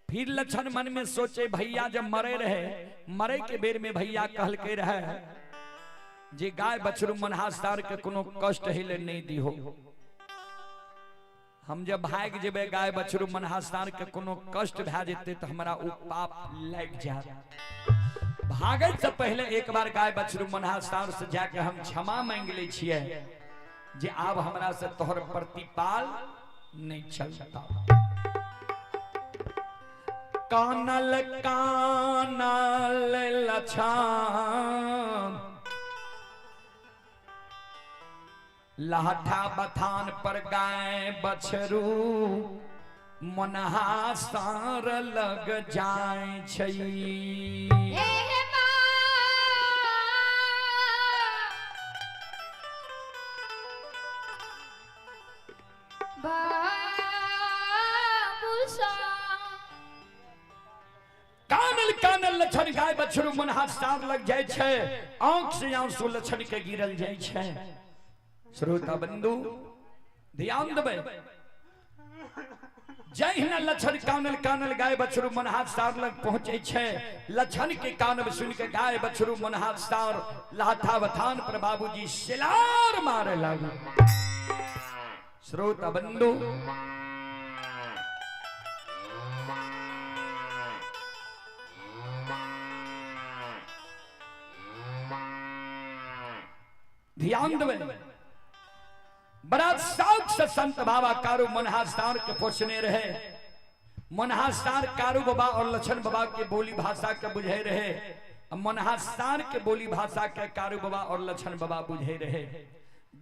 फिर लक्षण मन में सोचे भैया जब मरे रहे, मरे के बेर में भैया कहल के रहे जे गाय बछरू मनहासार के कोनो कष्ट हिले नहीं दी हो, हम जब भाग जेबे गाय बछरू मनहासार के कोनो कष्ट भए जेते तो हमरा उ पाप लग जाए। भागे से पहले एक बार गाय बछरू मनहासार से जाके हम क्षमा मांग ले छिए जे आब हमरा से तोहर प्रतिपाल नहीं चलता। कानल कानल लछान लहठा बथान पर गाय बछरू मनहा सार लग जाय छै। हे माँ बाबूसा। कानल कानल लछन गाय बछरू मनहा सार लग जाय छै, आंख से आंसू लछन के गिरल जाय छै। श्रोता बंधु ध्यान देबै, जहिना लछन कानल कानल गाय बछरू मनहा सार लग पहुंचे छै, लछन के कानब सुन के गाय बछरू मनहा सार लाथा बथान पर बाबूजी सिलार मारे लागे। श्रोता बंधु ध्यान देबै, बड़ा शौक से संत बाबा कारू मनहासार के पोसने रहे। मनहासार कारू बाबा और लछन बाबा के बोली भाषा के बुझे रहे, मनहासार के बोली भाषा के कारू बाबा और लछन बाबा बुझे रहे।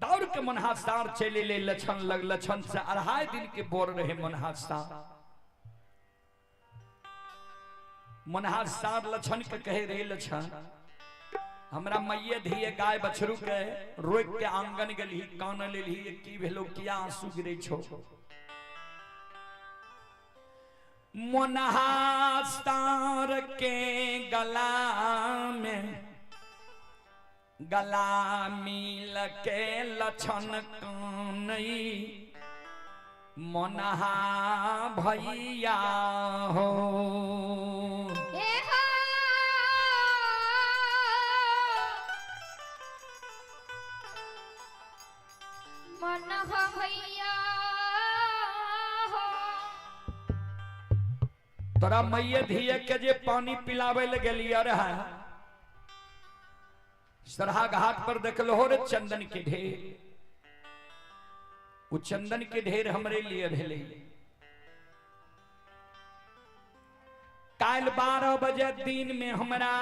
दौड़ के मनहासार चले ले लछन लग, लछन से 2.5 दिन के बोर रहे मनहासार। मनहासार लछन के कहे रहे, लछन हमरा मैये धिये गाय बछरू के रोक के आंगन गेलही, कान लेलही, की भेलो, किया आंसू गिरे छो। मनहासार के गला में गला मिल के लछन कानई मनहा भैया हो। मनहा भैया हो। तोरा मैये धिये के जे पानी पिलावे ले गेलियै रहे सरहा घाट पर देखलो रे चंदन के ढेर, वो चंदन के ढेर हमरे लिए भेलै। काल्हि 12 बजे दिन में हमरा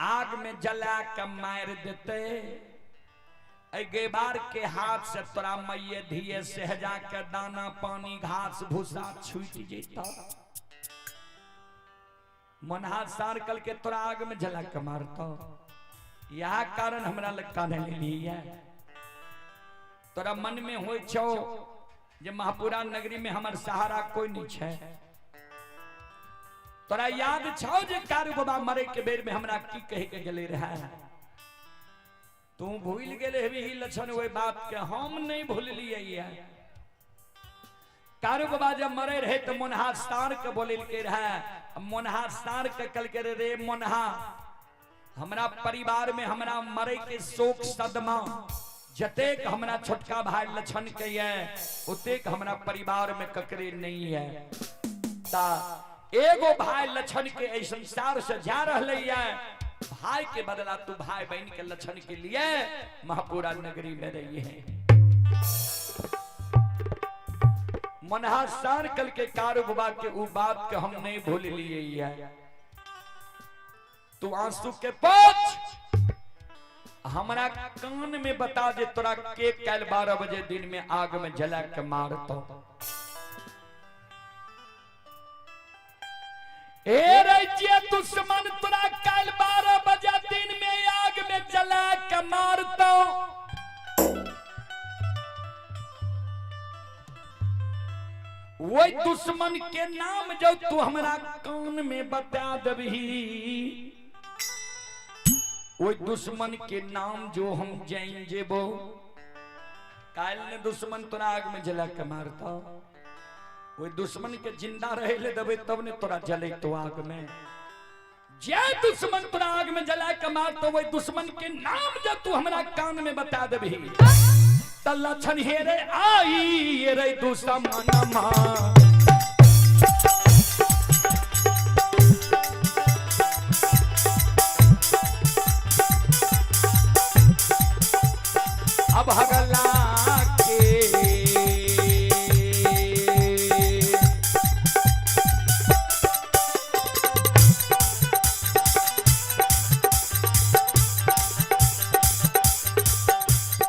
आग में जला के मार देते, गेबार के हाथ से तोरा मैये धिये सहजा के दाना पानी घास भूसा छूट जेता। मनहा सार कल के तोरा आग में जला के मारता, यह कारण हमरा लग काने लेली। तोरा मन में होय छौ जे महापुरा नगरी में हमर सहारा कोई नहीं छै, तोरा याद छौ जे कारू बाबा मरे के बेर में हमरा की कहे के गेले रहे। तू भूल गेले हेबी लछन ओहि बात के, हम नहीं भूललियै। कारू बाबा जब मरे रहे तो मनहा सार के बोललकै रहे, मनहा सार के कहलकै रे रे मनहा, हमरा परिवार में हमरा मरे के शोक सदमा जतेक हमरा छोटका भाई लछन के ये ओतेक हमरा परिवार में ककरे नहीं है। ता एगो भाई लछन के एहि संसार से जा रहलै है, भाई के बदला तू भाई बहन के लछन के लिए महापुरा नगरी में रही है। मनहा सार कल के कारू बाबा के उ बात के हम नहीं भूल लिए है। तू आंसू के पोछ हमरा कान में बता दे तोरा के कल 12 बजे दिन में आग में जला के मारतो। ए रजिया दुश्मन तोरा कल 12 बजे दिन में आग में जला के मारतो। वही दुश्मन के नाम जो तू हमरा कान में बता दबही, वही दुश्मन के नाम जो हम जान जेबो, काल ने दुश्मन तोरा आग में जला के मारता। वही दुश्मन के जिंदा रहे ले दबे तब ने तोरा जले तो आग में। जे दुश्मन तोरा आग में जला के मारतो वही दुश्मन के नाम जो तू हमरा कान में बता दबही, त लछन हेरे आई रे दुश्मन मा। अब हगला के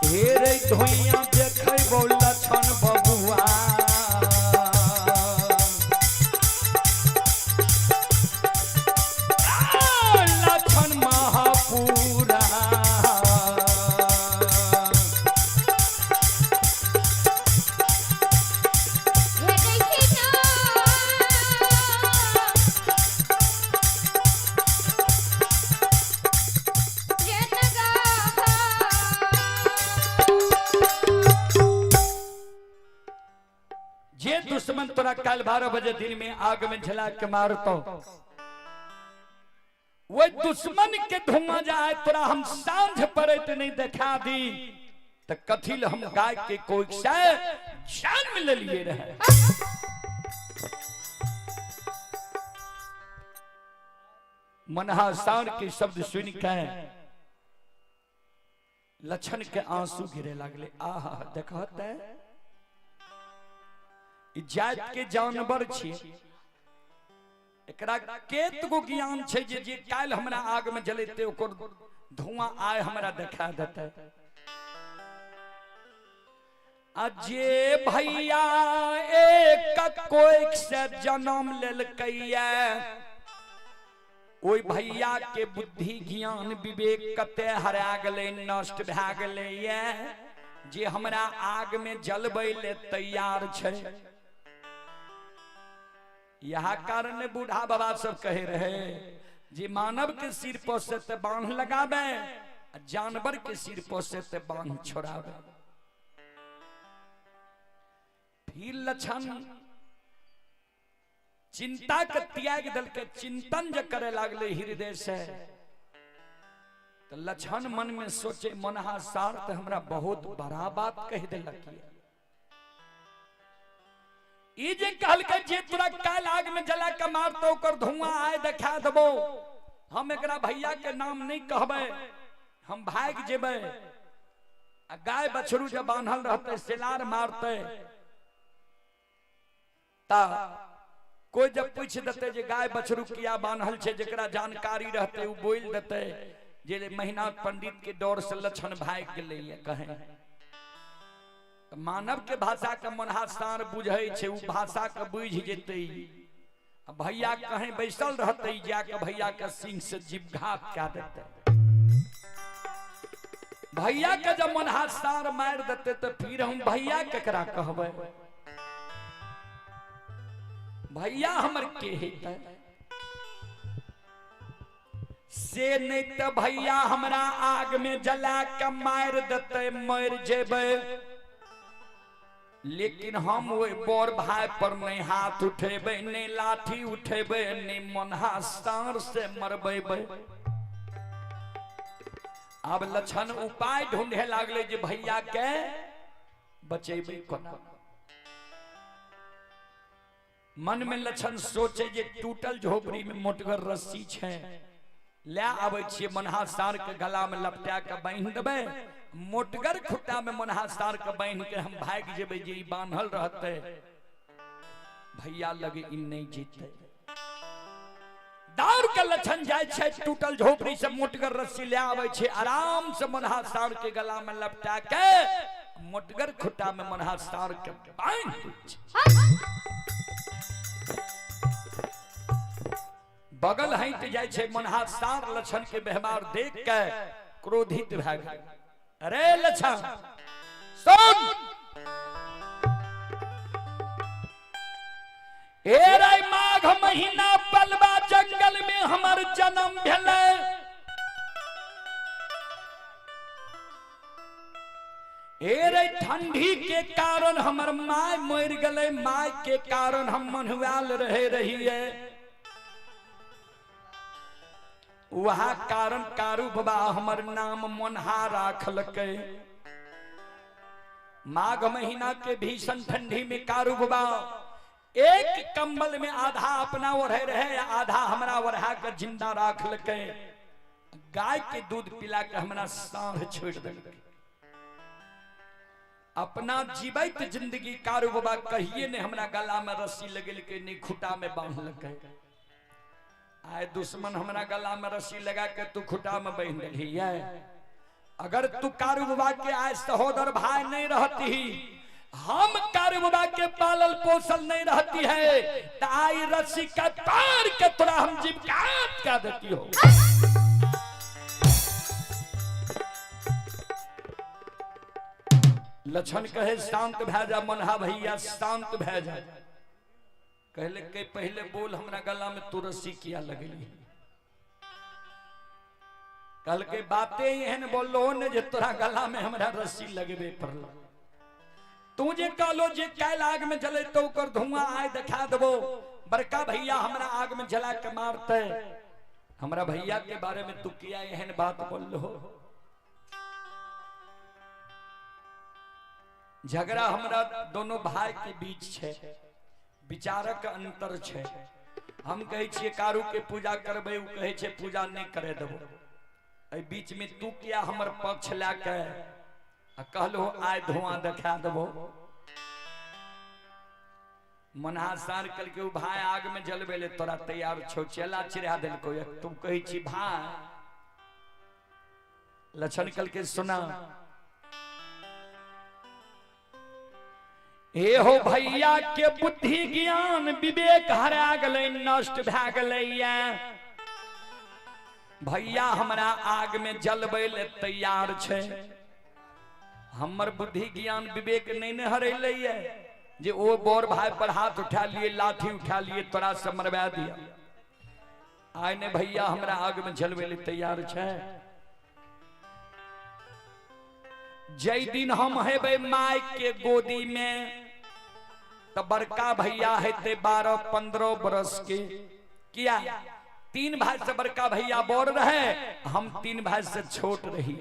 हे धुइया देखैबो लछन बबुआ। आ, लछन महापुरा। हे देखी ना। जेन गाहा। जे दुश्मन तोरा कल 12 बजे दिन में आग में जला के मारतो, वो दुश्मन के धुआं जाए तोरा हम सांझ पड़े तो नहीं देखा दी, तो कथिल हम गाय के कोई से जन्म ले लिए रहे। मनहा सार के शब्द सुन के लछन के आंसू गिरे लागले। आहा देखत है ई जात के जानवर छिए, एकरा केत गो ज्ञान छै जे जे काल्हि हमरा आग में जलेते ओकर धुआं आय हमरा देखा देते। आ जे भैया एक कोइक से जन्म लेलकैया, ओहि भैया के बुद्धि ज्ञान विवेक कते हरा गेलै, नष्ट भए गेलैया, जे हमरा आग में जलबै ले तैयार छै। यह कारण बूढ़ा बाबा सब कहे रहे जे मानव के सिर पर से ते बांध लगावे, जानवर के सिर पर से ते बांध छोड़ावे। फिर लक्षण चिंता के त्याग दल के चिंतन जे करे लागले हृदय से, तो लक्षण मन में सोचे मनहा सार तो हमरा बहुत बड़ा बात कह देलक। ई जे कहलकै जे तोरा काल आग में जला के मारतो ओकर धुआं आय देखा देबो, हम एकरा भैया के नाम नहीं कहबै, हम भाग जेबै। आ गाय बछरू जे बान्हल रहतै सेलार मारतै, ता कोई जब पूछ देते जे गाय बछरू किया बान्हल छै, जेकरा जानकारी रहते उ बोल देते जे महीना पंडित के डर से लक्षण भाग गेलै। कहे मानव के भाषा के मनहा सार बुझै छै, उ भाषा के बुझ जेतै। भैया कहीं बैसल रहते जाके भैया के सिंह से जीवघात कए देते। भैया के जब मनहा सार मार देते तो फिर हम भैया केकरा कहबै, भैया हमर के हेतै? से नहीं तो भैया हमरा आग में जला के मार देते, मर जेबै, लेकिन हम ओहि बड़ भाई पर नहीं हाथ उठेबै, नहीं लाठी उठेबै, नहीं मनहा सार से मरबेबै। अब लक्षण उपाय ढूंढे लागले जे भैया के बचेबै कोना। मन में लक्षण सोचे जे टूटल झोपड़ी में मोटगर रस्सी छै, ले आबै छियै मनहा सार के गला में लपटा के बान्हि देबै, मोटगर खुट्टा में मनहा सार के बान्हि के हम भागि जेबै, जे ई बान्हल रहतै भैया लगे ई नहीं जीतै। दौड़ के लक्षण जाइ छै, टूटल झोपड़ी से मोटगर रस्सी ले आबै छै, आराम से मनहा सार के गला में लपटा के मोटगर खुट्टा में मनहा सार के बान्हि दै छै। बगल हटि जाइ छै मनहा सार, लक्षण के व्यवहार देख के क्रोधित भए गेल। अरे लक्षण सुन, ए रे माघ महीना पलवा जंगल में हमर जन्म भेलै, ए रे ठंडी के कारण हमर my मरि गेलै, my के कारण हम मन्हुआल रहे रहियै, वहाँ कारण कारू बाबा हमर नाम मनहा राखलकै। माघ महीना के भीषण ठंडी में कारू बाबा एक कंबल में आधा अपना ओढ़े रहे, आधा हमरा ओढ़ा के जिंदा राखलकै, गाय के दूध पिला के हमरा साँढ़ छोड़ देलकै। अपना जीवैत जिंदगी कारू बाबा कहिए ने हमरा गला में रस्सी लगेलकै, नहीं खुटा में बांधलकै। आए दुश्मन हमरा गला में रस्सी लगा के तू खुटा में बांध देलियै, अगर तू कारू बाबा के आय सहोदर भाई नहीं रहती, हम कारू बाबा के पालल पोसल नहीं रहती है, तो आई रस्सी का तार के तोरा हम जीव काट का देती हो। लक्षण कहे शांत भै जा मनहा भैया, शांत भै जा। कहले के पहले बोल हमरा गला में तू रस्सी किया लगली। कल के बातें एहन बोलो ने जे तोरा गला में हमरा रस्सी लगबे पड़ल। तू जे कहलो जे काल्हि आग में जले तो ओकर धुआं आय देखा देबो, बड़का भैया हमरा आग में जला के मारते। हमरा भैया के बारे में तू किया एहन बात बोललो। झगड़ा हमरा दोनों भाई के बीच छे, विचारक अंतर छे। हम कहै छियै कारू के पूजा करबै, उ कहै छै पूजा नहीं करे देबो। एहि बीच में तू किया हमर पक्ष लए के आ कहलो आय धुआं देखा देबो। मनहा सार कहलकै भाई आग में जलबे ले तोरा तैयार छौ, चेला चिढ़ा देलको। तू कहै छी भाई। लक्षण कहलकै सुना, हे हो भैया के बुद्धि ज्ञान विवेक हरा गेलै, नष्ट भए गेलैया। भैया हमरा आग में जलबै ले तैयार छै, हमर बुद्धि ज्ञान विवेक नहीं ने हरेलैया जे ओ बड़ भाई पर हाथ उठा लिए, लाठी उठा लिए, तोरा से मरवा दिया। आइ ने भैया हमरा आग में जलबै ले तैयार छै। जै दिन हम हेबै my के गोदी में, त बड़का भैया हेतै 12-15 बरस के। किया 3 भाई से बड़का भैया बड़ रहे, हम 3 भाई से छोट रही।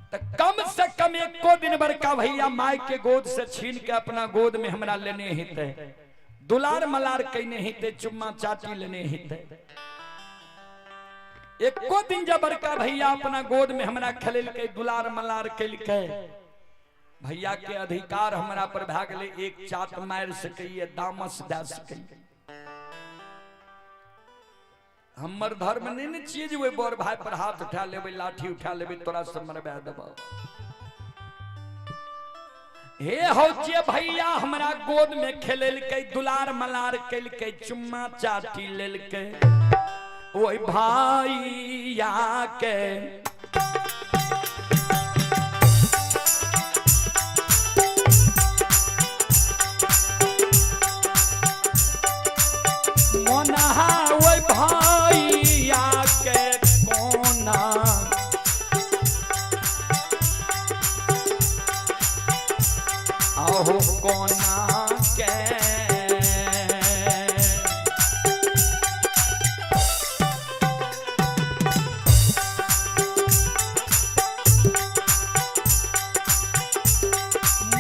त कम से कम एको दिन बड़का भैया my के गोद से छीन के अपना गोद में हमरा लेने हेतै, दुलार मलार कने हेतै, चुम्मा चाटी लेने हेतै। एको दिन जब बड़का भैया अपना गोद में हमरा खेलेलकै, दुलार मलार केलकै, भैया के अधिकार हमरा पर भए गेलै, एक चाट मारि सकैए, दामस दए सकैए। हमर धर्म नहीं ने छियै जे ओहि बड़ भाई पर हाथ उठा लेबै, लाठी उठा लेबै, तोरा से मरबा देबौ। हे हौ जे भैया हमरा गोद में खेलेलकै, दुलार मलार केलकै, चुम्मा चाटी लेलकै, ओहि भैया के मोनहा, ओहि भैया के कोना आहो कोना के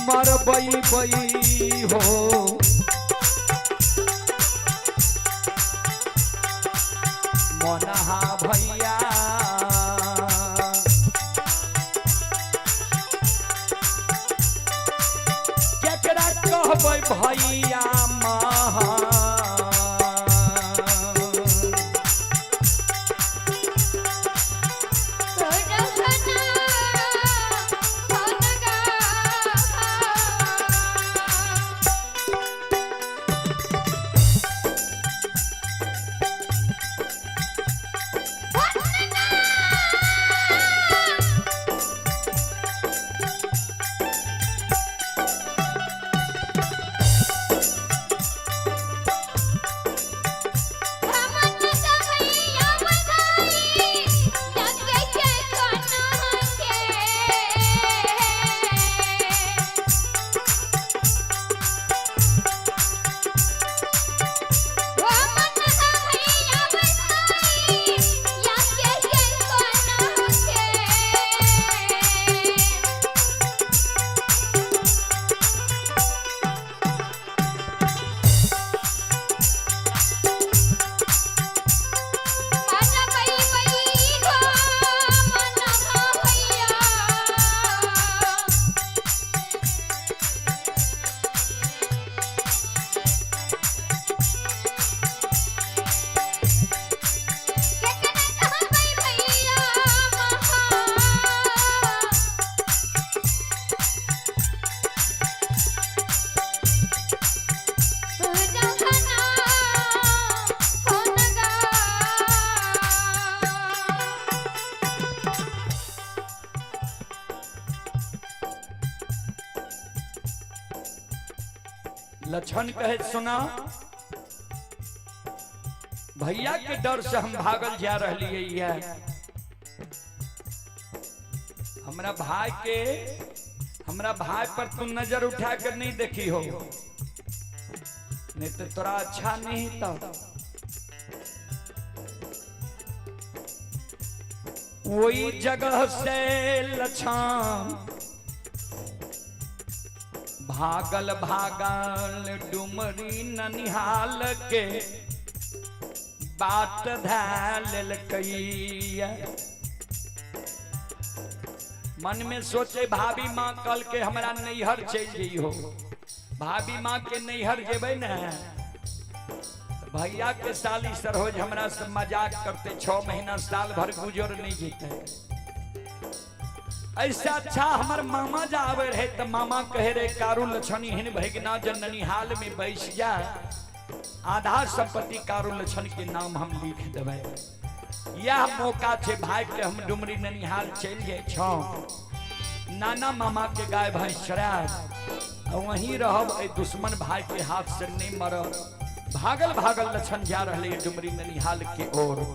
मरबै बै हो। मोनहा भैया केकरा कहबै भैया महा। लक्षण कहे, सुना, भैया के डर से हम भागल जा रही है। हमरा भाई के, हमरा भाई पर तू नजर उठा कर नहीं देखी हो, नहीं तो तोरा अच्छा नहीं। तो वही जगह से लक्षण भागल भागल डुमरी ननिहाल के बात धैल। मन में सोचे, भाभी माँ कल के हमरा नैहर चल जइहो। भाभी माँ के नैहर जेबै ने, तो भैया के साली सरोज हमरा से मजाक करते, 6 महीना साल भर गुजर नहीं जेते। ऐसा अच्छा हमर मामा जा आवे रहे तो मामा कहे रहे, कारू लछन एहन भगना जन ननिहाल में बैस जा, आधा संपत्ति कारू लछन के नाम हम लिख देबै। यह मौका छे भाई के, हम डुमरी ननिहाल चल जाए छो, नाना मामा के गाय भैंस चरायब, वहीं रहब, ए दुश्मन भाई के हाथ से नहीं मरब। भागल भागल लछन जा रहे डुमरी ननिहाल के ओर।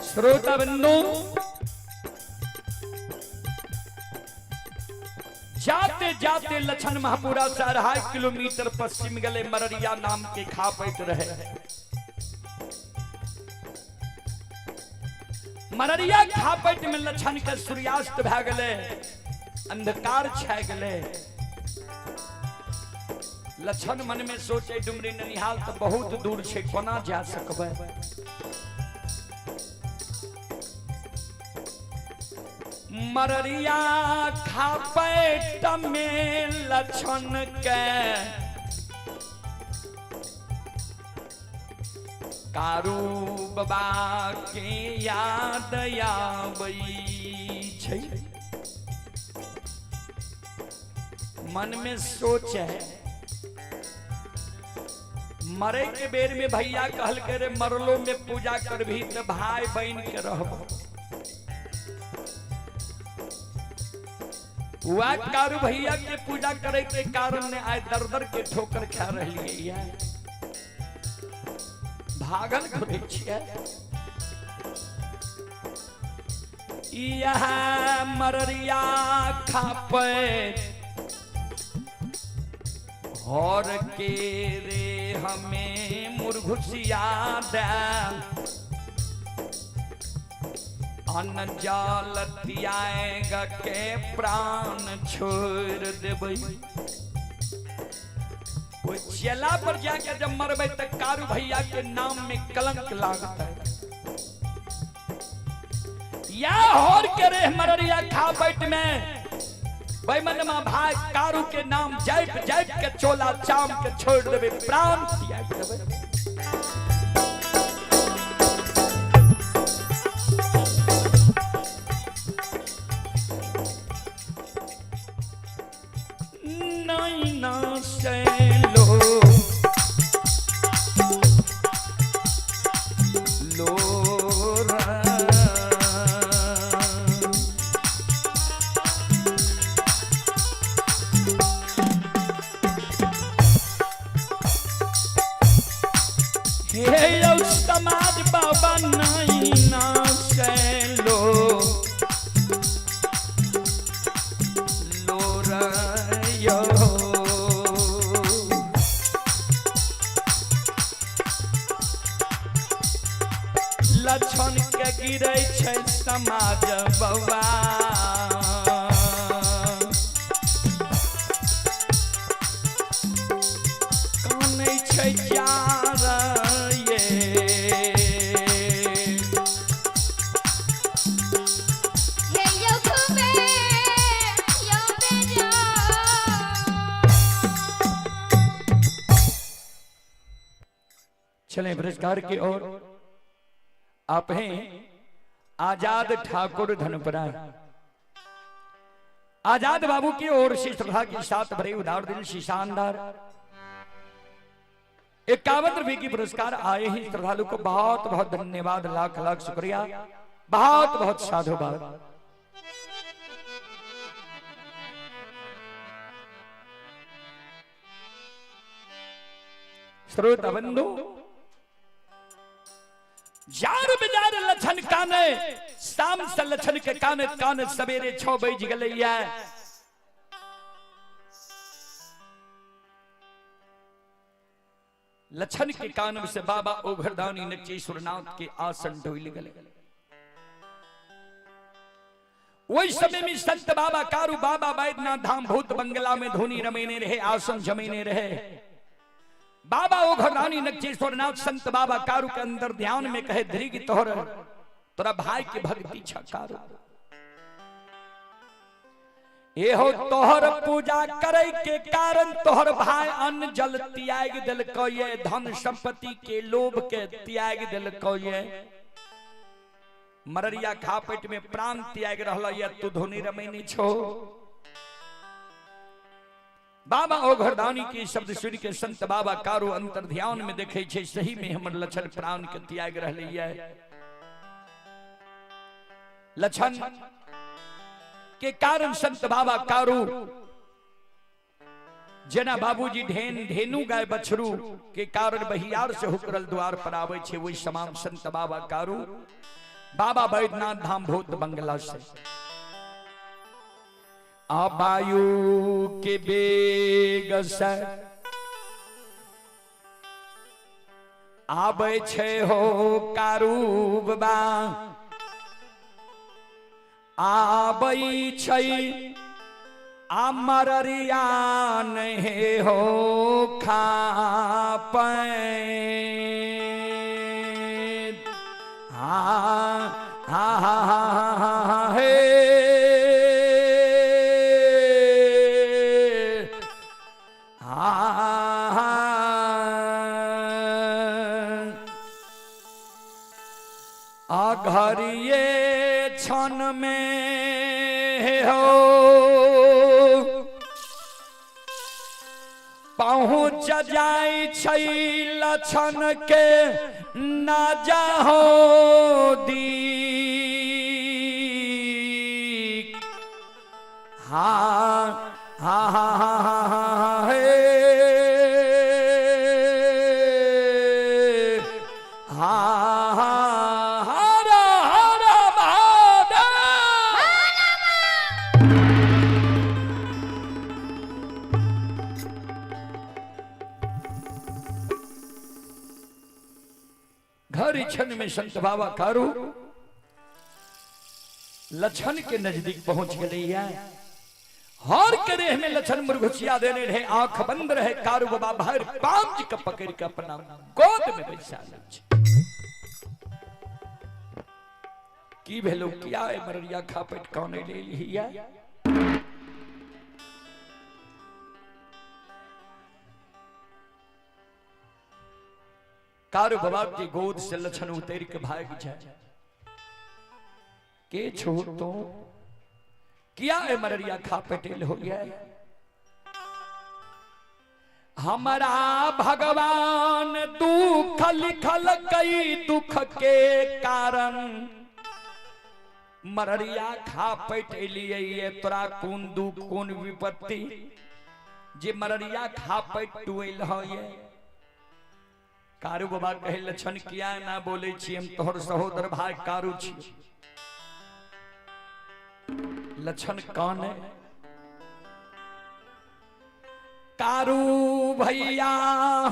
श्रोता बंधु, जाते जाते लछन महापुरा से 2.5 किलोमीटर पश्चिम गले, मररिया नाम के खापैत रहे। मररिया खापैत में लछन के सूर्यास्त भए गेले, अंधकार छा गेले। लछन मन में सोचे, डुमरी ननिहाल तो बहुत दूर छे, कोना जा सकबै? मररिया खापैत में लछन के कारू बाबा के याद आबै छै। मन में सोच है, मरे के बेर में भैया कहल के रे, मरलो में पूजा करभी तो भाई बहन के रहब। वह कारू भैया के पूजा करे के कारण ने आए दर दर के ठोकर खा रही है, भागल घुरै छियै। यह मररिया खापै और के रे हमें मुरघुसिया दे, अन्न जल त्याग के प्राण छोड़ देबै। ओइ चेला पर जाके जब मरबै त कारू भैया के नाम में कलंक लागतै। या होर के रे मररिया खा बैठ में बैमनमा भाई कारू के नाम जाइप जाइप के चोला चाम के छोड़ देबै, प्राण त्याग देबै। हे यौ समाज बाबा नहीं ना से लो लो रयो। लक्षण के गिरै छै समाज बबा। कानै छै चार ये। हे यौ घूमे यौ बेजा। चलें पुरस्कार की ओर। आप हैं आजाद ठाकुर धनपुरा। आजाद बाबू की ओर से श्रद्धा के साथ भरे उदार दिल से शानदार 51 रुपए की पुरस्कार आए हैं। श्रद्धालु को बहुत बहुत धन्यवाद, लाख लाख शुक्रिया, बहुत बहुत साधुवाद। श्रोता बंधु, जार बिजार लछन काने शाम से लछन के काने काने सवेरे 6 बज गलैया। लछन के कान से बाबा ओघरदानी नचेश्वरनाथ के आसन ढोल गले। वही समय में संत बाबा कारू बाबा बैद्यनाथ धाम भूत बंगला में धोनी रमेने रहे, आसन जमेने रहे। बाबा ओघरदानी नचेश्वरनाथ संत बाबा कारू के अंदर ध्यान में कहे धीरे तोहर तोरा भाई के भक्ति छकारो ये हो तोहर पूजा करे के कारण तोहर भाई अन्न जल त्याग दिलको ये, धन संपत्ति के लोभ के त्याग दिलको ये, मररिया खापेट में प्राण त्याग रहल ये, तू धोनी रमेनी छो। बाबा ओघरदानी के शब्द सुन के संत बाबा कारू अंतर ध्यान में देखे छे सही में हमर लछन प्राण के त्याग रहले ये। लछन के कारण संत बाबा कारू जना बाबूजी ढेन ढेनु गाय बछरू के कारण बहियार से हुकरल द्वार पर आवे छे, वही समान संत बाबा कारू बाबा बैद्यनाथ धाम भूत बंगला से आबायु के बेग से आबै छे हो कारू बाबा आबै छै अमरिया नहीं हो खा हा हा हा हा हा हे घरिये क्षण में हो पहुँच जाय छै लछन के ना जाहो दी हा हा हा हा हा हे हा हा। घर क्षण में संत बाबा कारू लछन के नजदीक पहुंच गए। हर के देह में लछन मुरघुसिया देने रहे, आंख बंद रहे, कारू बाबा भर पांच का पकड़ के अपना गोद में बैसा ले। की भेलो किया है मररिया खापेट कौन ले लिया। कारू बाबा की गोद से लछन उतर के भाग जाए के छो तो किया है मररिया खा पटेल हो गया। हमारा भगवान दुख लिखल कई दुख के कारण मररिया खा पटेलिए ये तोरा कौन दुख कौन विपत्ति जे मररिया खा पटुएल हो ये। कारू बाबा कहे लक्षण किया ना बोले छी, हम तोहर सहोदर भाई कारू छी। लक्षण कौन है? कारू भैया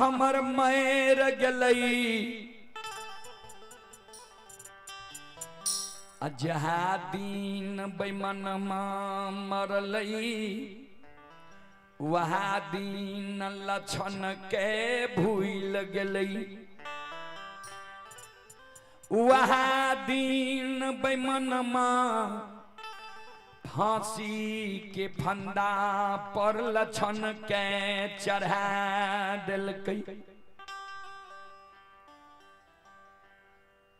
हमर मैर गेलई, जहाँ दिन बेमनमा मरलई वहाँ दिन लक्षण के भूल गेलई, वहाँ दिन बेमनमा फांसी के फंदा पर लक्षण के चढ़ा देलकै।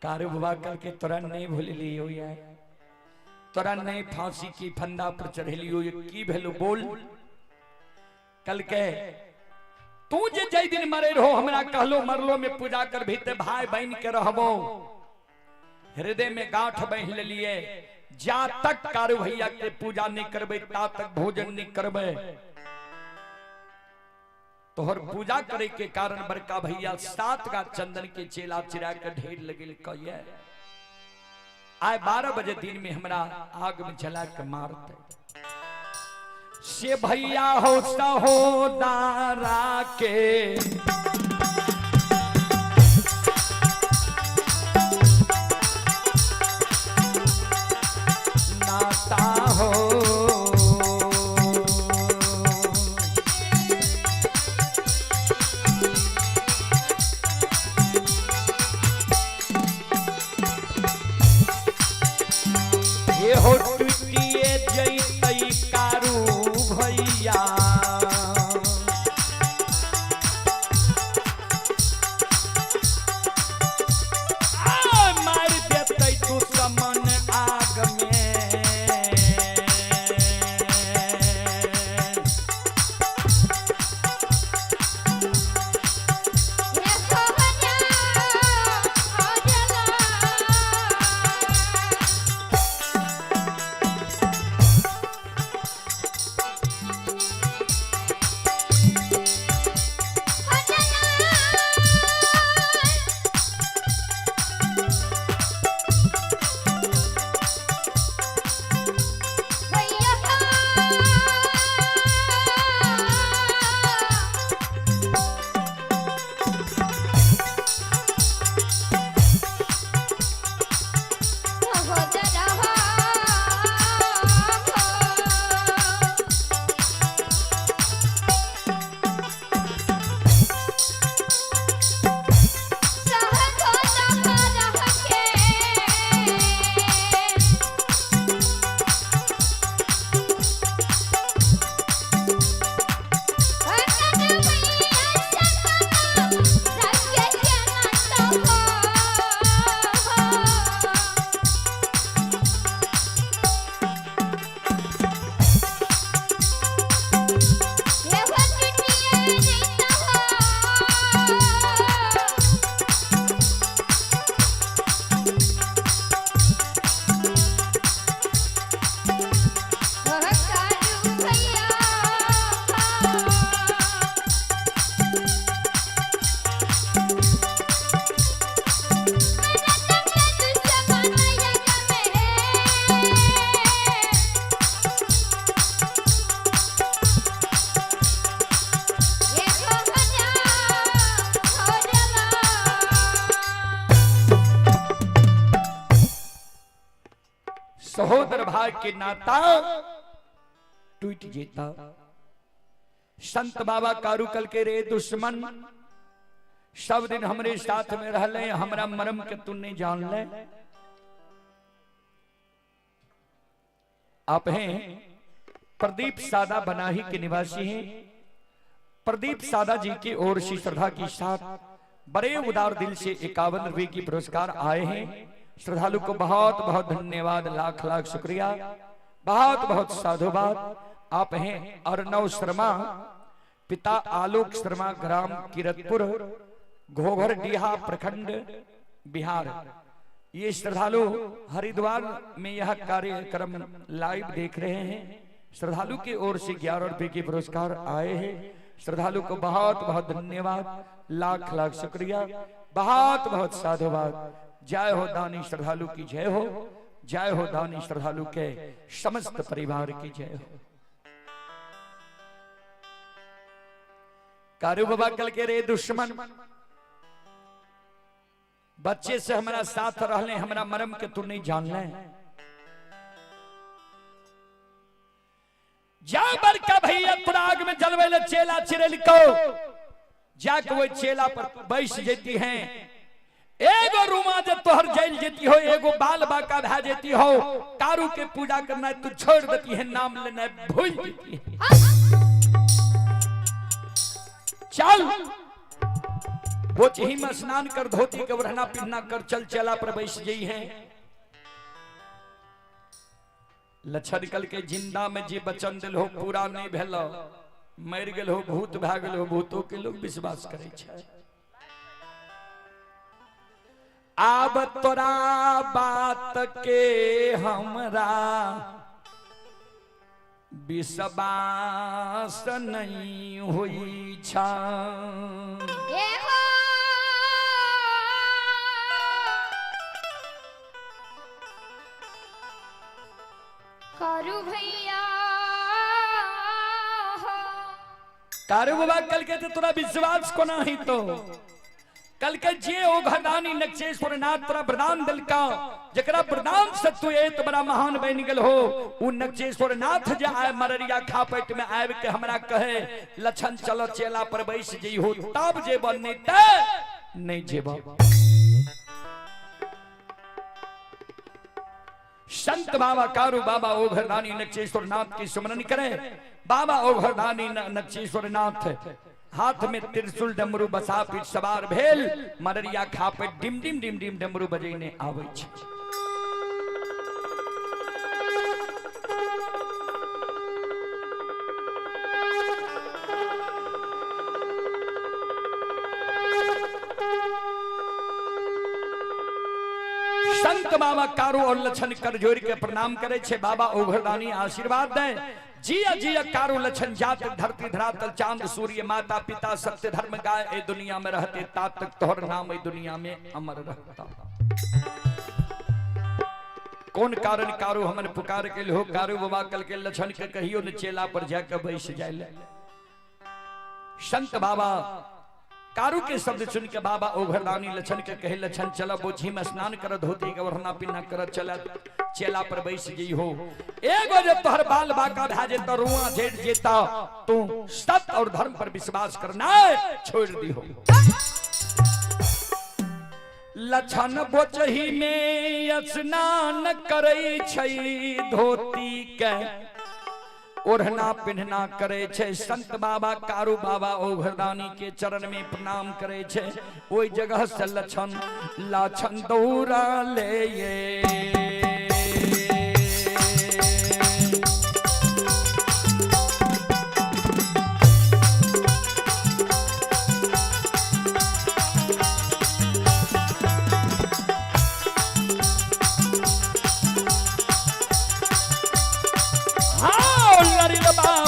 कारू बाबा करके तोरा नहीं भूललियो यार, तोरा नहीं फांसी की फंदा पर चढ़ेलियो, ये की भेलो बोल? कल के तू जे जय दिन मरे रहो हमरा कहलो मरलो में पूजा कर भी ते भाई बहन के रहबो, हृदय में गांठ बहन लिए, जा तक कारू भैया के पूजा नहीं करबे ता तक भोजन नहीं करबे। तोहर पूजा करे के कारण बड़का भैया 7 का चंदन के चेला चिरा के ढेर लगेल कहिए, आए 12 बजे दिन में हमरा आग में जला के मारते। से भैया हो सहोदरा के नाता हो, ये हो टूटिए जैतई कारू भैया, मार देतई दुश्मन आग में। सहोदर भाई के नाता टूट जेता। संत बाबा कारूकल के रे दुश्मन सब दिन हमरे साथ में रहले, हमरा मरम के तू नहीं जान ले। आप हैं प्रदीप सादा बनाही के निवासी हैं। प्रदीप सादा जी की ओर से श्रद्धा के साथ बड़े उदार दिल से 51 रुपए की पुरस्कार आए हैं। श्रद्धालु को बहुत बहुत धन्यवाद, लाख लाख शुक्रिया, बहुत बहुत साधुवाद। आप हैं अर्णव शर्मा, पिता आलोक शर्मा, ग्राम किरतपुर, घोघरडीहा प्रखंड, बिहार। ये श्रद्धालु हरिद्वार में यह कार्यक्रम लाइव देख रहे हैं। श्रद्धालु की ओर से 11 रुपए के पुरस्कार आए हैं। श्रद्धालु को बहुत बहुत धन्यवाद, लाख लाख शुक्रिया, बहुत बहुत साधुवाद। जय हो दानी श्रद्धालु की जय हो, जय हो दानी श्रद्धालु के समस्त परिवार की जय हो। कारू बाबा कल के रे दुश्मन, बच्चे से हमारा साथ रहले, हमरा मरम के तू नहीं जान ले। जा बड़का भैया तुराग में जलवे ले चेला चिरेल को, जाके वो चेला पर बैस जेती हैं। एगो रूमा जब तोहर जल जेती हो, एगो बाल बाका भा जेती हो, कारू के पूजा करना तू छोड़ देती है, नाम लेना भूल जेती है। चल बोचही में स्नान कर, धोती के ओढ़ना पिन्ना कर, चल चेला पर बैस जई है। लछन कल के जिंदा में जे बचन दिल हो पूरा नहीं भेल, मर गेल हो, भूत भा गेल हो, भूतों के लोग विश्वास करे छै। आब तोरा बात के हमरा विश्वास नहीं हुई छा। कारू भैया, कारू बाबा कल के तोरा विश्वास को नहीं तो कल के जे ओ घरदानी नक्षेश्वर नाथ तोरा वरदान दिलका, जकरा वरदान से तू एत बड़ा महान बन गेल हो, उ नक्षेश्वर नाथ जे आए मररिया खापेट में आबि के हमरा कहे लछन चलो चेला पर बैस जई हो, तब जेब नहीं ते नहीं जेब। संत बाबा कारू बाबा ओ घरदानी नक्षेश्वर नाथ की सुमरन करे। बाबा ओ घरदानी नक्षेश्वर नाथ हाथ में त्रिशूल डमरू बसा पीठ सवार भेल, मररिया खापे डिम डिम डिम डिम डमरू बजेने आबै छै। संत बाबा कारू और लछन कर जोड़ के प्रणाम करे छे। बाबा ओघरदानी आशीर्वाद दे। जिया जिया कारू लछन जात धरती धरातल चांद सूर्य माता पिता सत्य धर्म गाय ए दुनिया में रहते तात तक तोहर नाम ए दुनिया में अमर रहता। कौन कारण कारू हमन पुकार के हो कारू बाबा कल के लछन के कहियो न चेला पर जाके बैस जाए। संत बाबा कारू के शब्द सुन के बाबा ओघरदानी लछन के कहे लछन चला बोझी में स्नान कर धोती के ओढ़ना पिन्ना कर चला चेला पर बैस गई हो। एगो जब तोहर बाल बाका भा जेता रुआ झेड़ जेता तू सत्य और धर्म पर विश्वास करना छोड़ दी हो। लछन बोचही में स्नान करे छै धोती के ओढ़ना पिन्हना करे छै। संत बाबा कारू बाबा ओघरदानी के चरण में प्रणाम करे छै। ओहि जगह से लछन लछन दौड़ा ले ये।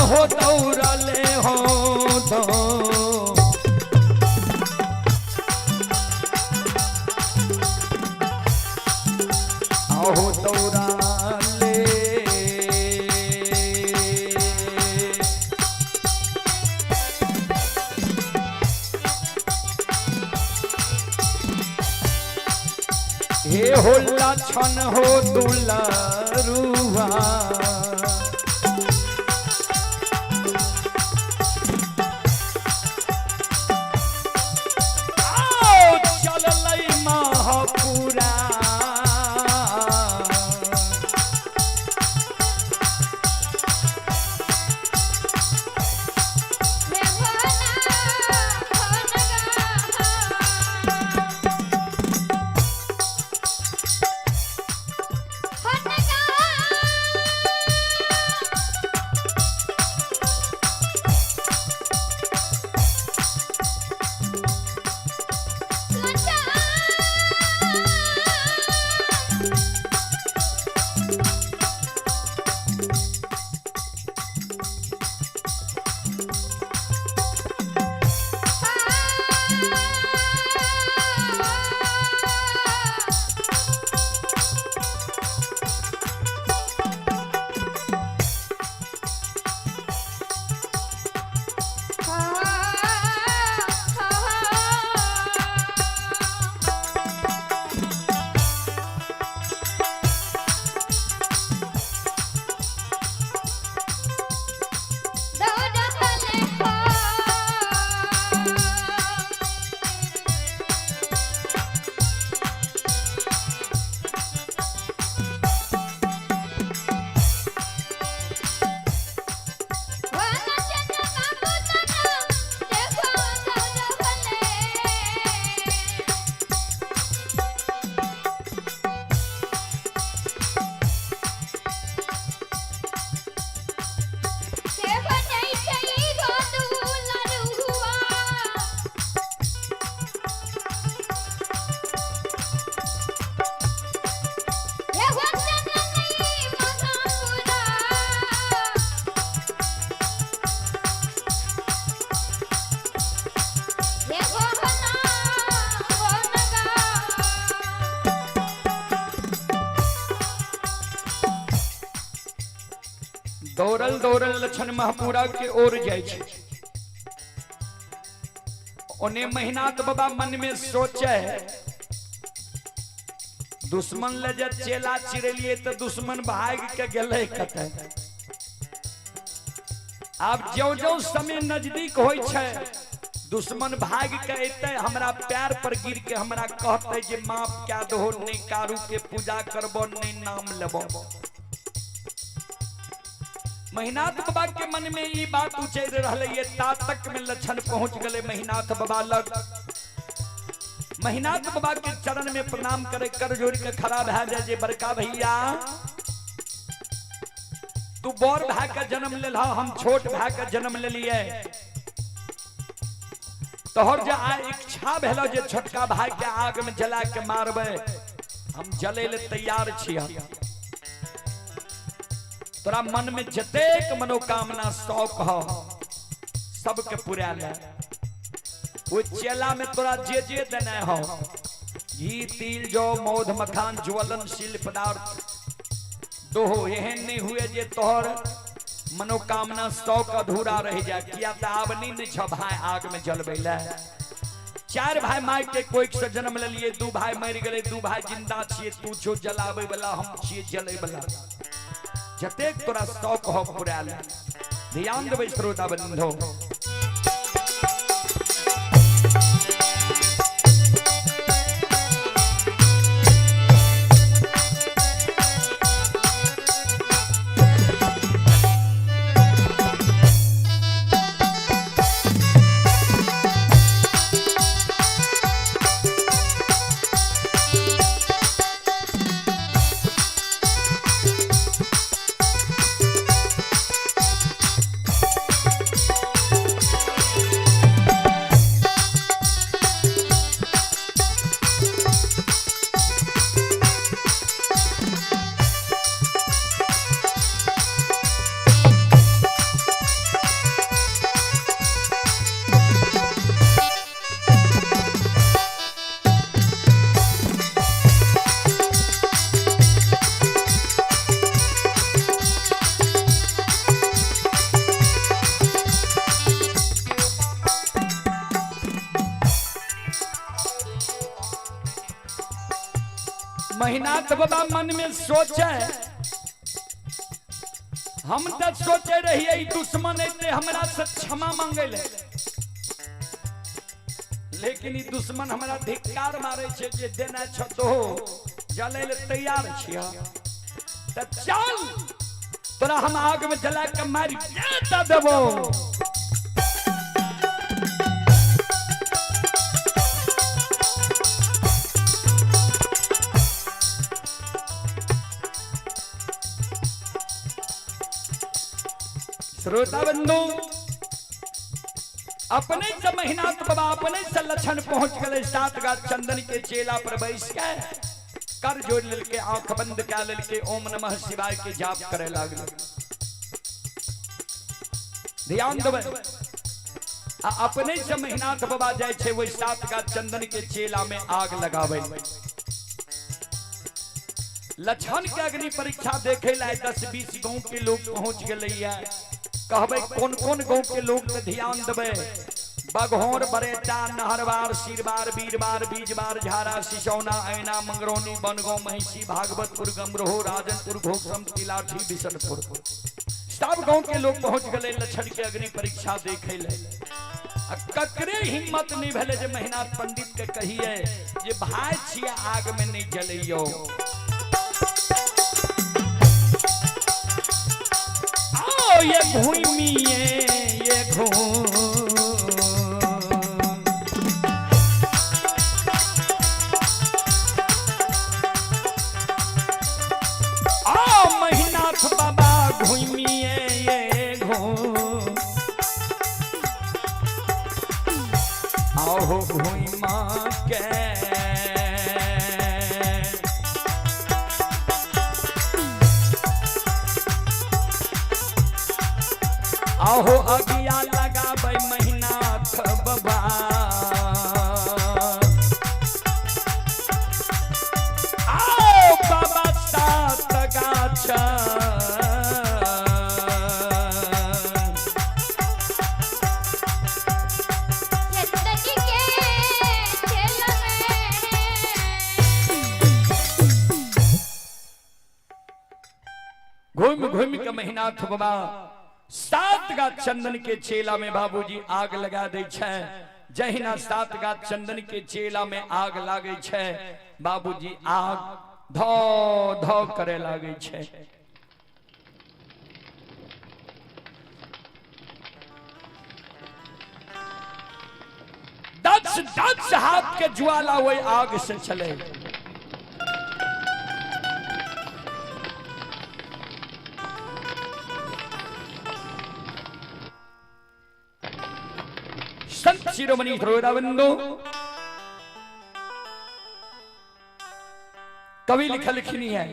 हो दौड़ा ले हो तो आहो दौड़ा ले। हे हो लछन हो दुलारुआ दौड़ल दौड़ल लछन महपुरा के ओर जाइ छै। ओने महिनाथ बाबा मन में सोचे, दुश्मन ले जे चेला चिड़ेलिए तो दुश्मन भाग के गेलै कतऽ। आब ज्यों ज्यों समय नजदीक होइ छै, दुश्मन भाग के एतै, हमरा पैर पर गिर के हमरा कहतै जे माफ कए दहो, नहि कारू के पूजा करबो, नहि नाम लेबो। महिनाथ बाबा के मन में ई बात उचरि रहलै ये। ता तक में लक्षण पहुंच गेलै महिनाथ बाबा लग। महिनाथ बाबा के चरण में प्रणाम करे, कर जोड़ के खड़ा भए जाय जे बड़का भैया, तू बड़ भाई के जन्म लेल, हम छोट भाई के जन्म लेलिए। तोहर जे आ इच्छा भेल जे छोटका भाई के आग में जला के मारबे, हम जले ले तैयार छियै। तोरा मन में जतेक मनोकामना शौक हो सबके पूरा ले। ओहि चेला में तोरा जे जे देने हो, घी तिल जौ मौध मखान ज्वलनशील पदार्थ दोहो, एहन नहीं हुए जे तोहर मनोकामना शौक अधूरा रह जाए। किया तो आब नहीं ने छ भाई आग में जलबै ले। चार भाई माय के कोइक से जन्म लेलिए, दू भाई मरि गेलै, दू भाई जिंदा छियै, तू छो जलाबै वाला, हम छियै जलै वाला। जतेक तोरा शौक हो पूरा ले। ध्यान देबै श्रोता बंधु। महिनाथ बाबा मन में सोचे, हम तो सोचे रहिए ई दुश्मन एते हमरा से क्षमा मांगे ले, लेकिन ई दुश्मन हमरा धिक्कार मारे छे जे देना छ तो जले ले तैयार छिया। त चल तोरा हम आग में जला के मारि के देबो। श्रोता बंधु, अपने से महिनाथ बाबा अपने से लक्षण पहुंच गए सात गाछ चंदन के चेला पर बैस के कर जोड़ लेलके, आंख बंद कर लेलके, ओम नमः शिवाय के जाप करे लागल। ध्यान देबै, आ अपने से महिनाथ बाबा जाय छै ओहि सात गाछ चंदन के चेला में आग लगावे। लक्षण के अग्नि परीक्षा देखे ला 10-20 गांव के लोग पहुंच गए। कहबै कौन कौन गांव के लोग पे ध्यान देबै। बघौर, बरेटा, नहरवार, सिरवार, बीरवार, बीजवार, झारा, सिसौना, ऐना, मंगरौनी, बनगांव, महिषी, भागवतपुर, गमरोह, राजनपुर, घोकसम, तिलाठी, बिशनपुर, सब गांव के लोग पहुंच गए लक्षण के अग्नि परीक्षा देखे ले। ककरे हिम्मत नहीं भेले जे महिनाथ पंडित के कहिए जे भाई छिया आग में नहीं जलैयो। आओ ये भूमिए ये घूम आओ महिनाथ बाबा घूमिए ये घूम आओ घूमा के आहो अगिया लगाबै महिनाथ बाबा। आओ बाबा सात गाछ घूमि के महिनाथ बाबा 7 गाछ चंदन के चेला में बाबूजी आग लगा दै छै। जहिना 7 गाछ चंदन के चेला में आग लागे छै, बाबूजी आग धो धो करे लागे छै। 10 10 हाथ के ज्वाला वही आग से चले। संत शिरोमणि ध्रुवबंधु कवि लिखल लिखनी है,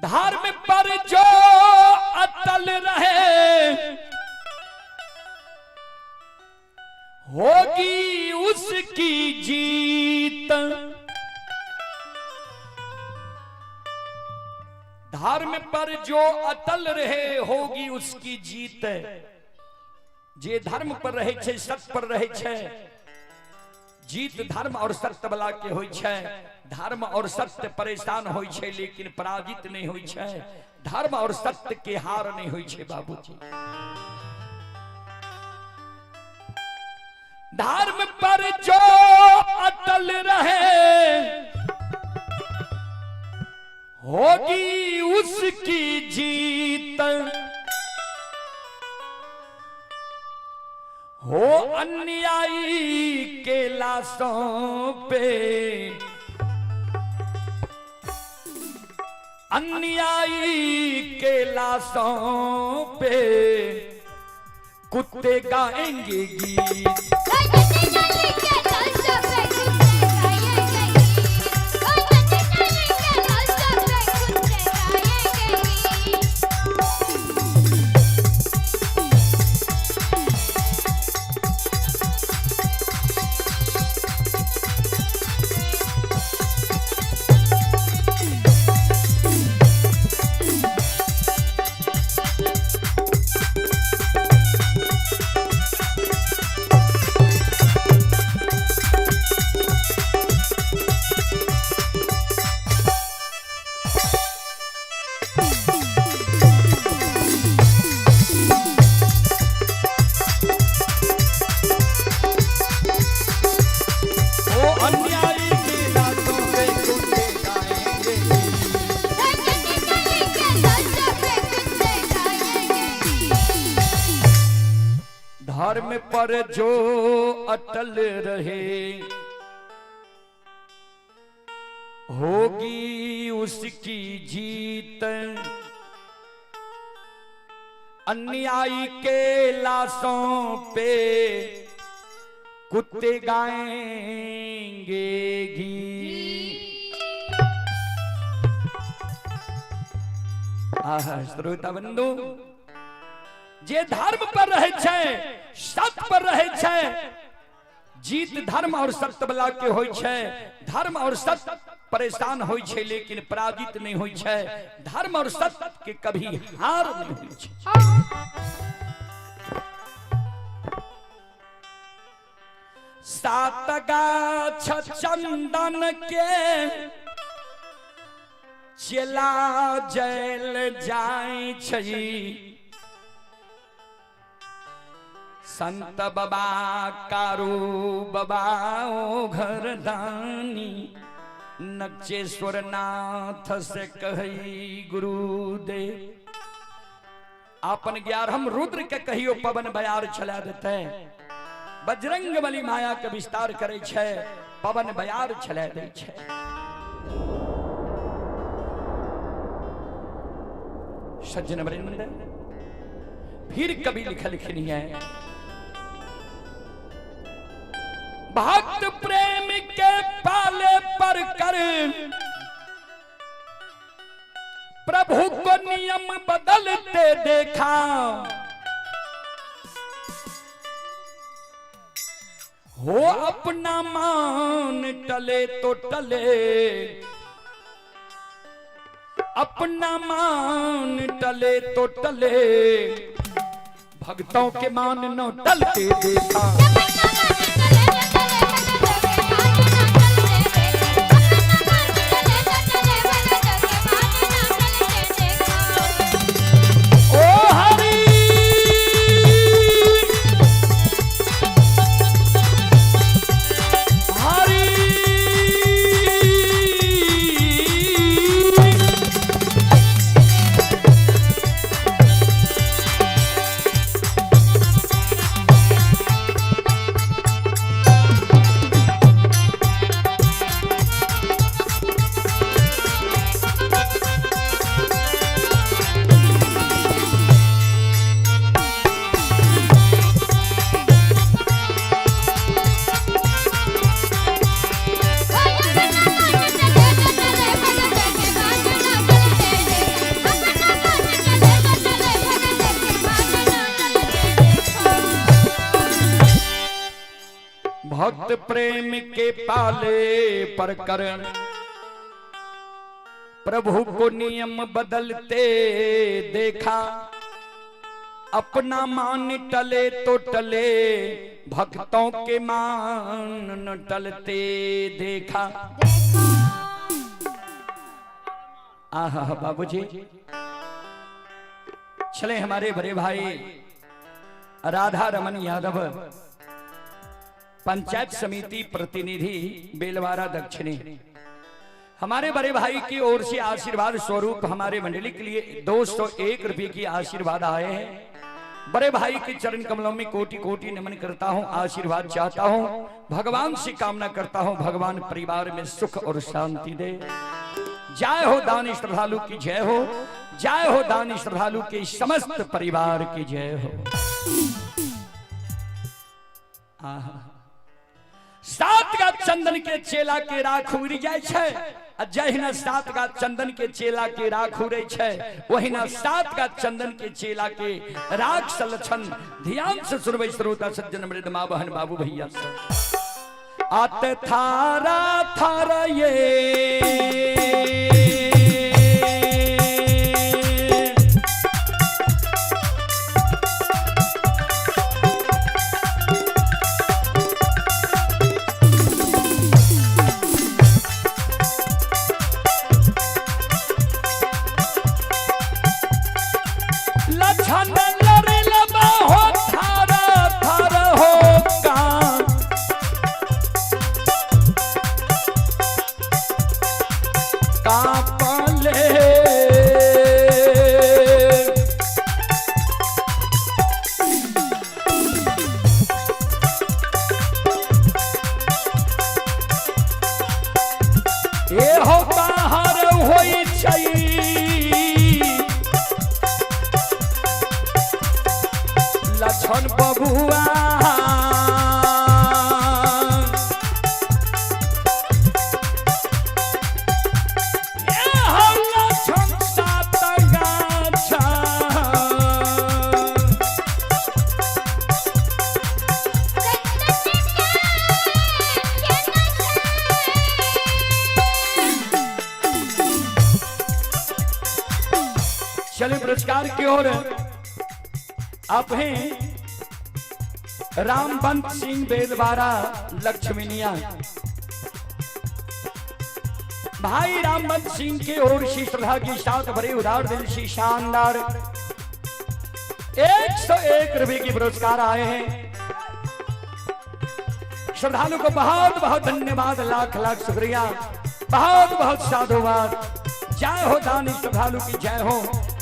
धर्म पर जो अटल रहे होगी उसकी जीत। धर्म पर जो अटल रहे होगी उसकी जीत। जे धर्म पर रहे छे, सत्य पर रहे छे, जीत धर्म और सत्य वाला के होई छे। धर्म और सत्य परेशान होई छे लेकिन पराजित नहीं होई छे। धर्म और सत्य के हार नहीं होई छे बाबूजी। धर्म पर जो अटल रहे होगी उसकी जीत। हो अन्यायी के लाशों पे, अन्यायी के लाशों पे कुत्ते गाएंगे गीत। धर्म पर जो अटल रहे होगी उसकी जीत। अन्यायी के लाशों पे कुत्ते गाएंगे गीत। आह श्रोता बंधु, जे धर्म पर रहे छे, सत्य पर रहे छे, जीत धर्म और सत्य वाला के होई छे। धर्म और सत्य परेशान होई छे लेकिन पराजित नहीं होई छे। धर्म और सत्य के कभी हार नहीं होई छे। 7 गाछ चंदन के चला जल जाय छै। संत बाबा कारू बाबा ओ घरदानी, नक्चेश्वर नाथ से कही गुरुदेव। अपन 11 रुद्र के कहियो पवन बयार चला देते। बजरंग बली माया के विस्तार करे छे, पवन बयार चला दे छे। सज्जन वृंद, फिर कभी लिखल लिखनी है, भक्त प्रेम के पाले पर कर प्रभु को नियम बदलते देखा। हो अपना मान टले तो टले, अपना मान टले तो टले, भक्तों के मान न टलते देखा। भक्त प्रेम के पाले पर करण, प्रभु को नियम बदलते देखा। अपना मान टले तो टले, भक्तों के मान न टलते देखा। आहा बाबूजी, चले हमारे बड़े भाई राधा रमन यादव, पंचायत समिति प्रतिनिधि बेलवारा दक्षिणी, हमारे बड़े भाई की ओर से आशीर्वाद स्वरूप हमारे मंडली के लिए 201 रुपये की आशीर्वाद आए हैं। बड़े भाई के चरण कमलों में कोटि कोटि नमन करता हूं, आशीर्वाद चाहता हूं, भगवान से कामना करता हूं, भगवान परिवार में सुख और शांति दे। जय हो दानी श्रद्धालु की जय हो, जय हो दानी श्रद्धालु के समस्त परिवार की जय हो। आहा, सात गाछ चंदन के चेला के राख उड़ जाय छै, आ जहिना सात गाछ चंदन के चेला के राख उड़ै छै, ओहिना सात गाछ चंदन के चेला के राख सलक्षण ध्यान से सुनबै श्रोता सज्जन मृद माँ बहन बाबू भैया सब। आते थारा थारा ये लछन लरे लबा हो थारा थारा हो कान, कापले ए हो बाहर होई छै लछन बबुआ, ए हो लछन सात गाछा। चलिए पुरस्कार की ओर आप हैं रामवंत सिंह बेलवारा लक्ष्मीनिया, भाई रामवंत सिंह के ओर से श्रद्धा के साथ भरे उदार दिल से शानदार 101 रुपए के पुरस्कार आए हैं। श्रद्धालु को बहुत बहुत धन्यवाद, लाख लाख शुक्रिया, बहुत बहुत साधुवाद। जय हो दानी श्रद्धालु की जय हो,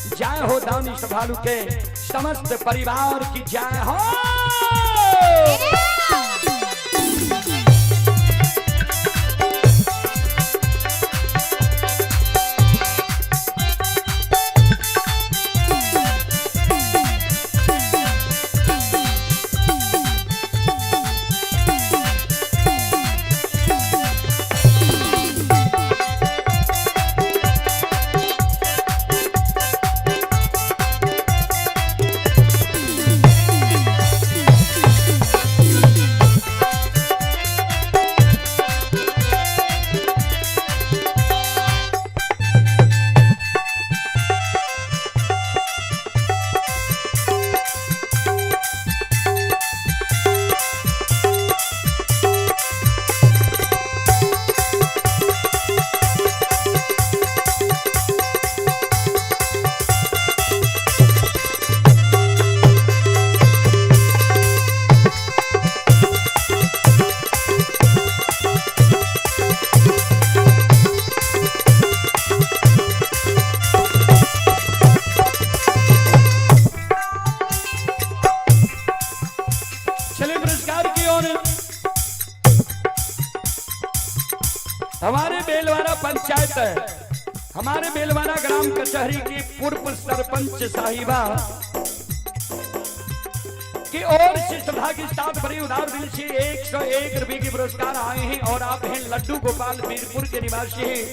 जय हो दानी श्रद्धालु के समस्त परिवार की जय हो। चलिए पुरस्कार की ओर हमारे बेलवारा पंचायत है, हमारे बेलवारा ग्राम कचहरी के पूर्व सरपंच साहिबा की ओर से श्रद्धा के साथ बड़ी उदार दिल से 101 रुपए के पुरस्कार आए हैं और आप हैं लड्डू गोपाल वीरपुर के निवासी हैं।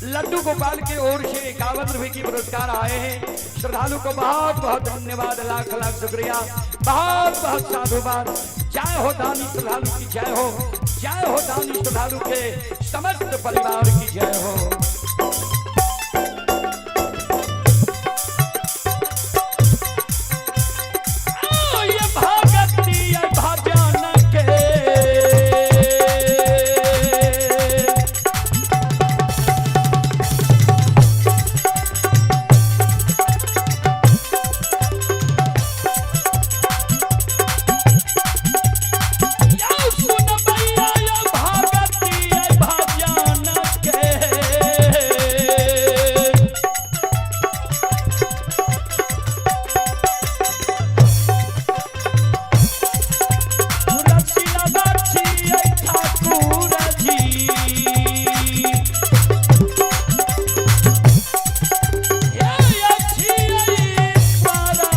लड्डू गोपाल की ओर से 51 रुपए की पुरस्कार आए हैं। श्रद्धालु को बहुत बहुत धन्यवाद, लाख लाख शुक्रिया, बहुत बहुत साधुवाद। जय हो दानी श्रद्धालु की जय हो, जय हो दानी श्रद्धालु के समस्त परिवार की जय हो। ये भगती ये भजन के या सुन भैया ये भगती ये भजन के रसिला बाछी ये ठाकुर जी ये अच्छी ये पारा।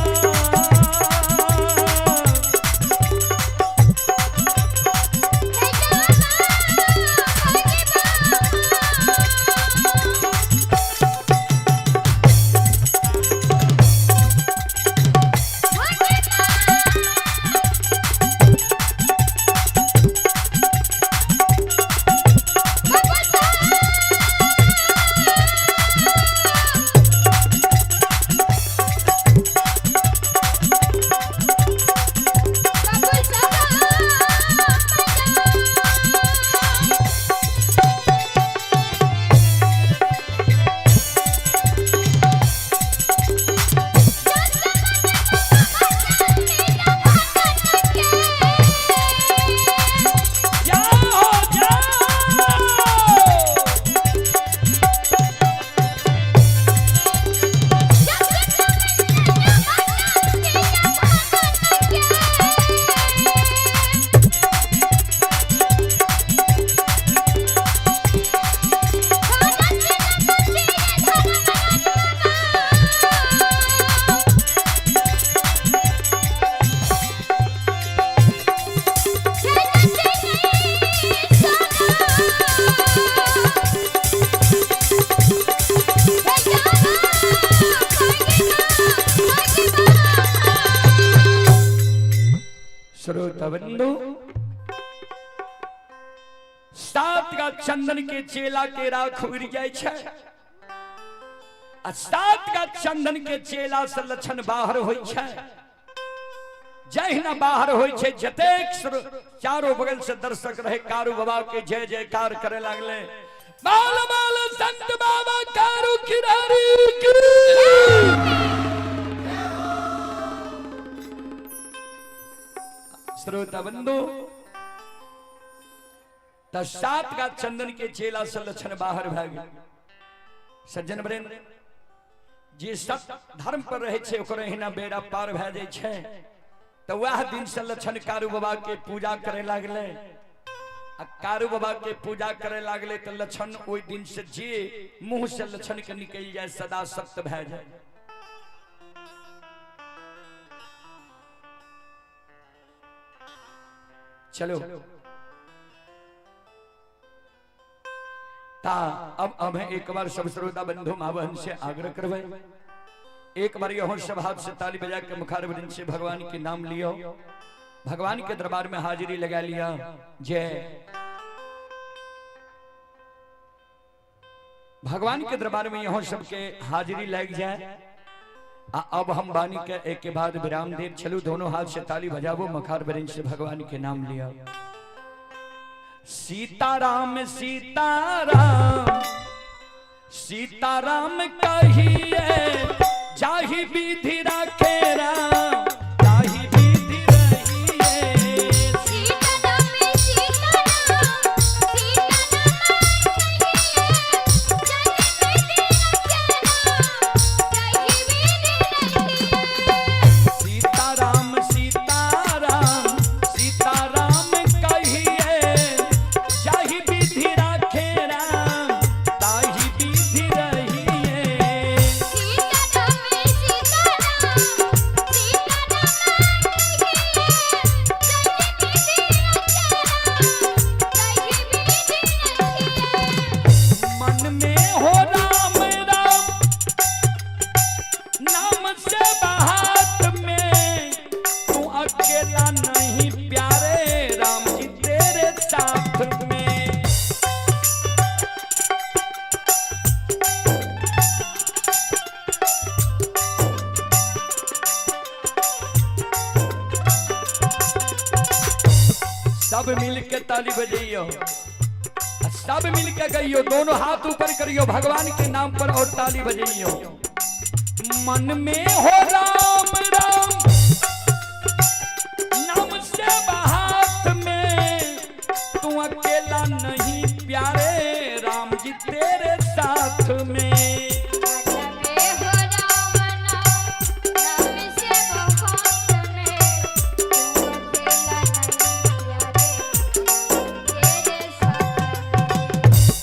जाओ जाओ। श्रोता बंधु, सात का चंदन के चेला के राख उड़ जाय छै आ सात का चंदन के चेला से लक्षण बाहर होय छै। जहिना बाहर होय छै जतेक चारों बगल से दर्शक रहे कारू बाबा के जय जयकार करे लागले। बाल बाल संत बाबा कारू खिरारी की। श्रोता बंधु, त सात का चंदन के चेला से लक्षण बाहर भए गेल। सज्जन वृंद, जे सत धर्म पर रहे छै ओकर एहिना बेड़ा पार भए जाइ छै। त वएह दिन से लक्षण कारू बाबा के पूजा करे लागले आ कारू बाबा के पूजा करे लागले त लक्षण ओहि दिन से जे मुंह से लक्षण के निकलि जाय सदा सत्य भए जाय। चलो ता अब हमें एक बार सब श्रोता बंधु माँ से आग्रह करवे, एक बार यहो सब हाथ से ताली बजा के मुखारविंद से भगवान के नाम लियो, भगवान के दरबार में हाजिरी लगा लिया। जय भगवान के दरबार में यहो सबके हाजिरी लग जाए। अब हम वाणी के एक के बाद विराम देव। चलो दोनों हाथ से ताली बजावो, मखार बरिंद से भगवान के नाम लिया। सीताराम सीताराम सीताराम कहिए जाहि विधि राखे राम ताहि विधि रहिए। सीताराम सीताराम सीताराम कहिए जाहि विधि रखे राम ताहि विधि रहिए। सीताराम सीताराम सीताराम कहिए जाहि विधि राखे राम ताहि विधि रहिए। सीताराम सीताराम सीताराम सब मिल के ताली बजइयो, सब मिल के गइयो, दोनों हाथ ऊपर करियो भगवान के नाम पर और ताली बजइयो। मन में हो राम राम नाम से हाथ में, तू अकेला नहीं प्यारे राम जी तेरे साथ में।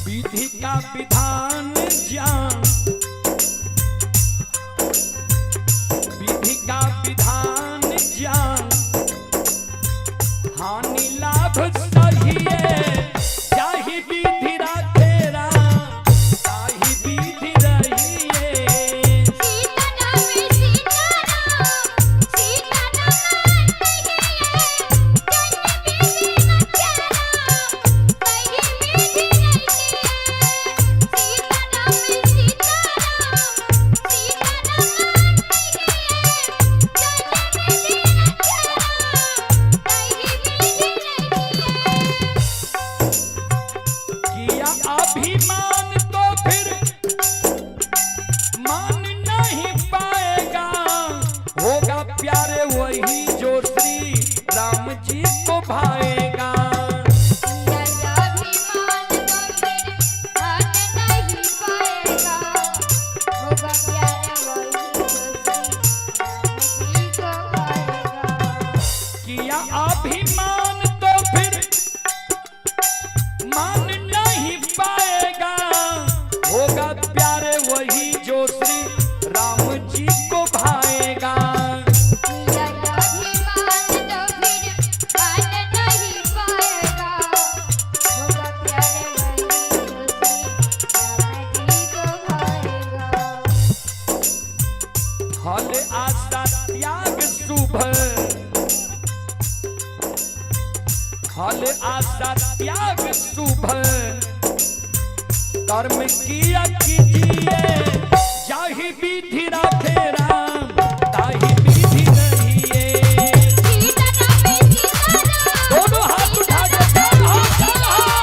विधि का विधान जान, विधि का विधान जान, हानि लाभ सहिए, जाहि विधि राखे राम ताहि विधि रहिए। किया अभिमान तो फिर मान नहीं पाएगा, होगा प्यारे वही जो श्री राम जी को भाएगा। किया अभिमान तो फिर मान नहीं पाएगा, होगा प्यारे वही जो श्री राम जी को भाएगा। फल आशा त्याग शुभ, फल आशा त्याग शुभ, कर्म किया कीजिए, जाहि विधि राखे राम ताहि विधि रहिए। दोनों हाथ उठा के दोनों हाथ, दोनों हाथ।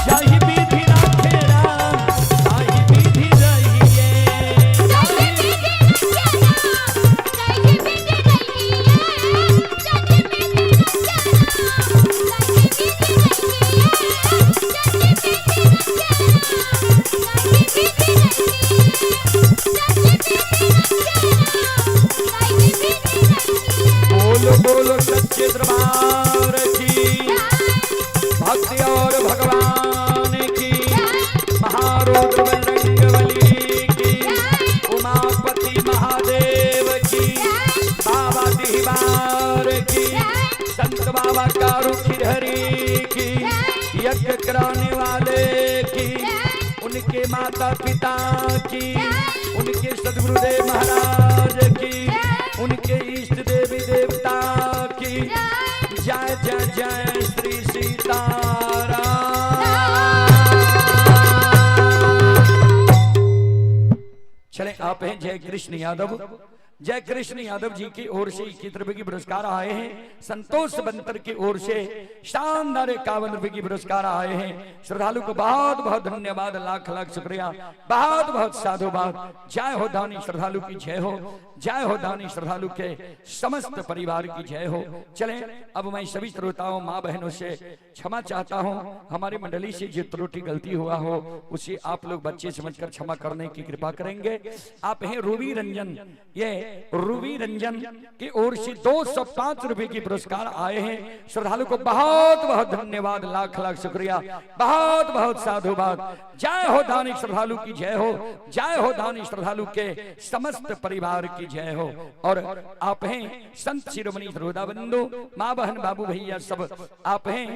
जाहि विधि राखे राम ताहि विधि रहिए। बोलो बोलो सच्चे दरबार की, भक्ति और भगवान की, महारुद्र बजरंगबली की, उमापति महादेव की, बाबा दीवार की, संत बाबा कारू खिरहरी की, यज्ञ कराने वाले की, उनके माता पिता की, उनके सदगुरुदेव महाराज की, उनके इष्ट देवी देवता की जय जय जय श्री सीताराम। चले आप हैं जय कृष्ण यादव। जय कृष्ण यादव जी की ओर से 21 रुपए की पुरस्कार आए हैं। संतोष बंतर की ओर से शानदार 51 रुपए की पुरस्कार आए हैं। श्रद्धालु को बहुत बहुत धन्यवाद, लाख लाख शुक्रिया, बहुत बहुत साधुवाद। जय हो दानी श्रद्धालु की जय हो, जय हो दानी श्रद्धालु के समस्त परिवार की जय हो। चले अब मैं सभी श्रोताओं माँ बहनों से क्षमा चाहता हूँ। हमारी मंडली से जो त्रुटि गलती हुआ हो उसे आप लोग बच्चे समझकर क्षमा करने की कृपा करेंगे। आप हैं रूबी रंजन, ये रूबी रंजन की ओर से 205 रुपए की पुरस्कार आए हैं। श्रद्धालु को बहुत बहुत धन्यवाद, लाख लाख शुक्रिया, बहुत बहुत साधुवाद। जय हो दानी श्रद्धालु की जय हो, जय हो दानी श्रद्धालु के समस्त परिवार की जय हो। और आप हैं संत शिरोमणि श्रोता बंधु, माँ बहन बाबू भैया सब आप हैं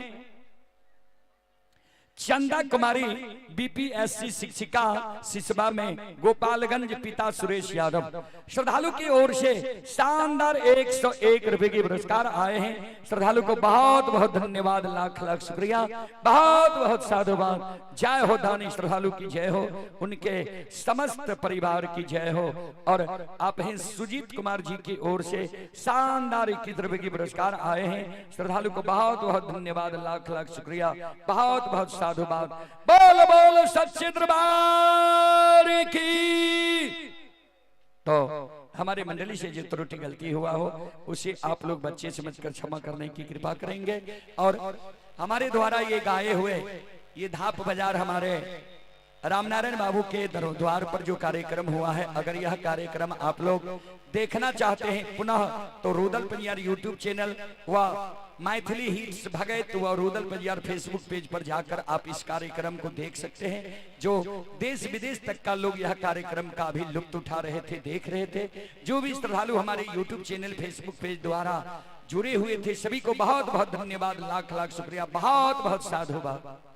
चंदा कुमारी बीपीएससी शिक्षिका सिसवा में गोपालगंज, पिता सुरेश यादव। श्रद्धालु की ओर से शानदार 101 रुपए के पुरस्कार आए हैं। श्रद्धालु को बहुत बहुत धन्यवाद, लाख लाख शुक्रिया, बहुत बहुत साधुवाद। जय हो दानी श्रद्धालु की जय हो, उनके समस्त परिवार की जय हो। और आप हैं सुजीत कुमार जी की ओर से शानदार 21 रुपए के पुरस्कार आए हैं। श्रद्धालु को बहुत बहुत धन्यवाद, लाख लाख शुक्रिया, बहुत बहुत साधुवाद। बोल बोल सच्चे दरबार की। तो हमारे मंडली से जो त्रुटि गलती हुआ हो उसे आप लोग बच्चे समझकर क्षमा करने की कृपा करेंगे। और हमारे द्वारा ये गाए हुए ये धाप बाजार हमारे रामनारायण बाबू के द्वार पर जो कार्यक्रम हुआ है, अगर यह कार्यक्रम आप लोग देखना चाहते हैं पुनः तो रुदल पंजियार यूट्यूब चैनल व मैथिली हिट्स भगत व रुदल पंजियार फेसबुक पेज पर जाकर आप इस कार्यक्रम को देख सकते हैं। जो देश विदेश तक का लोग यह कार्यक्रम का भी लुत्फ उठा रहे थे, देख रहे थे। जो भी श्रद्धालु हमारे यूट्यूब चैनल फेसबुक पेज द्वारा जुड़े हुए थे, सभी को बहुत बहुत धन्यवाद, लाख लाख शुक्रिया, बहुत बहुत साधुवाद।